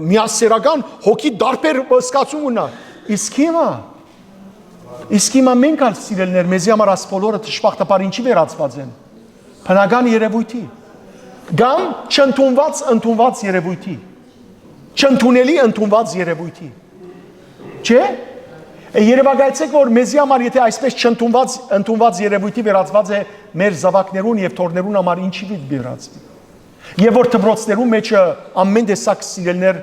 միասերական, հոգիդ տարբեր զգացում ունի։ Իսկ հիմա, իսկ հիմա մենք ալ, սիրելիներ, մեզի համար այս բոլորը դժբախտաբար ինչի վերածուած են։ Բնական երևույթի։ Կամ չընդունված, ընդունված երևույթի։ Չընդունելի ընդունված երևույթի։ Չէ՞։ Է, երևակայեցեք, որ մեզի համար, եթե այսպես չընդունված, ընդունված երևույթի վերածուած է մեր զաւակներուն եւ թոռներուն համար, ինչի՞ պիտի վերածուի։ Եւ որ դպրոցներուն մեջը ամեն տեսակ, սիրելիներ,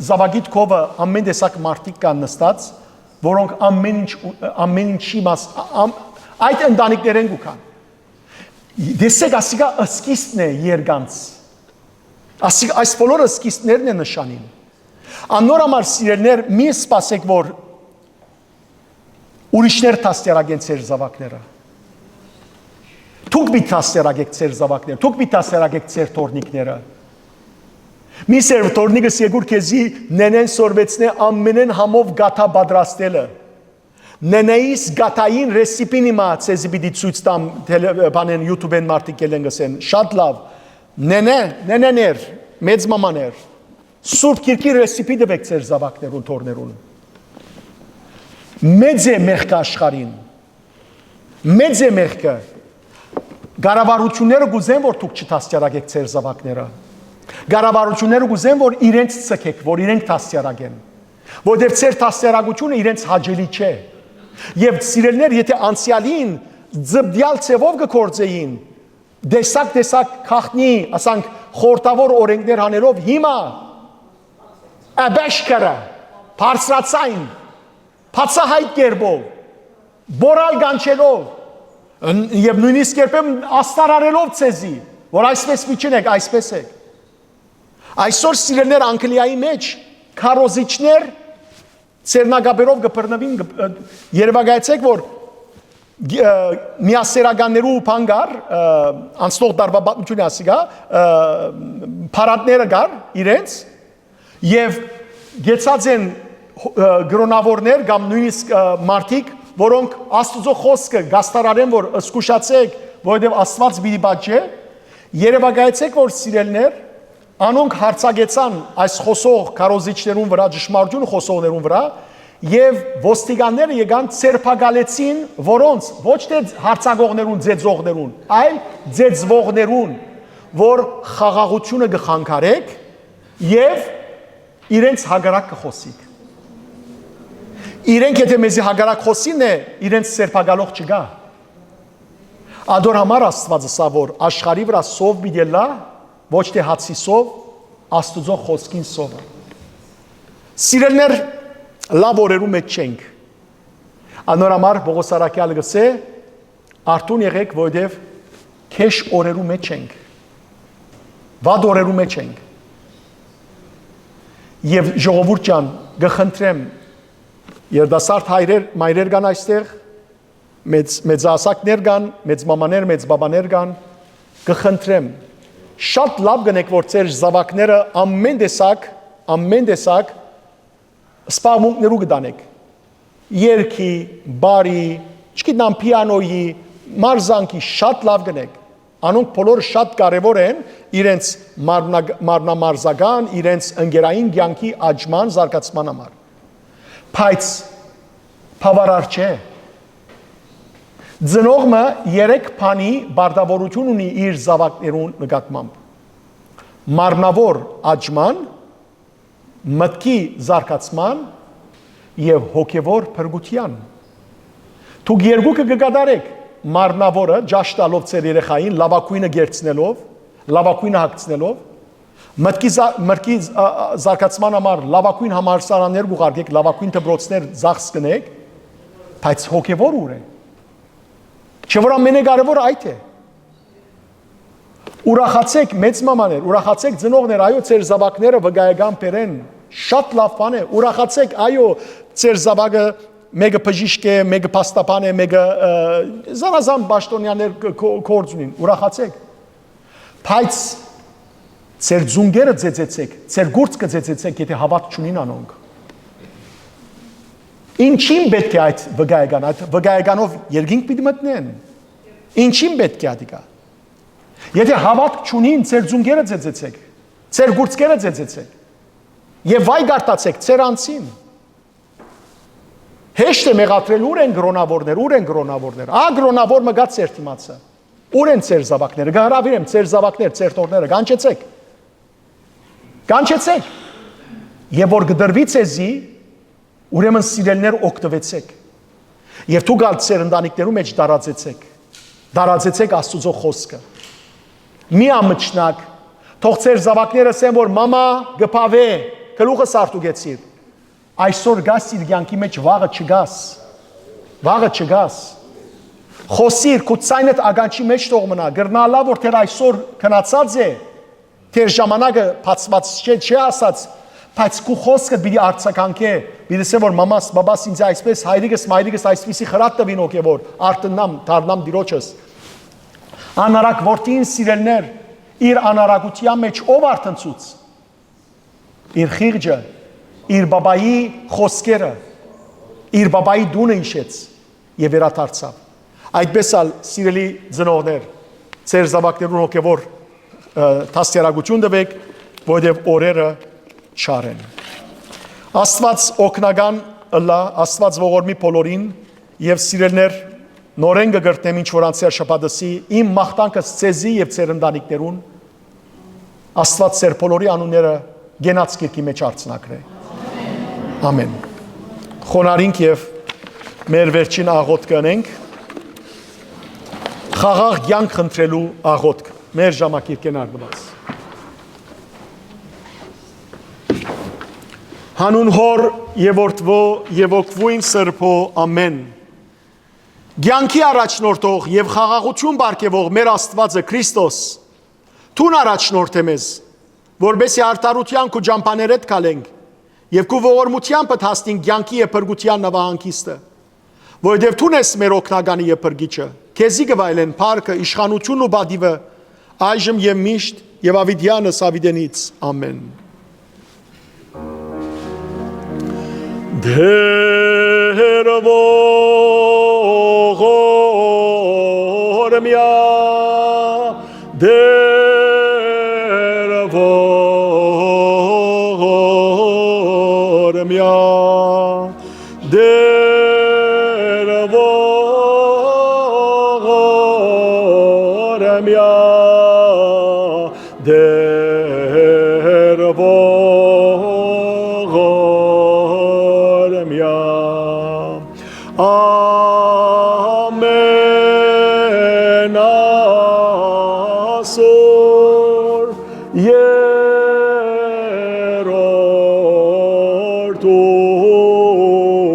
զաւակիդ քովը ամեն տեսակ մարդիկ կան նստած, որոնք ամեն ինչ, ամեն ինչի մաս, ամ-, այդ ընտանիքներէն կու գան։ Տեսեք, ասիկա սկիզբն է երկանց։ Ասի-, այս բոլորը սկիզբներն է նշանին։ Անոր համար, սիրելիներ, մի սպասեք, որ ուրիշներ դաստիարակեն ձեր զաւակները։ Դուք պիտի դաստիարակեք ձեր զաւակները, դուք պիտի դաստիարակեք ձեր թոռնիկները։ Մի սեր թոռնիկս, եկուր քեզի նենեն սորվեցնէ ամենէն համով գաթա պատրաստելը։ Նենեիս գաթային ռեսիպին հիմա ձեզի պիտի ցոյց տամ, թելե-, բանեն, YouTube-ին մարդիկ կ'ելեն, կ'ըսեն, շատ լաւ։ Նենե, նենեներ, մեծ մամաներ, Սուրբ Գիրքի ռեսիպի տուէք ձեր զաւակներուն, թոռներուն։ Մեծ է մեղքը աշխարհին։ Մեծ է մեղքը։ Կառավարութիւնները կ'ուզեն, որ դուք չդաստիարակեք ձեր զաւակները։ Կառավարութիւնները կ'ուզեն, որ իրենց ցկեք, որ իրենք դաստիարակեն։ Որտեւ ձեր դաստիարակութիւնը իրենց հաճելի չէ։ Եւ, սիրելիներ, եթե անցեալին ձպտեալ ձեւով կը գործէին, տեսակ-տեսակ գաղտնի, ասանք, խորհրդավոր օրենքներ հանելով, հիմա աբեշքերը, բարձրաձայն, բացահայտ կերպով, բորալ կանչելով, ն-, եւ նոյնիսկ երբեմն աստարարելով ձեզի, որ այսպես մի չնեք, այսպես եք։ Այսօր, սիրելիներ, Անգլիայի մէջ քարոզիչներ ձեռնակապերով կը բռնուին, կը-, ը, երեւակայեցէք, որ գ-, ը, միասերականներու բան կար, ը, անցնող դարբա պատմութիւնը ասիկա, ը, փարատները կար իրենց, եւ գեցած են հո-, ը, կրոնաւորներ կամ նոյնիսկ, ը, մարդիկ, որոնք Աստուծոյ խօսքը կաստարարեն, որ զգուշացէք, որովհետեւ Աստուած պիտի պատժէ, երեւակայեցէք, որ սիրելիներ, անոնք յարձակեցան այս խօսող քարոզիչներուն վրայ, ճշմարտութիւնը խօսողներուն վրայ, եւ ոստիկանները եկան, ձերբակալեցին, որոնց, ոչ թէ յարձակողներուն, ձեծողներուն, այլ ձեծուողներուն, որ խաղաղութիւնը կը խանգարէք եւ իրենց հակառակ կը խօսիք։ Իրենք եթէ մեզի հակառակ խօսին է, իրենց ձերբակալող չկայ։ Ատոր համար Աստուած ըսաւ, որ աշխարհի վրայ սով պիտի ըլլայ, ոչ թէ հացի սով, Աստուծոյ խօսքին սովը։ Սիրելիներ, լաւ օրերու մէջ չենք։ Անոր համար Պողոս առաքեալը կ'ըսէ. «Արթուն եղէք, որովհետեւ գէշ օրերու մէջ ենք, վատ օրերու մէջ ենք»։ Եւ ժողովուրդ ջան, կը խնդրեմ, երիտասարդ հայրեր, մայրեր կան այստեղ, մեծ, մեծահասակներ կան, մեծ մամաներ, մեծ բաբաներ կան, կը խնդրեմ, շատ լաւ կ'ընէք, որ ձեր զաւակները ամէն տեսակ, ամէն տեսակ սպասմունքներու կը տանէք։ Երգի, բարի, չգիտեմ, պիանոյի, մարզանքի շատ լաւ կ'ընէք։ Անոնք բոլորը շատ կարեւոր են իրենց մարմնագ-, մարմնամարզական, իրենց ընկերային կեանքի աճման, զարգացման համար։ Բայց բաւարար չէ։ Ծնողը երեք բանի պարտաւորութիւն ունի իր զաւակներուն նկատմամբ. մարմնաւոր աճման, մտքի զարգացման եւ հոգեւոր փրկութեան։ Դուք երկուքը կը կատարէք, մարմնաւորը ճաշ տալով ձեր երեխային, լաւագոյնը կերցնելով, լաւագոյնը հագցնելով, մտքի զա-, մտքի զ-, ա, ա, զարգացման համար լաւագոյն համալսարաններ կ'ուղարկէք, լաւագոյն դպրոցներ ծախս կ'ընէք, բայց հոգեւոր ո՞ւր է։ Չէ՞ որ ամենակարեւորը այդ է։ Ուրախացէք, մեծ մամաներ, ուրախացէք, ծնողներ, այո, ձեր զաւակները վկայական բերեն, շատ լաւ բան է, ուրախացէք, այո, ձեր զաւակը մէկը բժիշկ է, մէկը փաստաբան է, մէկը, ը, զանազան պաշտօնեաներ կ-, կո-, գործ ունին, ուրախացէք։ Բայց ձեր ծունկերը ծեծեցէք, ձեր կուրծքը ծեծեցէք, եթէ հաւատք չունին անոնք։ Ինչին պէտք է այդ վկայական, այդ վկայականով երկինք պիտի մտնեն։ Ինչին պէտք է ատիկա։ Եթէ հաւատք չունին, ձեր ծունկերը ծեծեցէք, ձեր կուրծքերը ծեծեցէք եւ վայ կարդացէք ձեր անձին։ Հեշտ է մեղադրել, ո՞ւր են կրոնաւորներ, ո՞ւր են կրոնաւորներ։ Ա, կրոնաւոր մը գա ձեր դիմացը։ Ո՞ւր են ձեր զաւակները։ Կը հրաւիրեմ, ձեր զաւակներ, ձեր թոռները, կանչեցէք։ Կանչեցէք։ Եւ որ կտրուի ձեզի, ուրեմն սիրելիներ, օգտուեցէք։ Եւ դուք ալ ձեր ընտանիքներու մէջ տարածեցէք։ Տարածեցէք Աստուծոյ խօսքը։ Մի ամչնակ, թող ձեր զաւակները ասեն, որ մամա կը բաւէ, գլուխս արտուկեցիր։ Այսօր գաս իր կեանքի մէջ, վաղը չգաս։ Վաղը չգաս։ Խօսիր, քու ձայնդ ականջի մէջ թող մնայ, կրնայ ըլլայ, որ դեռ այսօր քնացած է, դեռ ժամանակը բացուած չէ, չէ ասած, բայց քու խօսքդ պիտի արձագանքէ, պիտի ասէ, որ մամաս, բաբաս ինձ այսպես, հայրիկս, մայրիկս այսպիսի խրատ տուին հոգեւոր, արթննամ, դառնամ Տիրոջս։ Անարակ որդին, սիրելիներ, իր անարակութեան մէջ ո՞վ արթնցուց։ Իր խիղճը, իր բաբայի խօսքերը, իր բաբայի տունը յիշեց եւ վերադարձաւ։ Այդպես ալ, սիրելի ծնողներ, ձեր զաւակներուն հոգեւոր, ը, դաստիարակութիւն տուէք, որովհետեւ օրերը չար են։ Աստուած օգնական ըլլայ, Աստուած ողորմի բոլորին, եւ սիրելիներ, նորէն կը կրկնեմ ինչ որ անցեալ շաբաթ ըսի, իմ մաղթանքս ձեզի եւ ձեր ընտանիքներուն, Աստուած ձեր բոլորի անունները կենաց գիրքի մէջ արձանագրէ։ Ամեն։ Խոնարհինք եւ մեր վերջին աղոթքը ընենք, խաղաղ կեանք խնդրելու աղոթք, մեր ժամագիրքէն առնուած։ Հանուն Հօր եւ Որդւոյ եւ Հոգւոյն Սրբոյ, ամէն։ Կեանքի առաջնորդող եւ խաղաղութիւն պարգեւող մեր Աստուածը Քրիստոս, դուն առաջնորդէ մեզ, որպեսզի արդարութեան քու ճամբաներէդ քալենք եւ քու ողորմութեամբդ հասնենք կեանքի եւ փրկութեան նաւահանգիստը։ Որովհետեւ դուն ես մեր օգնականը եւ փրկիչը, քեզի կը վայելեն փառքը, իշխանութիւնն ու պատիւը, այժմ եւ միշտ եւ աւիտեանս աւիտենից։ Ամէն։ Տէր ողորմեա, Տէր ողորմեա, Տէր ողորմեա, Տէր ողորմեա, ամէն ասոր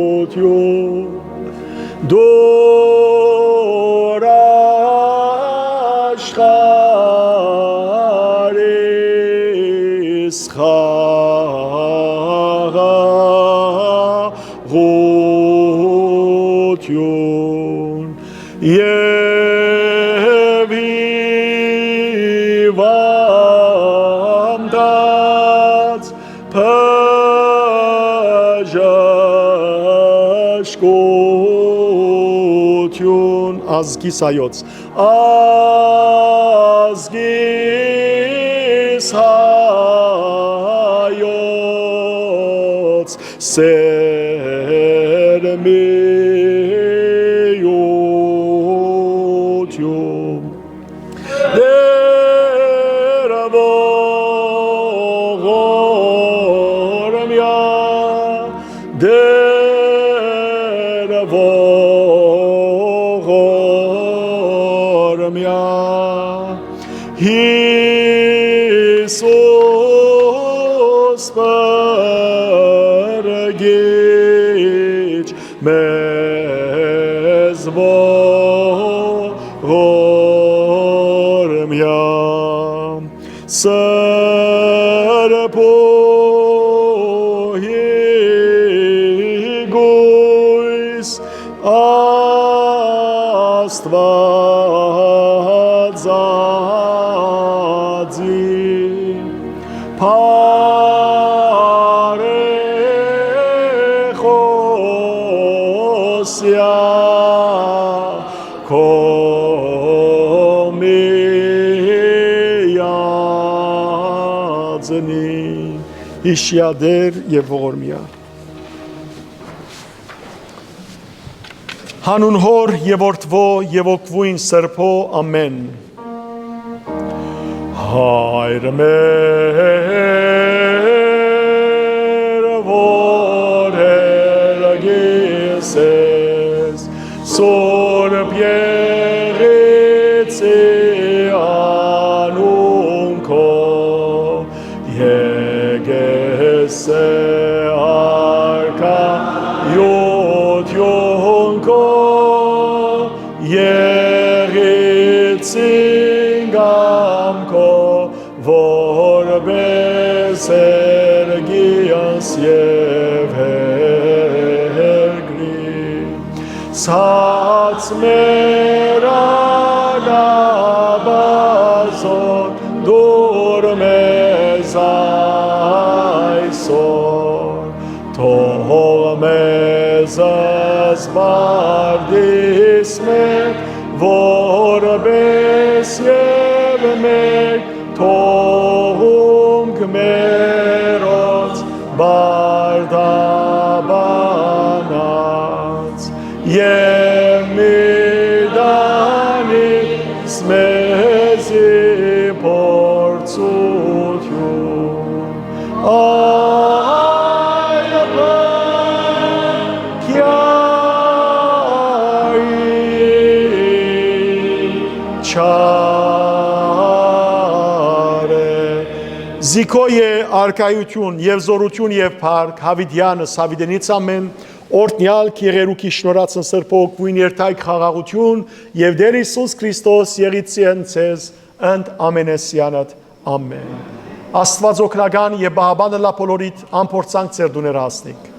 երրորդութիւն դուր աշխարհիս խաղաղ յուն եւ հիւանդանց բժշկութիւն ազգիս հայոց, ազգիս հայոց, սերմիութիւն։ Տէր ողորմեա, Տէր ողորմեա, Յիսուս փրկիչ մեզ ողորմեա, Սրբոյ գոյս Աստուածածի բարեխօսեայ քո միածնի, յիշեա Տէր եւ ողորմեա։ Հանուն Հօր եւ Որդուոյ եւ Հոգուոյն Սրբոյ, ամէն։ Հայր մեր, որ հեռագիս ես, Սուրբ Եղեցի անուն քո, եկես արքայութիւն քո, Եղեցին կամքով, որպէս երկինս եւ երկրի, ցած մեր ակնաբազով դուր մեզ այսօր, թող մեզ սպարտիս մէկ, որպէս եւ մէկ թողունք մերոց պարտաբանած, եւ մի տանիս մեզի փորձութիւն, այլ փրկիչի չարէ, Զիքոյ է արքայութիւն եւ զօրութիւն եւ փառք, յաւիտեանս, յաւիտենից ամէն, օրհնեալ գեղերուքի շնորհացն սրբոյ հոգւոյն երթայք խաղաղութիւն, եւ Տէր Յիսուս Քրիստոս եղիցեն ձեզ ընդ ամենեսեանդ։ Ամէն։ Աստուած օգնական եւ պահապան ըլլայ բոլորիդ, ամփորձանք ձեր տուները հասնիք։